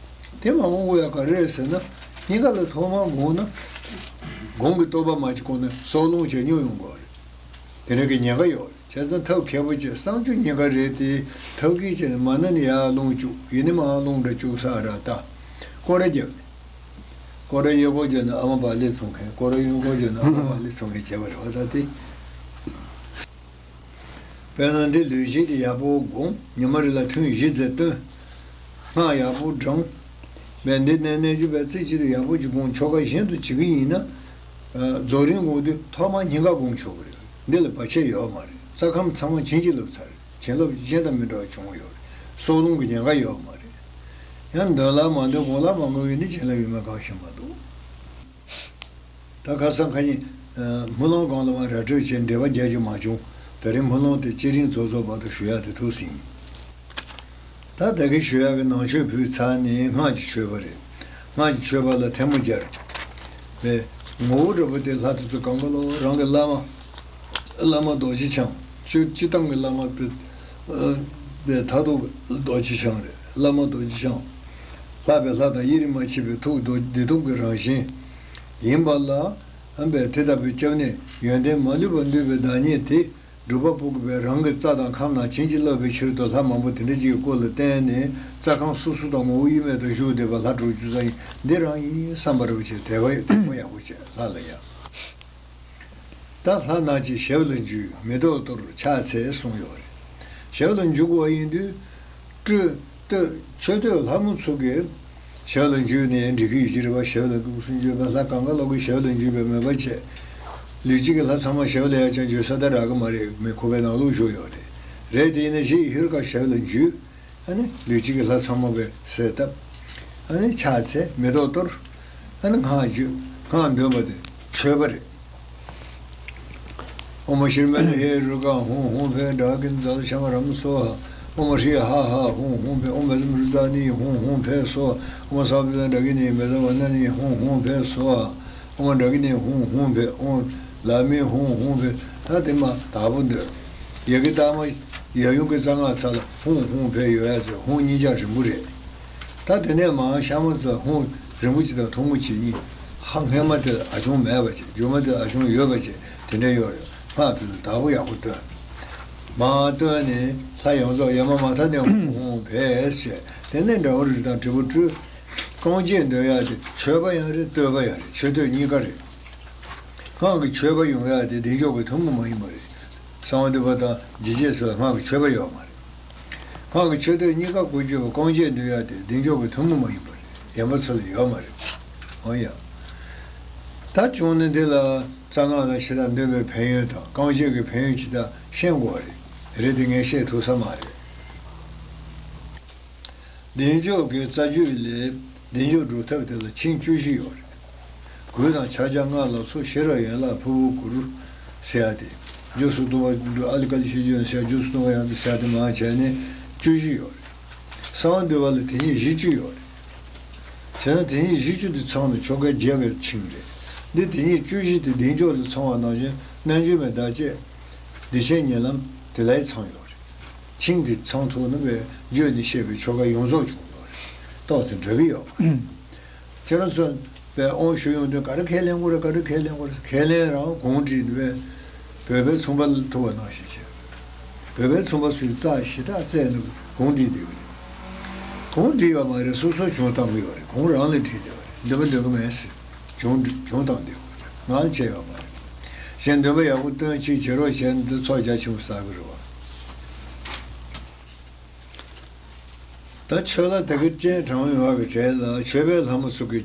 དེ་མ་དགོངས་གི་ཡ་ག་རེ་རེད་ཟེར་ན། སྙིང་ག་ལ་ཐོག་མ་དགོངས་ན། དགོངས་གི་རྟོགས་པ་མ་གཅིག་གོ་ན་སྲོག་རླུང་ཆད་སྙོམས་ཡོང་གི་རེད། དེ་འདྲ་གི་ཉེན་ཁ་ཡོད་རེད། བྱས་ཙང་ཐབས་མཁས་པོ་བྱས། གསང་སྤྱོད་སྙིང་ག་རེད་དེ། ཐབས་མཁས་བྱས་ནས་མ་ན་ནི་ཡར་རླུང་བཅུག་ཡིན་ནི་མར་རླུང་འདྲ་བཅུག་ས་ར་ད། སྐོར་ར་རྒྱབ་ནས། སྐོར་ར་གཡས་སྐོར་བྱས་ནས་ཨ་མ་བག་ལེབ་འཚོང་མཁན། སྐོར་ར་གཡོན་སྐོར་བྱས་ནས་ཨ་མ་བག་ལེབ་འཚོང་མཁན་བྱས་པ་རེད་བ་ད་དེ། དཔེར་ན་འདི་ལུས་ཤེས་དེ་ཡག་པོ་སྒོམ། ཉི་མ་རེ་ལ་ཐུན་བཞི་ཙམ་བཏོན། སྔགས་ཡག་པོ་བགྲང་། བས་འདི་ནས་གནས་འཇུག་པའི་རྩེ་གཅིག་ཏུ་ཡག་པོ་ཅིག་སྒོམ། ཆོ་ག་གཞན་དུ་བྱེད་ཀྱི་ཡིན་ན། རྫོགས་རིམ་སྒོམ་དུས་ཐོག་མར་སྙིང་ག་སྒོམ་ཆོག་གི་རེད། འདི་ལ་བར་ཆད་ཡོད་མ་རེད། རྩ་ཁམས་ཚང་མ་བྱིན་གྱིས་བརླབས་ཚར་རེད། བྱིན་རླབས་གཞན་དང་མི་འདྲ་བ་བྱུང་ཡོད་རེད། སྲོག་རླུང་གི་ཉེན་ཁ་ཡོད་མ་རེད། ཡང་འདོད་ལྷ་མ་འདོད་གོང་ལྷ་མ་འགོད་ཡོད་ནི་བྱིན་རླབས་ཡོད་མེད་གང་ཤེས་མ་འདུག་ད་ཁ་སང་ཁ་ཉིན། སྨོན་ལམ་སྒང་ལ་མར་ར་སྤྲོད་བྱས་འགྲེལ་པ་རྒྱག་རྒྱུ་མ་བྱུང་། ད་རིང་སྨོན་ལམ་དེ་སྤྱིར་རིང་རྫོགས་རྫོགས་བར་དུ་ཞུ་ཡག་དེ་ཐུགས་ཟིན། ད་ད་གིན་ཞུ་ཡག་གི་ནང་མཆོད་ཕུལ་ཚར་ནས་སྔགས་ཀྱི་མཆོད་པ་རེད། སྔགས་ཀྱི་མཆོད་པ་ལ་ཐལ་མོ་སྦྱར། པའི་ངོ་བོ་འདྲ་པོ་དེ་ལྷ་དེ་ཚོ་གང་ག་ལོ་རང་གི་བླ་མ། བླ་མ་རྡོ་རྗེ་འཆང་། སྤྱི་སྤྱི་བཏང་གི་བླ་མ་པའི་པའི་མཐར་ཐུག་རྡོ་རྗེ་འཆང་རེད། བླ་མ་རྡོ་རྗེ་འཆང་། ལྷག་པའི་ལྷ་དང་དབྱེར་མ་མཆིས་པའི་ཐུགས་རྡོ་བདེ་སྟོང་གི་རང་བཞིན་ཡིན་པ་ལ། ཨ་འབད་དེ་ལྟ་བུའི་སྐྱབས་གནས་ཡོན་ཏན་མ་ལུས་པ་འདུས་པའི་བདག་ཉིད་དེ། སྒྲུབ་པ་པོ་གིས་པའི་རང་གི་རྩ་དང་ཁམས་རྣམས་བྱིན་གྱིས་བརླབས་པའི་ཕྱིར་དུ་ལྷ་མང་པོ་དེ་འདྲ་ཅིག་གི་སྐུ་ལ་བརྟེན་ནས་རྩ་ཁམས་སོ་སོ་དང་ངོ་བོ་དབྱེར་མེད་དུ་བཞུགས་བསྡད་པ་ལྷ་དྲུག་ཅུ་རྩ་གཉིས་འདི་རང་ཡིན་བསམ་པ་རེ་བ་བྱས་དད་པ་དད་པ་ཡག་པོ་བྱས་ལྷ་ལ་ཡ། ད་ལྷ་རྣམས་ཀྱི་ཞབས་ལ་འཇུས་མེ་ཏོག་གཏོར་ཕྱག་འཚལ་གསུངས་ཡོད་རེད། ཞབས་ལ་འཇུ་དགོས་པ་ཡིན་དུས། སྤྲོས་བསྟོད་མཆོད་བསྟོད་ལྷ་མོ་ཚོ་གི་ཞབས་ལ་འཇུས་ནས་འགྲིག་གི་ཡོད་ཀྱི་རེད་བ། ཞབས་ལ་སྐུ་གསུང་ཆོས་པའི་ལྷ་གང་ག་ལོག་གི་ཞབས་ལ་འཇུས་པའི་མོས་པ་བྱས། ལུས་གཅིག་གི་ལྷ་ཚང་མ་ཞབས་ལ་ཡ་ཅང་འཇུ་ས་ད་རག་གི་མ་རེད། མི་ཁོ་པའི་ནང་ལོགས་བཞུགས་ཡོད་རེད། རེད་དེ་ཡིན་ན་གཞི་ཡི་ཧུར་ཁ་ཞབས་ལ་འཇུས། ཨ་ནི་ལུས་གཅིག་གི་ལྷ་ཚང་མ་བས་གསོལ་བཏབ། ཨ་ནི་ཕྱག་འཚལ་མེ་ཏོག་གཏོར། ཨ་ནི་སྔགས་བརྗོད། སྔགས་འདོན་པ་དེ་མཆོད་པ་རེད། ཨོཾ་ཤྲཱི་མཎྜལ་ཧེ་རུ་ཀ་ཧཱུྃ་ཧཱུྃ་ཕཊ་ཌཱ་ཀིན་ཛཱ་ལ་ཤ་མ་ར་མ་སྭཱ་ཧཱ། ཨོཾ་ཧྲཱིཿཧ་ཧ་ཧཱུྃ་ཧཱུྃ་ཕཊ། ཨོཾ་བཛྲ་མུ་ཌྲ་ཛ་ནི་ཧཱུྃ་ཧཱུྃ་ཕཊ་སྭཱ་ཧཱ། ཨོཾ་སརྦ་བི་གནཱ་ཌ་ཀི་ནི་བཛྲ་ཝཱ་ཎཱ་ནི་ཧཱུྃ་ཧཱུྃ་ཕཊ་སྭཱ་ཧཱ། ཨོཾ་ཌཱ་ཀི་ནི་ཧཱུྃ་ཧཱུྃ་ཕཊ། ཨོཾ་ལ་མི་ཧཱུྃ་ཧཱུྃ་ཕཊ། ད་དེ་མ་དག་པོ་འདོན། ཡ་གི་ལྟག་མ་ཡ་ཡུམ་གྱི་རྩ་སྔགས་ཚར་ལ་ཧཱུྃ་ཧཱུྃ་ཕཊ་ཡོད་ཡ་ཚོས་ཧཱུྃ་གཉིས་ཆ་རིང་པོ་རེད། ད་དེ་ནས་མར་ཤ་མ་ཚོས་ཧཱུྃ་རིང་པོ་གཅིག་དང་ཐུང་ངུ་གཅིག་གཉིས། ཧ་སྔས་མ་དེ་ལ་ཨ་ཆུང་མེད་པ་བྱས། མཇུག་མ་དེ་ལ་ཨ་ཆུང་ཡོད་པ་བྱས། དེ་འདྲ་ཡོད་རེད། སྔགས་དེ་ཚོ་བདག་པོ་ཡག་པོ་བཏོན། མར་བཏོན་ནས་ལྷ་ཡོངས་རྫོགས་ཡ་མ་མ་མཐའ་ནས་ཧཱུྃ་ཧཱུྃ་ཕཊ་བྱས། དེ་ནས་འདྲ་བོ་རིགས་དང་དྲིལ་བུ་སྤྲུལ། རྐང་རྗེས་འདོན་ཡ་དེ་མཆོད་པ་ཡང་རེད། བསྟོད་པ་ཡང་རེད། མཆོད་བསྟོད་གཉིས་ཀ་རེད། སྔགས་ཀྱི་མཆོད་པ་ཡོང་ཡ་དེ་བདེ་མཆོག་གི་ཐུན་མོང་མ་ཡིན་པ་རེད། གསང་བ་འདུས་པ་དང་འཇིགས་བྱེད་སོགས་སྔགས་ཀྱི་མཆོད་པ་ཡོད་མ་རེད། སྔགས་ཀྱི་མཆོད་བསྟོད་གཉིས་ཀ་གོ་ཆོད་པ་རྐང་རྗེས་འདོན་ཡ་དེ་བདེ་མཆོག་གི་ཐུན་མོང་མ་ཡིན་པ་རེད། གཞན་པ་ཚོ་ལ་ཡོད་མ་རེད། འོ་ཡ། ད་བྱུང་ན་འདི་ལ་རྩ་སྔགས་དང་ཕྱི་དང་འདོན་པའི་ཕན་ཡོན་དང་རྐང་རྗེས་ཀྱི་ཕན་ཡོན་ཇི་ལྟར་ཤེས་དགོས་པ་རེད། རེད་དེ་ངས་བཤད་ཐུབ་ས་མ་རེད། བདེ་མཆོག་གི་རྩ་རྒྱུད་ལས་བདེ་མཆོག་སྒྲུབ་ཐབས་དེ་ལ་ཆིངས་བཅུ་བཞི་ཡོད་རེད། གུས་དང་ཕྱག་རྒྱ་སྔགས་ལ་སོགས། ཤེས་རབ་ཡན་ལག་ཕུར་བུར་གྱུར། ཟེར་ཡ་དེ། རྗེས་སུ་བསྟུན་པ་ཨཱ་ལི་ཀཱ་ལི་ཤེས་བརྗོད་ཟེར། རྗེས་སུ་བསྟུན་པ་ཡང་དུ་ཟེར་ཡ་དེ་མར་བྱས་ནས་བཅུ་བཞི་ཡོད་རེད། གསང་བ་འདུས་པ་ལ་དེ་ཉིད་བཞི་བཅུ་ཡོད་རེད། བྱས་ན་དེ་ཉིད་བཞི་བཅུ་དེ་ཚང་ནས་ཆོ་ག་བརྒྱད་པའི་ཆིངས་རེད། འདི་དེ་ཉིད་བཅུ་བཞི་དེ་བདེ་མཆོག་ལ་ཚང་བ་ནང་བཞིན་རྣལ་འབྱོར་པའི་བདག་བསྐྱེད་བདེ་ཆེན་ཉེ་ལམ་དེ་ལའི་ཚང་ཡོད་རེད། ཆིངས་དེ་ཚང་ཐུབ་ན་བས་བརྗོད་ནས་བཤད་པའི་ཆོ་ག་ཡོངས་རྫོགས་བྱུང་ཡོད་རེད། ཏོག་ཙམ་འདྲ་གི་ཡོད་པ་རེད། ཁྱེད་རང་ཚོ་བས་དབང་ཞུ་ཡོང་དུས་ག་རེ་ཁས་ལེན་དགོས་རེད། ག་རེ་ཁས་ལེན་དགོས་རེད། ཁས་ལེན་རང་གོང་བྲིས་ནས་བས་བོད་པའི་ཚོང་པ་ཐུག་པ་ནང་བཞིན་བྱས། བོད་པའི་ཚོང་པ་ཚོས་རྩ་ཞེ་དྲག་བཙལ་ནས་གོང་བྲིས་བསྡད་ཡོད་རེད། གོང་བྲིས་ཡོད་མ་རེད། སོ་སོ་བྱུང་བཏང་གི་ཡོད་རེད། གོང་རང་ལ་བྲིས་བསྡད་པ་རེད། འདོན་པ་འདོན་གི་མེད་ཟེར། བྱུང་བྱུང་བཏང་བསྡད་ཡོད་རེད། ང་ལ་བྱས་ཡོད་མ་རེད། གཞན་འདོན་པ་ཡག་པོ་བཏོན་ཅིག་བྱེད་རོགས་བྱས་ན་འདི་ཚོགས་རྒྱ་ཆེན་པོ་བསགས་གི་རེད་བ། ད་ཆོས་ལ་དེ་གི་སྤྱན་དྲངས་ཡོང་བ་གི་གྲས་ལ་མཆོད་པའི་ལྷ་མོ་ཚོ་གི་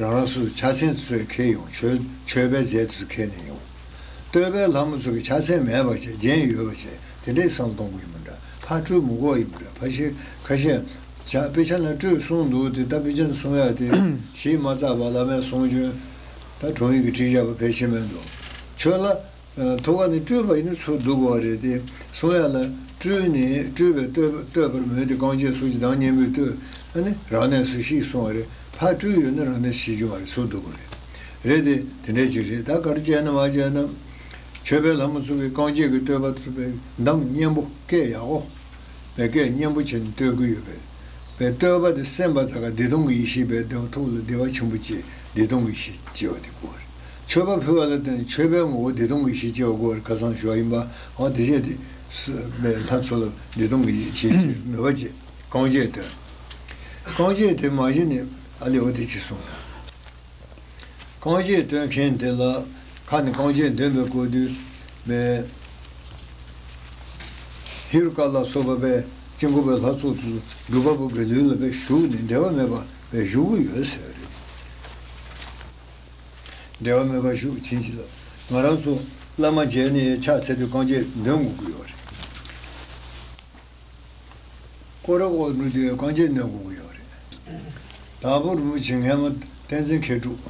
རང་རང་སོ་སོའི་ཕྱག་མཚན་ཚོས་ཁྱེར་ཡོང་། མཆོད་མཆོད་པའི་རྫས་ཚོས་ཁྱེར་ནས་ཡོང་། བསྟོད་པའི་ལྷ་མོ་ཚོ་གི་ཕྱག་མཚན་མེད་པ་བྱས། རྒྱན་ཡོད་པ་བྱས། དེ་འདྲའི་བསམ་བློ་གཏོང་དགོས་ཡིན་པ་འདྲ། ཕར་སྤྲོད་མི་དགོས་ཡིན་པ་འདྲ། ཕ་ཤེ་ཁ་ཤས་ཇ་དཔེ་ཆ་ལ་སྤྲོད་གསུངས་འདུག་དེ་ད་དཔེ་ཆ་ལ་གསུང་ཡ་དེ་གཞི་མ་རྩ་བ་བླ་མའི་གསུང་བྱོན། ད་དྲུང་ཡིག་གི་ཁྲིད་བཞག་པ་ཕལ་ཆེར་མེད་འདུག་ཆོས་ལ། ཐུབ་པ་ནི་སྤྲུལ་པ་ཡིན་ན་ཚུར་བསྡུ་དགོས་པ་རེད་དེ། གསུང་ཡག་ལ་སྤྲུལ་ནས་སྤྲུལ་པས་བསྟོད་བསྟོད་པར་མོས་ཏེ་རྐང་རྗེས་སུ་ཇི་ལྟར་སྙན་པོས་བསྟོད། ཨ་ནི་རང་གནས་སུ་ཤེས་གསུང་བ་རེད། ཕར་སྤྲུལ་ཡོད་ན་རང་གནས་སུ་ཤེས་རྒྱུ་མ་རེད། ཚུར་བསྡུ་དགོས་རེད། རེད་དེ། དེ་འདྲའི་ཅིག་རེད། ད་ག་རེ་བྱས་ན་མ་བྱས་ན། མཆོད་པའི་ལྷ་མོ་ཚུ་གིས་རྐང་རྗེས་ཀྱི་བསྟོད་པ་ཚུ་བའི་གདངས་སྙན་པོ་སྐད་ཡག་པོ། བའི་སྐད་སྙན་པོ་བྱས་ནས་བསྟོད་ཀྱི་ཡོད་པས། བའི་བསྟོད་པ་དེ་གསན་པ་དག་ག་བདེ་སྟོང་གི་ཡེ་ཤེས་པའི་བདེ་བ་ཐུགས་ལ་བདེ་བ་ཆེན་པོ་སྐྱེས། བདེ་སྟོང་གི་ཡེ་ཤེས་སྐྱེ་བ་དེ་དགོས་པ་རེད། མཆོད་པ་ཕུལ་བ་ལ་བརྟེན་ནས་མཆོད་པའི་ངོ་བོ་བདེ་སྟོང་གི་ཡེ་ཤེས་སྐྱེ་བ་དགོས་པ་རེད། ཁ་སང་ཞུ་བ་ཡིན་པ། འོ་དེ་བྱས་ཏེ། སུ་བའི་ལྷ་ཚུ་ལ་བདེ་སྟོང་གི་ཡེ་ཤེས་ཀྱི་མོས་པ་བྱེད། རྐང་རྗེས་བསྟོད། རྐང་རྗེས་དེ་མ་གཞི་ནས་ཨ་ལེ་འོ་དེ་ཅིག་གསུངས་ན། རྐང་རྗེས་འདོན་མཁན་དེ་ལ་ཁ་ནས་རྐང་རྗེས་འདོན་པའི་སྐོར་དུ་མེད། ཧེ་རུ་ཀ་ལ་སོགས་པ་པས་དཀྱིལ་འཁོར་པའི་ལྷ་ཚོགས་དུ་སྒྲུབ་པ་པོ་གི་ལུས་ལ་པས་ཞུགས་ནས་འབྲལ་བ་མེད་པ་པས་བཞུགས་ཀྱི་ཡོད་ཟེར་བ་རེད། འབྲལ་བ་མེད་པ་བཞུགས་ཕྱིན་ཅི་ལ། ང་རང་ཚོ་བླ་མ་མཇལ་ནས་ཕྱག་འཚལ་དུས་རྐང་རྗེས་འདོན་དགོས་ཀྱི་ཡོད་རེད། སྐོར་ར་སྐོར་འགྲོ་དུས་རྐང་རྗེས་འདོན་དགོས་ཀྱི་ཡོད་རེད། དྭགས་པོ་རིན་པོ་ཆེ་སྔས་མ་བསྟན་འཛིན་མཁས་གྲུབ།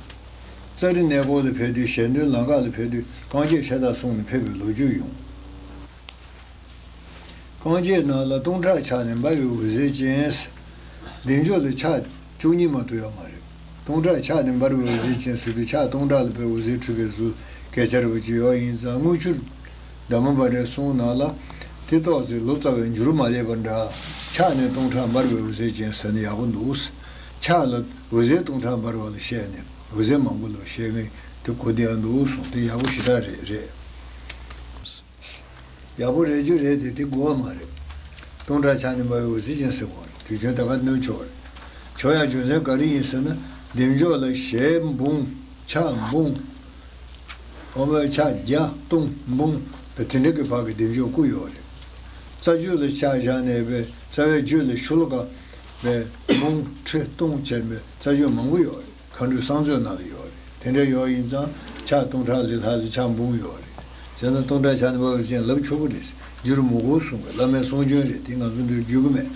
ཙཱ་རི་གནས་སྐོར་ལ་ཕེབས་དུས་ཞལ་འདོན་ལམ་ཁ་ལ་ཕེབས་དུས་རྐང་རྗེས་ཤ་སྟག་བསྲུངས་ནས་ཕེབས་པའི་ལོ་རྒྱུས་ཡོང་། རྐང་རྗེས་ནང་ལ་སྟོང་ཕྲག་ཕྱག་ནི་འབར་བའི་འོད་ཟེར་ཅན། བདེ་མཆོག་ལ་ཕྱག་བཅུ་གཉིས་མ་གཏོགས་ཡོད་མ་རེད། སྟོང་ཕྲག་ཕྱག་ནི་འབར་བའི་འོད་ཟེར་ཅན་ཟེར་དུས་ཕྱག་སྟོང་ཕྲག་ལ་འབར་བའི་འོད་ཟེར་འཕྲོས་པའི་གཟུགས་སྐད་ཆ་རེ་བ་ཅིག་ཡོད། ཡིན་ཙང་དངུལ་ཆུ་འདབ་མ་འབར་བའི་གསུང་ནང་ལ་དེ་ཏོག་ཙེ་ལོ་ཙཱ་བའི་འགྱུར་མ་སླེབས་པ་འདྲ། ཕྱག་ནི་སྟོང་ཕྲག་འབར་བའི་འོད་ཟེར་ཅན་ཟེར་ན་ཡག་པོ་འདུག། ཕྱག་ལ་འོད་ཟེར་སྟོང་ཕྲག་འབར་བ་ལ་བཤད་ནས་འོད་ཟེར་མང་པོ་ལ་བཤད་མཁན་དེ་གོ་བདེ་ཡག་འདུག་གསུངས་ཏེ་ཡག་པོ་ཞེ་དྲག་རེད་རེད། ཡག་པོ་རེད་རྒྱུ་རེད་དེ་དེ་དགོས་པ་མ་རེད། སྟོང་ཕྲག་ཕྱག་ནི་འབར་བའི་འོད་ཟེར་ཅན་ཟེར་དགོས་རེད། དུས་རྒྱུན་ད་ག་སྣོན་ཆོག་རེད། ཆོག་ཡག་རྒྱུ་མཚན་ག་རེ་ཡིན་ཟེར་ན། བདེ་མཆོག་ལ་ཞལ་འབུམ། ཕྱག་འབུམ། འོ་མའི་ཕྱག་བརྒྱ་སྟོང་འབུམ་པའི་དེ་འདྲ་གི་བར་གྱི་བདེ་མཆོག་བཀུག་ཡོད་རེད། རྩ་རྒྱུད་ལ་ཕྱག་བཞག་ནས་པའི་རྩ་བའི་རྒྱུད་ལ་ཤུ་ལོ་ཀ་པའི་འབུམ་ཁྲི་སྟོང་བྱས་པའི་རྩ་རྒྱུད་མང་པོ་ཡོད་རེད། མཁའ་འགྲོའི་གསང་མཛོད་ནང་ལ་ཡོད་རེད། དེ་འདྲ་ཡོད་ཡིན་ཙང་ཕྱག་སྟོང་ཕྲག་ལས་ལྷག་ཙམ་ཕྱག་འབུམ་ཡོད་རེད། བྱས་ན་སྟོང་ཕྲག་ཕྱག་ནི་འབར་བའི་ཅན་ལབ་ཆོག་གི་རེད། རྒྱུ་རུ་མི་དགོས་གསུང་གི། བླ་མའི་གསུང་རྒྱུན་རེད་དེ། ང་ཚོ་འདིར་རྒྱུད་ཀྱི་མེད།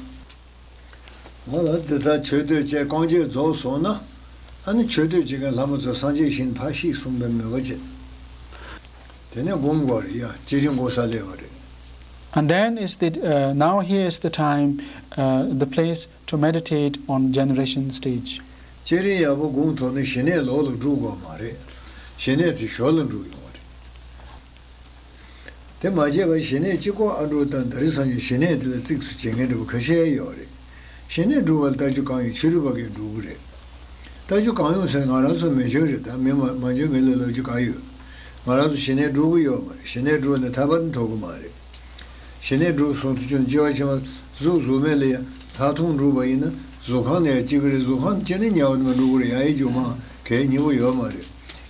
ང་ལ་འདི་ལྟར་མཆོད་བསྟོད་བཅས་རྐང་རྗེས་རྫོགས་སོང་ན། ཨ་ནི་མཆོད་བསྟོད་བྱེད་མཁན་ལྷ་མོ་ཚོ་སངས་རྒྱས་ཞིང་ཕར་གཤེགས་གསུངས་པའི་མོས་པ་བྱེད། དེ་ནས་སྒོམ་དགོས་རེད་ཡ། བསྐྱེད་རིམ་འགོག་ས་སླེབས་པ་རེད། And then is the, uh, now here is the time, uh, the place to meditate on generation stage. བསྐྱེད་རིམ་ཡག་པོ་སྒོམ་ཐུབ་ན་ཞི་གནས་ལོགས་ལ་འགྲོ་དགོས་མ་རེད། ཞི་གནས་དེ་ཞོར་ལ་འགྲོ་ཡོང་བ་རེད། དེ་མ་བྱས་པར་ཞི་གནས་གཅིག་པོ་ཨ་འགྲོ་དང་། ད་རེས་སང་ཉིན་ཞི་གནས་དེ་ལ་གཙིགས་སུ་བྱེད་མཁན་འདྲ་པོ་ཁ་ཤས་ཡོད་རེད། ཞི་གནས་སྒྲུབ་པར་ལྟ་རྒྱུ་གང་ཡོད། ཆོས་ལུགས་པ་གིས་སྒྲུབ་ཀྱི་རེད། ལྟ་རྒྱུ་གང་ཡོད་ཟེར་ན་ང་རང་ཚོ་མི་ཆོས་རེད། ད་མི་མ་མ་ཆོས་མི་ལ་ལབ་རྒྱུ་གང་ཡོད། ང་རང་ཚོ་ཞི་གནས་སྒྲུབ་ཀྱི་ཡོད་མ་རེད། ཞི་གནས་སྒྲུབ་ནས་ཐར་པ་དེ་ཐོབ་ཀྱི་མ་རེད། ཞི་གནས་སྒྲུབ་སོང་དུས་ཀྱང་སྐྱེ་བ་ཕྱི་མ་གཟུགས་གཟུགས་མེད་ལ་ཡང་ལྷག་མཐོང་སྒྲུབ་པ་ཡིན་ན་གཟུགས་ཁམས་ནས་སྐྱེ་གི་རེད། གཟུགས་ཁམས་སྐྱེས་ནས་དམྱལ་བ་དུ་མ་འགྲོ་གི་རེད། ཡང་ཡི་རྒྱུ་མ་གལ་སྙིང་པོ་ཡོད་མ་རེད།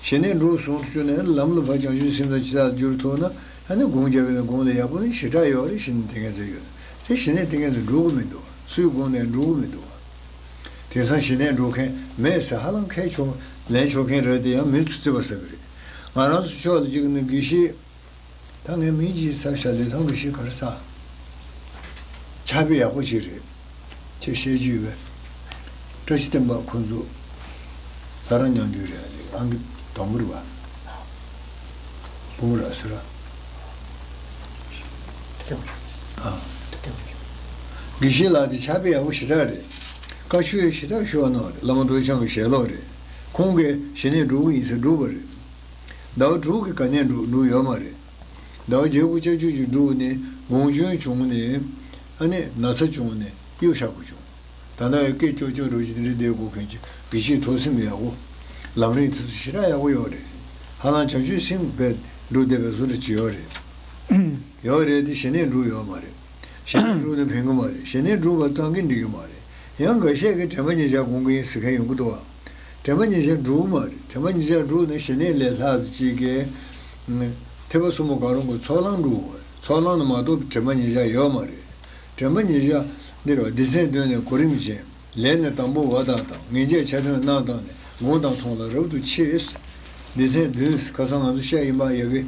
ཞི་གནས་སྒྲུབ་སོང་དུས་ཀྱང་ནས་ལམ་ལ་ཕར་བྱང་ཆུབ་སེམས་དང་ཇི་ལྟར་བསྒྱུར་ཐུབ་ན། ཨ་ནི་སྒོམ་རྒྱག་གི་ན་སྒོམ་ལ་ཡག་པོ་ནི་ཞེ་དྲག་ཡོད་རེད། ཞི་གནས་དེ་ངས་ཟེར་ཡོད། དེ་ཞི་གནས་དེ་ངས་ཟེར་འགྲུབ་གི་མི་འདུག། སུས་སྒོམ་ནས་འགྲུབ་གི་མི་འདུག། དེང་སང་ཞི་གནས་འགྲུབ་མཁན་མེད་ཟེར་ཧ་ལམ་ཁས་ཆོག་ལན་ཆོག་མཁན་རེད་དེ། ཡང་མི་ཚོ་རྩིས་པ་ཟེར་གི་རེད། ང་རང་ཚོ་ཕྱོགས་ལ་གཅིག་ནི་དགེ་བཤེས། ད་ངས་མིང་ཅིག་ཚར་ཤག། ལི་ཐང་དགེ་བཤེས་ག་རེ་ཟ། ཕྱག་དཔེ་ཡག་པོ་ཅིག་རེད། ཁྱེད་བཤད་རྒྱུ་ཡོད་པས། བཀྲ་ཤིས་བསྟན་པ་ཁོང་ཚོ་ལྷ་རམས་མྱང་རྒྱུད་རེད། ཨ་ལེ་ཨང་ཀི་དང་པོ་རེད་པ། བུ་མོ་ར་ཟེར་ར། ཨ། དགེ་བཤེས་ལགས་དེ་ཕྱག་དཔེ་ཡག་པོ་ཞེ་དྲག་རེད། བཀའ་ཆོས་ཞེ་དྲག་ཞུ་བ་གནང་བ་རེད། བླ་མ་རྡོ་རྗེ་འཆང་གི་ཞལ་སློབ་རེད། ཁོང་གིས་ཞི་གནས་སྒྲུབ་ཀྱི་ཡིན་ཟེར་སྒྲུབ་པ་རེད། ཟླ་བ་དྲུག་གི་ག་ནས་འགྲོ་འགྲོ་ཡོད་མ་རེད། ཟླ་བ་བརྒྱད་དགུ་ལྕགས་ཀྱུ་ཅིག་འགྲོ་ནས་དགོངས་སྐྱོན་བྱུང་ནས། ཨ་ནི་ན་ཚ་བྱུང་ནས་གཡོ་ཤག་པོ་བྱུང་། ད་ལྟ་ཡང་སྐད་ཅོག་ཅོག་རུ་ཞིག་འདི་འདྲ་བསྡད་དགོས་མཁན་ཅིག། དགེ་བཤེས་ཐུགས་སེམས་ཡག་པོ། ལམ་རིམ་དེ་ཚོ་ཞེ་དྲག་ཡག་པོ་ཡོད་རེད། ཧ་ལམ་བྱང་ཆུབ་སེམས་དཔའི་འགྲོ་བསྡད་པའི་བཟོ་འདྲ་ཅིག་ཡོད་རེད། ཡོད་རེད་དེ་ཞི་གནས་འགྲུབ་ཡོད་མ་རེད། ཞི་གནས་འགྲུབ་ན་ཕན་གི་མ་རེད། ཞི་གནས་འགྲུབ་པ་ཙམ་གྱིས་འགྲིག་གི་མ་རེད། ཡང་འགའ་ཤས་ཀྱིས་དྲན་པ་ཉེར་བཞག་སྒོམ་གི་ཡིན་ཟེར་མཁན་ཡོང་གི་འདུག་བ། དྲན་པ་ཉེར་བཞག་འགྲུབ་མ་རེད། དྲན་པ་ཉེར་བཞག་འགྲུབ་ན་ཞི་གནས་ལས་ལྷག་ཙམ་ཅིག་གིས། ཐེག་པ་གསུམ་པོ་གང་རུང་གི་ཚོགས་ལམ་འགྲུབ་པ་རེད། ཚོགས་ལམ་ལ་མ་གཏོགས་དྲན་པ་ཉེར་བཞག་ཡོད་མ་རེད། དྲན་པ་ཉེར་བཞག་འདིར་བ་སྡེ་ཚན་བདུན་ནས་གོ་རིམ་བཞིན། ལས་ནི་དང་པོ་བ་དང་དང་། ངེས་འབྱེད་ཆ་མཐུན་རྣམས་དང་ནི། སྒོམ་དང་མཐོང་ལ་རབ་ཏུ་མཆི། སྡེ་ཚན་བདུན། ཁ་སང་ང་ཚོ་བཤད་ཡིན་པ་ཡ་གི།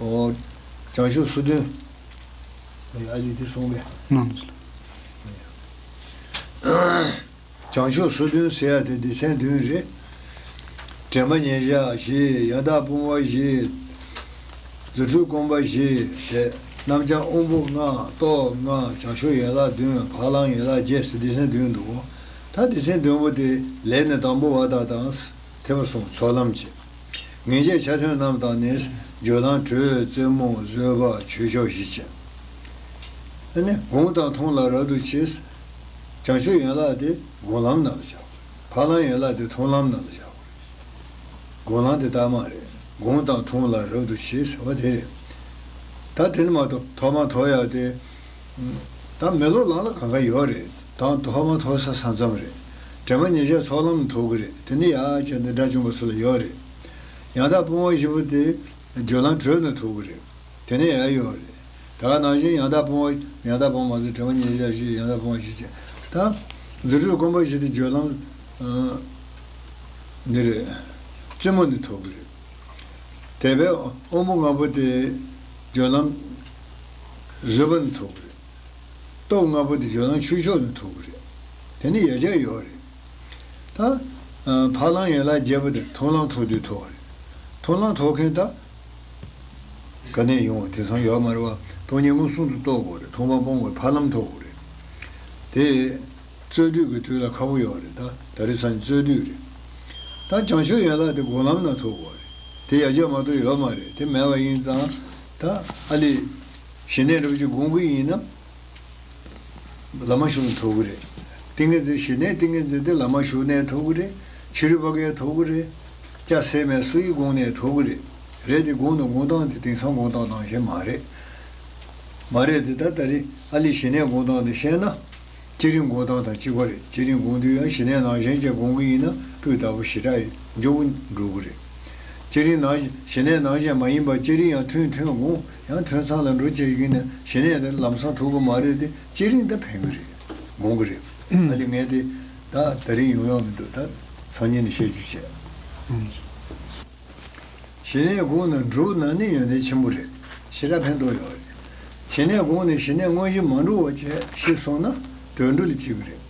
ཨོ། བྱང་ཆུབ་སོ་བདུན། ཨ་ལི་དེ་གསུངས་པས། བྱང་ཆུབ་སོ་བདུན་ཟེར་ཡ་དེ་སྡེ་ཚན་བདུན་རེད། དྲན་པ་ཉེར་བཞག་བཞི། ཡང་དག་སྤོང་བ་བཞི། རྫུ་འཕྲུལ་སྒོམ་པ་བཞི་དེ། རྣམ་བྱང་དབང་པོ་ལྔ། སྟོབས་ལྔ། བྱང་ཆུབ་ཡན་ལག་བདུན། འཕགས་ལམ་ཡན་ལག་བརྒྱད་ཟེར་སྡེ་ཚན་བདུན་འདུག། ད་སྡེ་ཚན་བདུན་པོ་དེ་ལས་ནི་དང་པོ་བ་དག་དང་། ཐེག་པ་གསུམ་ཚོགས་ལམ་བཅས། ངེས་བྱའི་ཆ་མཐུན་རྣམས་དང་ནི། སྦྱོར་ལམ་དྲོད་རྩེ་མོ་བཟོད་པ་ཆོས་མཆོག་བཞི་བཅས། ཨ་ནི་སྒོམ་དང་མཐོང་ལ་རབ་ཏུ་ཕྱེ། བྱང་ཆུབ་ཡན་ལག་དེ་སྒོམ་ལམ་ནང་ལ་བཞག། འཕགས་ལམ་ཡན་ལག་དེ་མཐོང་ལམ་ནང་ལ་བཞག། སྒོམ་ལམ་དེ་ལྟ་མ་རེད། སྒོམ་དང་མཐོང་ལ་རབ་ཏུ་ཕྱེ་ཟེར་བ་དེ་རེད། ད་དེ་ནི་མ་གཏོགས་ཐོག་མར་ཐོབ་ཡག་དེ། ད་མི་སློབ་ལམ་ལ་གང་ག་ཡོད་རེད། ད་ཐོག་མར་ཐོབ་ས་ས་མཚམས་རེད། དྲན་པ་ཉེར་བཞག་ཚོགས་ལམ་ཐོབ་གི་རེད། དེ་ནི་ཡར་བྱས་ནས་དགྲ་བཅོམ་པ་ཚོ་ལ་ཡོད་རེད། ཡང་དག་སྤོང་བ་བཞི་པོ་དེ་སྦྱོར་ལམ་དྲོད་ནས་ཐོབ་གི་རེད། དེ་ནས་ཡར་ཡོད་རེད། ད་ག་ནང་བཞིན་ཡང་དག་སྤོང་བ། ཡང་དག་སྤོང་བ་མ་ཟད་དྲན་པ་ཉེར་བཞག་བཞི། ཡང་དག་སྤོང་བ་བཞི་བཅས། ད་རྫུ་འཕྲུལ་སྒོམ་པ་བཞི་དེ་སྦྱོར་ལམ། ཨ། འདི་རེད། རྩེ་མོ་ནས་ཐོབ་གི་རེད། དེ་བས་དབང་པོ་ལྔ་པོ་དེ་སྦྱོར་ལམ་བཟོད་པ་ནས་ཐོབ་གི་རེད། སྟོབས་ལྔ་པོ་དེ་སྦྱོར་ལམ་ཆོས་མཆོག་ནས་ཐོབ་གི་རེད། དེ་ནི་ཡར་བྱས་ཡོད་རེད། ད་ཨ་འཕགས་ལམ་ཡན་ལག་བརྒྱད་པོ་དེ་མཐོང་ལམ་ཐོབ་དུས་ཐོབ་པ་རེད། མཐོང་ལམ་ཐོབ་མཁན་ད་ག་ནས་ཡོང་བ་དེང་སང་ཡོད་མ་རེད་བ། སྟོང་ཉིད་མངོན་སུམ་དུ་རྟོགས་དགོས་རེད། མཐོང་བ་སྤོང་དགོས། འཕགས་ལམ་ཐོབ་དགོས་རེད། དེ་རྩོད་དུས་ཀྱི་དུས་ལ་ཁག་པོ་ཡོད་རེད། ད་ད་རེས་སང་ཉིན་རྩོད་དུས་རེད། ད་བྱང་ཆུབ་ཡན་ལག་དེ་སྒོམ་ལམ་ནང་ཐོབ་དགོས་རེད། དེ་ཡར་བྱས་མ་གཏོགས་ཡོད་མ་རེད། དེ་མེད་པ་ཡིན་ཙང་། ད་ཨ་ལས་ཞི་གནས་རབ་ཅིག་སྒོམ་གྱི་ཡིན་ན། བླ་མ་ཞུགས་ནས་ཐོབ་ཀྱི་རེད། ཏིང་ངེ་འཛིན། ཞི་གནས་ཏིང་ངེ་འཛིན་དེ་བླ་མ་ཞུགས་ནས་ཐོབ་ཀྱི་རེད། ཕྱི་རོལ་པ་གས་ཐོབ་ཀྱི་རེད། སྐྱ་སེར་མས་སུ་ཡིས་དགོངས་ནས་ཐོབ་ཀྱི་རེད། རེད་དེ་དགོངས་ནས་དགོངས་སྟངས་དེ་དེང་སང་དགོངས་སྟངས་ནང་བཞིན་མ་རེད། མ་རེད་དེ། ད་ད་རེས་ཨ་ལས་ཞི་གནས་དགོངས་སྟངས་དེ་བཤད་ན། བསྐྱེད་རིམ་དགོངས་སྟངས་དང་གཅིག་པ་རེད། བསྐྱེད་རིམ་དགོངས་དུས་ཡང་ཞི་གནས་ནང་བཞིན་བྱས་དགོངས་ཀྱི་ཡིན་ན་སྤུས་དག་པོ་ཞེ་དྲག་མགྱོགས་པོ་འགྲོ་གི་རེད། བསྐྱེད་རིམ་ནང་བཞིན། ཞི་གནས་ནང་བཞིན་མ་ཡིན་པ་བསྐྱེད་རིམ་ཡང་ཐུན་ཐུན་དགོངས། ཡང་ཐུན་ཚང་ལ་འགྲོ་བྱེད་ཀྱི་ཡིན་ན་ཞི་གནས་དེ་ལམ་སང་ཐོབ་ཀྱི་མ་རེད་དེ། བསྐྱེད་རིམ་དེ་ཕན་གྱི་རེད། དགོངས་ཀྱི་རེད། ཨ་ལས་ངས་དེ་ད་ད་རིང་ཡོང་ཡོང་མི་འདུག། ད་སང་ཉིན་ནས་བཤད་རྒྱུ་བྱས། ཞི་གནས་དགོངས་ནས་འགྲུབ་ན་ནི་ཡོན་ཏན་ཆེན་པོ་རེད། ཞེ་དྲག་ཕན་ཐོགས་ཡོད་རེད། ཞི་གནས་དགོངས་ནས་ཞི་གནས་དངོས་གཞི་མ་འགྲུབ་པ་བྱས་ཤི་སོང་ན་དུད་འགྲོ་ལ་བརྩི་གི་རེད།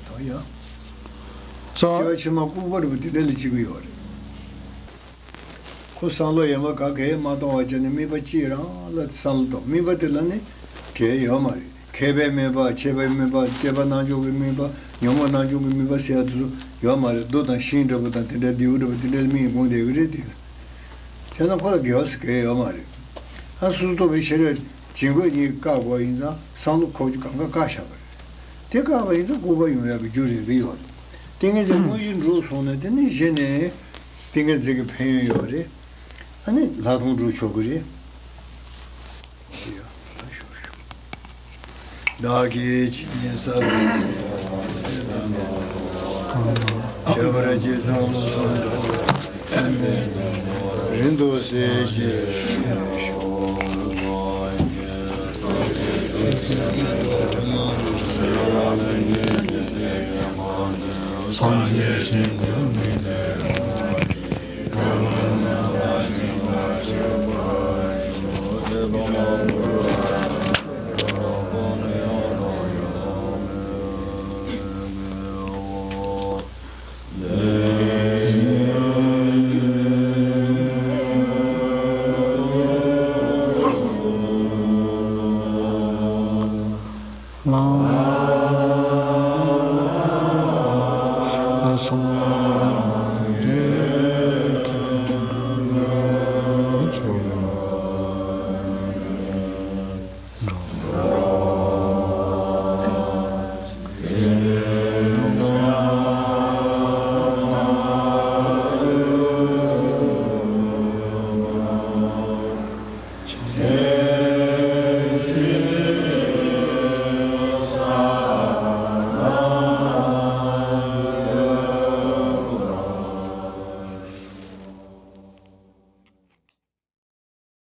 ད་ཡང་། རྩ། སྐྱེ་བ་ཕྱི་མ་ལྐུགས་པ་རུ་དེ་འདྲ་ལ་བརྩི་གི་ཡོད་རེད། ཁོ་བསམ་བློ་ཡང་མ་ག་གེ་མ་གཏོང་བ་བྱས་ནས་དམིགས་པ་གཅིག་རང་ལ་བསམ་བློ་གཏོང་། དམིགས་པ་དེ་ལ་ནི་གེ་ཡོད་མ་རེད། མཁས་པའི་དམིགས་པ། ཆེ་བའི་དམིགས་པ། སྐྱེས་པ་རྣམས་ཀྱི་དམིགས་པ། ཉོན་མོངས་རྣམས་ཀྱི་དམིགས་པ་ཟེར་ཡ་དེ་ཚོ་ཡོད་མ་རེད། རྡོ་དང་ཤིང་འདྲ་པོ་དང་དེ་འདྲ་རྡེའུ་འདྲ་པོ་དེ་འདྲ་ལ་དམིགས་དགོངས་བསྡད་ཀྱི་རེད་དེ། བྱས་ན་ཁོ་ལ་དགེ་བ་ཟེར་གེ་ཡོད་མ་རེད། ཨ་སོ་སོ་རྟོགས་པའི་ཤེས་རབ་བྱིང་རྒོད་གཉིས་བཀག་དགོས་ཡིན་ཙང་བསམ་བློ་ཁོག་ཅིག་གང་ག་བཀག་བཞག་པ་རེད། དེ་བཀག་པ་ཡིན་ཙང་ལྐུགས་པ་ཡོང་ཡག་གི་རྒྱུ་རེད་གི་ཡོད་རེད། ཏིང་ངེ་འཛིན་དངོས་གཞི་འགྲུབ་སོང་ན་དེ་ནི་གཞི་ནས་ཏིང་ངེ་འཛིན་གྱི་ཕན་ཡོན་ཡོད་རེད། ཨ་ནི་ལྷག་མཐོང་འགྲུབ་ཆོག་གི་རེད། བདག་གིས་ཇི་སྙེད་བསགས་པའི་ཁྱད་པར་ཅན་ཚང་ལུགས་སུ་འགྲོ་བ་རིན་དུ་གསལ་བྱེད་ཤོག། སངས་རྒྱས་ཞིང་